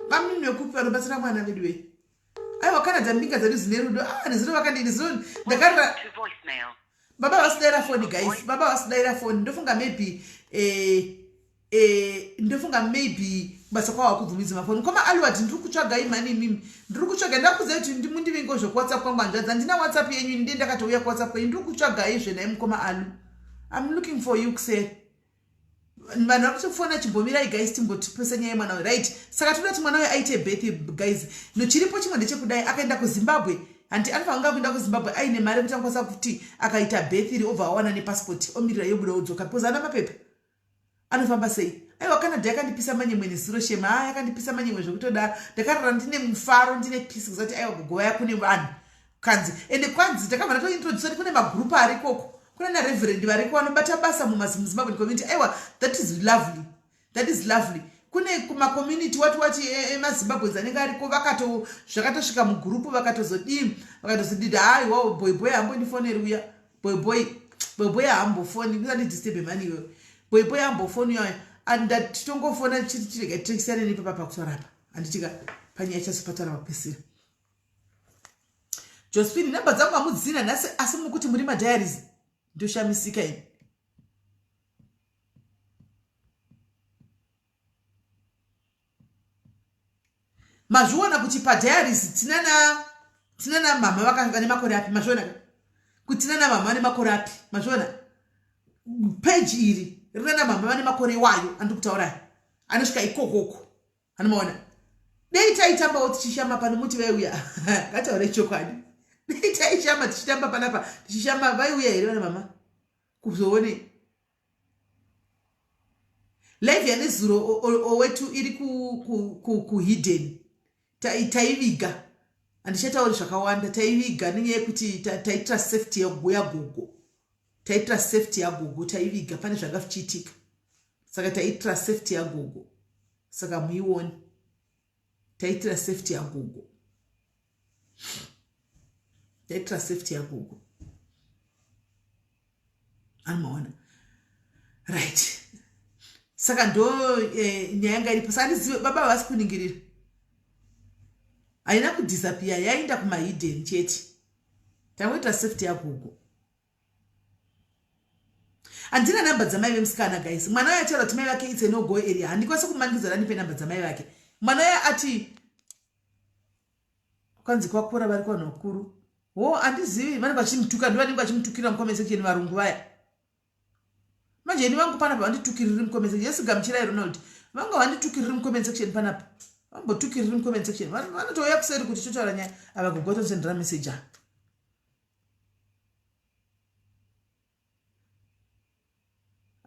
Bamnini vekupi vanobatsira mwana vedu wee aiwa kana dzambinga dzedu dzine rudo ah nezuro vakandini zuro ndakarira baba vasidaira foni guys baba vasidaira foni ndofunga maybe eh, eh, ndofunga maybe kubasa kwavo hakubvumidzi mafoni koma alward ndiri kutsvagai mhani imimi ndiri kutsvagai ndakuudzai kuti ndimundivingo zvekuwhatsapp kwangu hanzvadzi handina whatsapp yenyu ndiye ndakatouya kuwhatsapp kwenyu ndiri kutsvagai zvenai mukoma alu im looking for you kuseri vanhu vari kutifona chimbomirai guys timbotipesa nyaya yemwana uyu right saka toda kuti mwana uyu aite birth guys no chiripo chimwe ndechekudai akaenda kuzimbabwe hanti anofanira kunge akuenda kuzimbabwe aine mari yekuti anokwanisa kuti akaita birth iri obva awana nepassport omirira yobuda odzoka because ana mapepa anofamba sei aiwa canada yakandipisa manyemwe nezuro shema haa yakandipisa manyemwe zvekutodaro ndakarara ndine mufaro ndine peace kuzati aiwa gogova yakune vanhu kanzi ende kwanzi takabva ndatointrodusa kuti kune magroup arikoko kuna nareverend variko vanobata basa mumazimbabwean community aiwa that is lovely that is lovely kune kumacommunity wati wati emazimbabweans e, anenge ariko vakato zvakatosvika mugurupu vakatozodii vakatozodii haiwa boyboy hambondifoneri uya boyboy boyboy haambofoni usandidisturbe mani iwewe boyboy haambofoni uya and titongofona chiri chirega tirekisane nepapa pakutorapa handitika panyaya chasipatara pakupesira Josephine number dzangu hamudzina nhasi asi mukuti muri madiaries ndoshamisika ini mazviona kuti padiaries tinana tinana mama vane makore api mazviona kuti tinana mama vane makore api mazviona page iri rinana mama vane makore iwayo andiri kutaurai anosvika ikokoko Anomaona. Dei taitambawo tichishama pano muti vaiuya. Ngataure chokwadi. Dei taishama tichitamba panapa tichishama vaiuya here vana mama? Kuzoone. Live yanezuro owetu iri ku ku ku, ku hidden. Taiviga. Handichatauri zvakawanda taiviga nenyaya yekuti taitira safety yagogo. Taitira safety yagogo taiviga pane zvanga zvichiitika. Saka taitira safety yagogo. Saka muione. Taitira safety yagogo. Taitira safety yagogo. Anomaona. Right. Saka ndo eh, nyaya yanga iripo. Saka ndizive baba havasi kuningirira. Haina kudisappear, yaenda kumahidden chete. Tangoita safety yagogo. Handina number dzamai vemusikana guys. Mwana uyo ataura kuti mai vake it's a no go area. Handikwanisi kumanikidza kuti andipe number dzamai vake. Mwana uyo ati kwanzi kwakura vari kuvanhu vakuru. Ho handizivi vanenge vachimutuka ndivanenge vachimutukirira mucomment section varungu vaya. Manje ini vangu panapa vanditukiriri mucomment section. Yes gamuchirai Ronald. Vanga vanditukiriri mucomment section panapa. Vambotukiriri mucomment section. Vanotouya kuseri kuti totaura nyaya. Ava gogo tosendera message apa.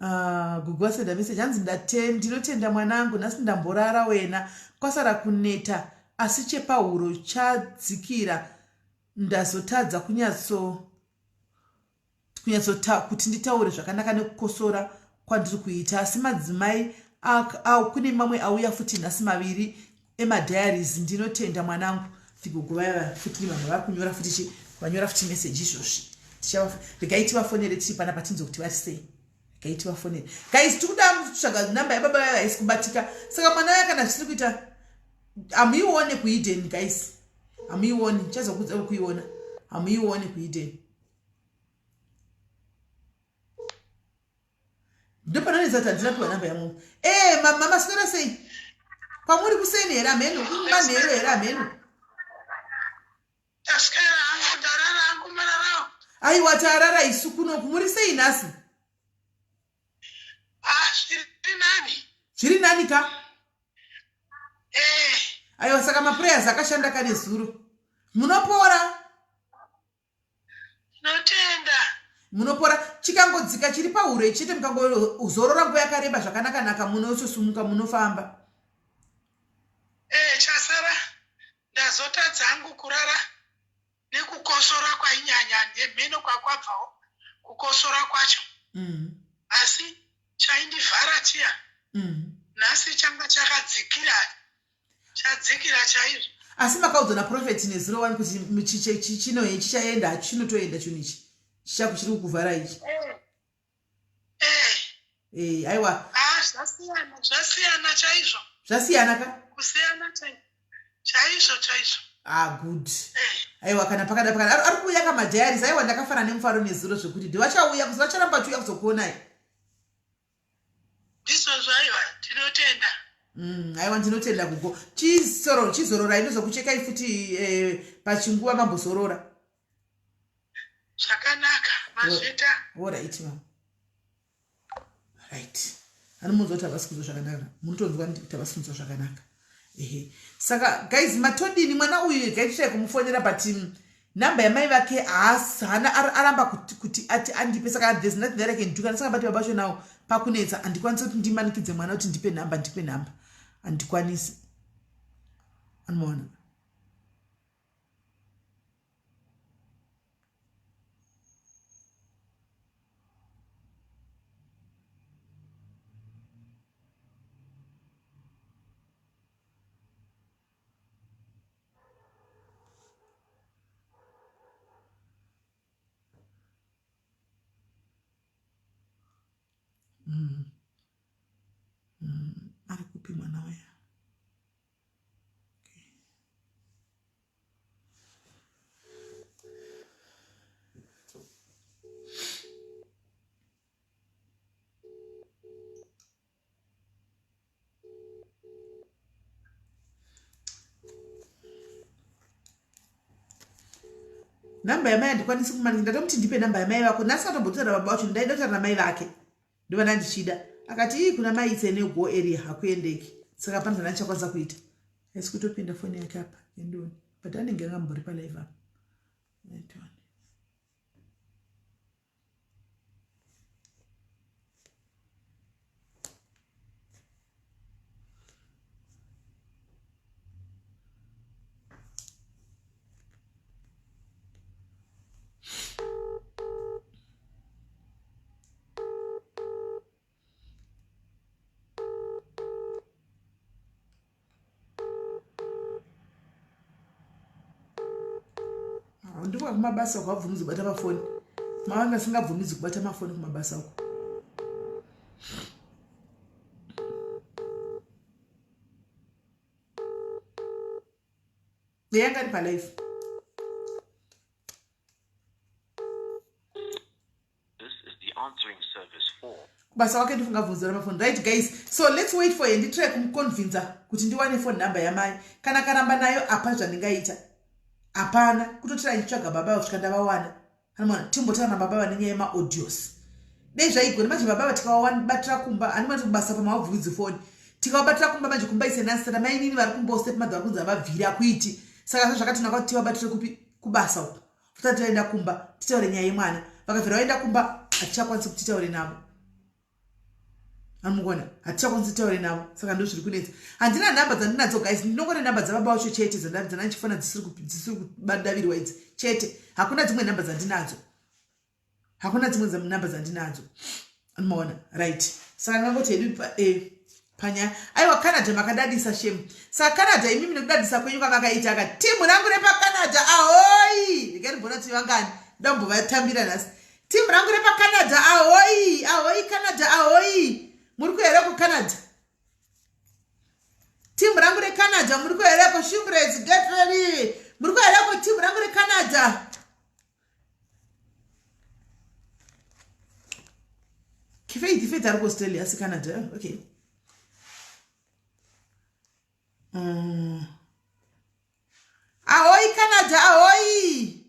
Ah, gogo asenda message hanzi ndinotenda mwanangu nhasi ndamborara wena kwasara kuneta asi chepahuro chadzikira ndazotadza kunyatso kunyatsota kuti nditaure zvakanaka nekukosora kwandiri kuita asi madzimai kune mamwe auya futi nhasi maviri emadiaries ndinotenda mwanangu tigogo vaya futi nevamwe vari kunyora futi chi vanyora futi message izvozvi regai tivafonere tiri panapa tinzwe kuti vari sei regai tivafonere guys tiri kuda kutsvaga namba yababa vaya haisi kubatika saka mwana vaya kana zvisiri kuita hamuione kuhidden guys. Hamuioni, ndichazokuudza kuiona. Hamuioni kuhidden. Ndopanonetsa kuti handina piwa namba yamomo. Eh, mama maswera sei? Kwamuri kuseni here hameno? Manheru here hameno? Taswera hangu, ndarara hangu mararawo. Aiwa tarara isu kunoku. Muri sei nhasi? Ah, zviri nani. Zviri nani ka? Eh. Aiwa saka maprayers akashanda kane zuro. Munopora? Tinotenda. Munopora chikangodzika chiri pahuro chete mukangozorora nguva yakareba zvakanaka naka munososumuka munofamba. Eh, chasara ndazotadza hangu kurara nekukosora kwainyanya nemheno kwakwabvawo kukosora kwacho mm. asi chaindivhara chiya mm. nhasi changa chakadzikira chadzikira chaizvo asi makaudzwa naprofeti nezuro wani kuti chino chichaenda chinotoenda chinhu ichi chichakuchiri kukuvhara ichi eh. Eh. Eh, aiwa ah, zvasiyana zvasiyana chaizvo zvasiyana ka kusiyana chaizvo chaizvo ah good eh. aiwa kana pakada pakada ari kuuya kamadiaries aiwa ndakafara nemufaro nezuro zvekuti ndi vachauya kuzi vacharamba vachiuya kuzokuonai ndizvozvo aiwa tinotenda mm, aiwa ndinotenda gogo chisoro chizororai ndozokuchekai futi eh, pachinguva mambozorora zvakanaka mazvita orit mama right anomunzwa kuti havasi kunzwa zvakanaka munotonzwa kuti havasi kunzwa zvakanaka ehe saka guys matodini mwana uyu regai tichai kumufonera but mm, number yamai vake haana aramba kuti, kuti ati andipe saka there's nothing that I can do kana saka bati baba vacho nawo pakunetsa handikwanisi kuti ndimanikidze mwana kuti ndipe number ndipe number handikwanisi anomaona Mm. Mm. Ari kupi mwana uya? Okay. Namba yamai handikwanisi kumanikidza ndatomuti ndipe namba yamai vako nhasi atombotaura baba vacho ndaida kutaura namai vake ndovana ndichida akati ii kuna mai itse nego area hakuendeki saka hapana zvandandichakwanisa kuita haisi kutopinda foni yake apa endioni but anenge angambori palive apa Endioni. Ndiko kumabasa uko abvumidzi kubata mafoni. Mavanga asingabvumidzi kubata mafoni kumabasa uko. Yanga iri palife. Kubasa kwake ndifunga bvunzo ramafoni. Right guys, so let's wait for her. Nditry kumuconvinza kuti ndiwane phone number yamai. Kana karamba nayo apa zvandingaita. Hapana, kutotira ndichitsvaga baba kusvika ndavawana. Anoona timbotaura nababa vane nyaya yemaaudios. Dai zvaigona manje baba tikavabatira kumba, andimati kubasa pamavabvumidzi foni. Tikavabatira kumba manje kumba ise nasitana mainini vari kumba step mother vari kunzi havabviri akuiti. Saka zvakatinaka kuti tivabatire kupi kubasa uko. Tisati taenda kumba titaure nyaya yemwana. Vakabvira vaenda kumba hatichakwanisi kuti titaure navo. Amukuona hatichakwanisi kutaure navo saka ndo zviri kunetsa. Handina nhamba dzandinadzo guys, ndinongona nhamba dzababa vacho chete dzandandichifona dzisiri kudavirwa idzi chete. Hakuna dzimwe nhamba dzandinadzo. Hakuna dzimwe nhamba dzandinadzo. Maona right. Saka ndingangoti hedu eh, panyaya. Aiwa Canada makadadisa shame. Saka Canada imimi nekudadisa kwenyu kwamakaita aka timu rangu repaCanada ahoi. Regai ndimboona kuti vangani. Ndambovatambira nhasi. Team rangu repaCanada ahoi ahoi Canada ahoi muri kuhere kuCanada team rangu reCanada muri kuhereko Shimbreds get ready muri kuhere timu rangu reCanada. Faith, Faith ari kuAustralia asi Canada. Okay. Ahoi Canada, ahoi.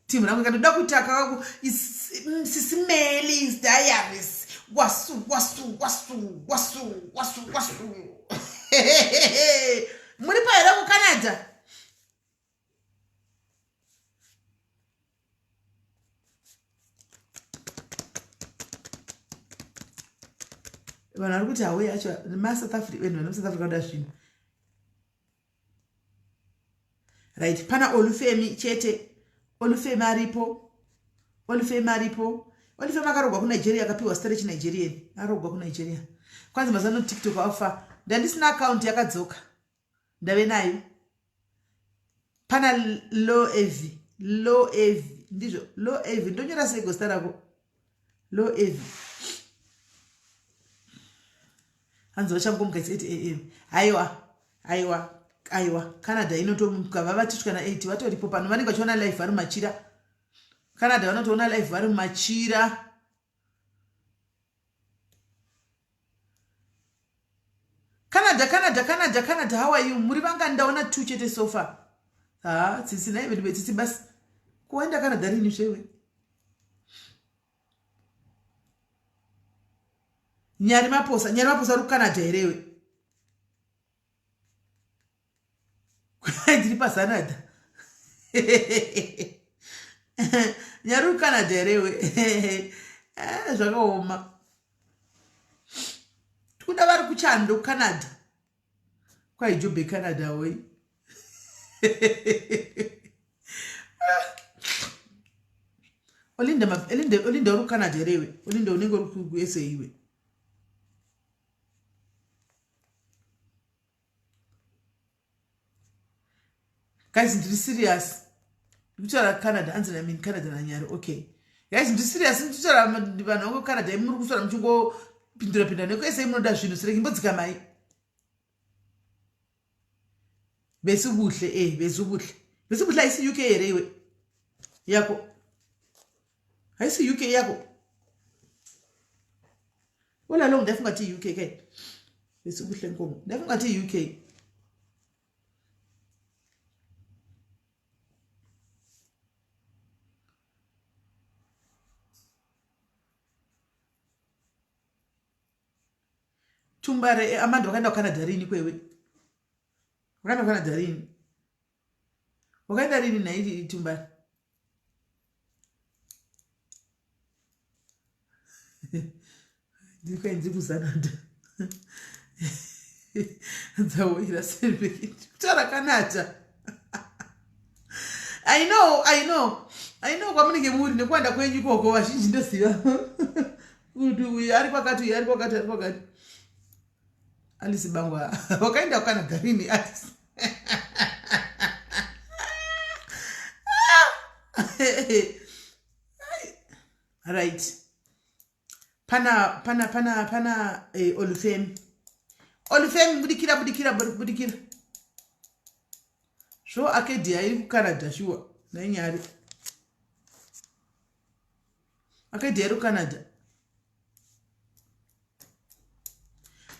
Team rangu ikatoda kuti akakaku Sisi Melly's Diaries. Wasu wasu wasu wasu wasu wasu. Muri pa here kuCanada? Vanhu vari kuti hauyi acho maSouth Africa, vanhu vari muSouth Africa vanoda zvinhu. Right, pana Olufemi chete. Olufemi aripo. Olufemi aripo. Olufemi akarogwa kuNigeria, akapiwa zita rechiNigerian. Arogwa kuNigeria. Kwanzi mazuva ano TikTok afa. Ndandisina account yakadzoka. Ndave nayo. Pana Low Evi. Low Evi. Ndizvo. Low Evi. Ndonyora sei zita rako? Low Evi. Hanzi vachangomuka, it's 8 am. Aiwa. Aiwa. Aiwa. Canada inotomuka vavati kana 8 vatoripo pano. Vanenge vachiona live vari mumachira. Canada vanotoona live vari mumachira. Canada, Canada, Canada, Canada, how are you? Muri vanga ndaona 2 chete so far. Ha, tsitsi naive ndibe tsitsi basi. Kuenda Canada rini zvewe? Nyari Maposa, Nyari Maposa uri kuCanada herewe? Ndiri paZanada. Nyari uri kuCanada herewe? Zvakaoma. Tikuda vari kuchando kuCanada. Kwaijobe Canada woi. Olinda, Olinda, Olinda uri kuCanada herewe? Olinda unenge uri kuSA iwe. Guys, ndiri serious. Ndikutaura Canada, anzi I mean Canada naNyari. Okay. Guys, ndiri serious, ndikutaura vanhu vangu Canada, muri kuswera muchingopindura pindura nekuSA munoda zvinhu sireki imbodzika mai. Besubuhle eh besubuhle. Besubuhle haisi UK here iwe? Yako. Haisi UK yako. All along ndafunga ti UK ke. Besubuhle nkomo. Ndafunga ti UK. Tumbare Amanda wakaenda kuCanada rini kwewe? Wakaenda kuCanada rini? Wakaenda rini nhai Tumbare? Ndikaenzi kuZanada. Dzawoira kutaura Canada. I know, I know. I know kwamunenge muri nekuwanda kwenyu ikoko vazhinji ndoziva. Kuti uyu ari kwakati, uyu ari kwakati, ari kwakati. Alice Bangwa wakaenda kuCanada rini Alice? Right. Pana pana pana pana Olufemi. Olufemi budikira budikira budikira. Zvo Acadia iri kuCanada shuwa nainyari. Acadia iri kuCanada.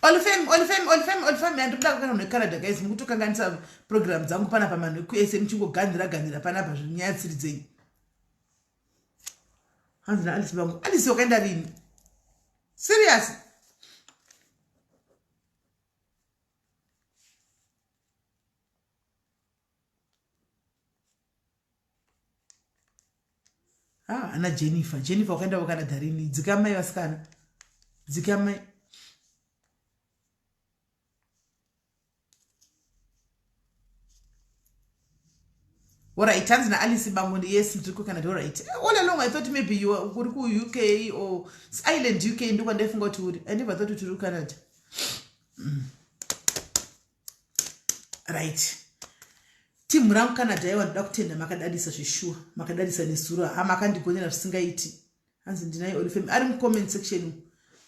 Olufemi, Olufemi, Olufemi, Olufemi, handikuda kukana neCanada guys, mukutokanganisa program dzangu panapa manhu ekuSA muchingoganhira ganhira panapa zvinyaya tsiri dzenyu. Hanzi naAlice vangu, Alice wakaenda rini? Serious? Ah, ana Jennifer, Jennifer wakaenda kuCanada rini? Dzikamai vasikana. Dzikamai. Alright, hanzi naAlice Bango ndi yes ndiri kuCanada. Alright. All along I thought maybe you are uri ku-UK or Island UK ndiko ndaifunga kuti uri. I never thought kuti uri kuCanada. Right. Timu rangu Canada aiwa ndoda kutenda makadadisa zveshuwa. Makadadisa nezuro. Ha makandigonera zvisingaiti. Hanzi ndinai Olufemi ari mucomment section.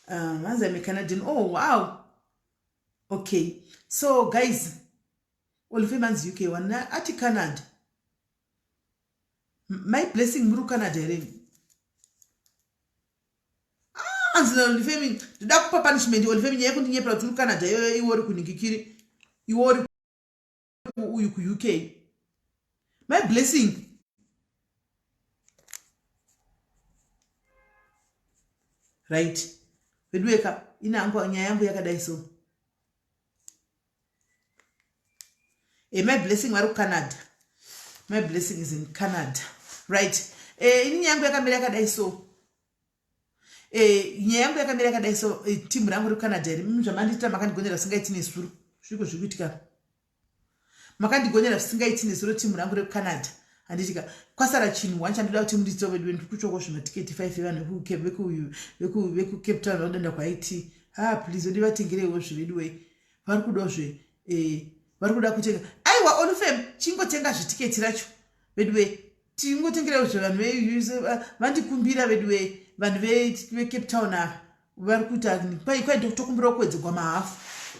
Hanzi I'm a Canadian. Oh wow. Okay. So guys, Olifem anzi UK one ati Canada. My blessing muri kuCanada here? Ah, anzi naOlifemi ndoda kupa punishment Olifemi nyaya yekundinyepera kuti uri kuCanada iyoyo iwe uri kuningikiri iwe uri uyu kuUK. My blessing right veduweka ine nyaya yangu yakadai so e, my blessing vari kucanada my blessing is in canada right e, ini nyaya yangu yakamira yakadai so e, nyaya yangu yakamira yakadai so e, timu rangu rekucanada iri mimi zvamandiitira makandigonera zvisingaiti nezuro zviriko zviri kuitika makandigonera zvisingaiti nezuro timu rangu rekucanada handitika kwasara chinhu one chandoda kuti munditso vedu ndiri kutsvoko zvimatiketi 5 evanhu vekucape town vanoda kuit ha please odi vatengereiwo zveveduwei vari kudawo zve eh, vari kuda kutenga aiwa onfem chingotenga zvitiketi racho veduwei tingotengereiwo zvevanhu vandikumbira veduwei vanhu vecape town ava vari kuita kwai kwai ndokutokumbirawo kuwedzegwa mahafu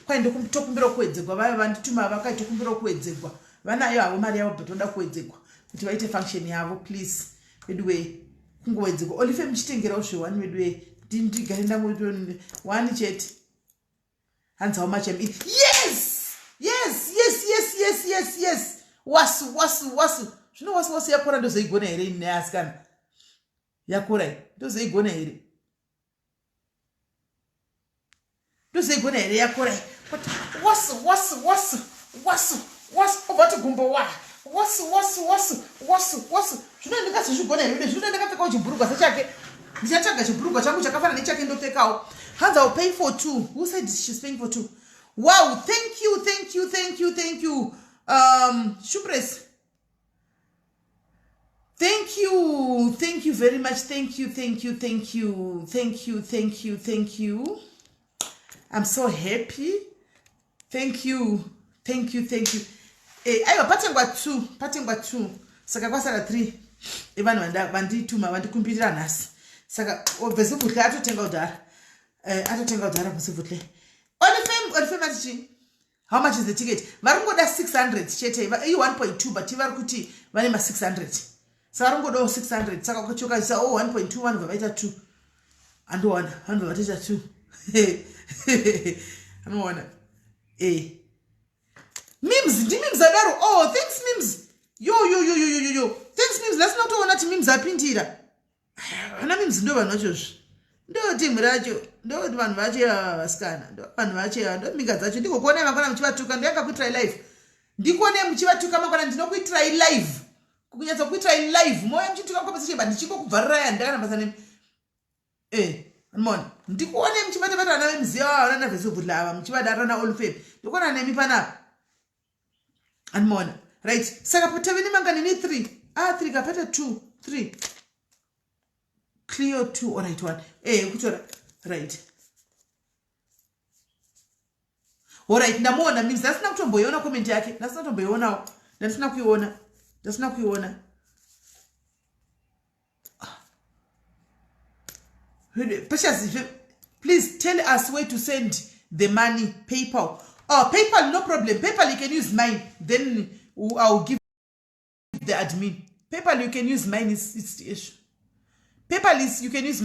kwai ndokutokumbirawo kuwedzegwa vaya vandituma vakai tokumbirawo kuwedzegwa vanayo havo mari yavo but voda kuwedzegwa kuti vaite function yavo please veduwee kungowedzegwa olife muchitengerawo zvewani veduwee ndigare ndango wani chete hanzi how much am it yes yes yes yes yes yes yes wasu wasu wasu zvino wasu wasu yakora ndozoigona here ini neasikana yakora iyi ndozoigona here ndozoigona here yakora iyi but wasu wasu wasu wasu wasu obva ti gumbo wa wasu wasu wasu wasu wasu zvino ndingazozvigona here zvino ndakapfekawo chibhurugwa sechake ndichatsvaga chibhurugwa changu chakafanana nechake ndopfekawo hanzi ill pay for two who said shes paying for two wow thank you thank you thank you thank you um shupres Thank you. Thank you very much. Thank you. Thank you. Thank you. Thank you. Thank you. Thank you. I'm so happy. Thank you. Thank you. Thank you. Eh, aiwa patengwa 2, patengwa 2. Saka kwasara 3. Evanhu vandituma vandikumbirira nhasi. Saka obviously kuhle atotenga kudhara. Eh, atotenga kudhara kusivhutle. Only fame, only fame ati How much is the ticket? Vari kungoda 600 chete. I 1.2 but vari kuti vane ma 600. Saka vari kungodawo 600. Saka ukachoka isa oh 1.2 vanobva vaita 2. Andowana, vanobva vatoita 2. Anowana. Eh. Mims, ndi Mims adaro. Oh, thanks Mims. Yo yo yo yo yo yo. Thanks Mims. Ndasina kutoona kuti Mims apindira. Vana Mims ndo vanhu vacho zvi. Ndo team racho, ndo vanhu vacho ivava vasikana, ndo vanhu vacho ivava, ndo mbinga dzacho. Ndikokuonai mangwana muchivatuka, ndoyakakuitirai live. Ndikuonei muchivatuka mangwana ndinokuitirai live. Kunyatsa kuitirai live. Moyo muchituka mukombe chemba ndichingokubvarurai handakana basa nemi. Eh, mona. Ndikuonei muchibata bata vana vemuziva ava vana Vesubhudla ava muchivadaro na Olufemi. Ndikuona nemi panapa. Anmona. Right. Saka patave nemangani ne 3. Ah 3 kapata 2, 3. Cleo 2 all right 1. Eh kutora. Right. All right ndamuona means ndasina kutomboiona comment yake. Ndasina kutomboionawo. Ndasina kuiona. Ndasina kuiona. Precious, please tell us where to send the money. PayPal. Oh, PayPal, no problem. PayPal, you can use mine. Then I'll give the admin. PayPal, you can use mine. It's the issue. PayPal is, you can use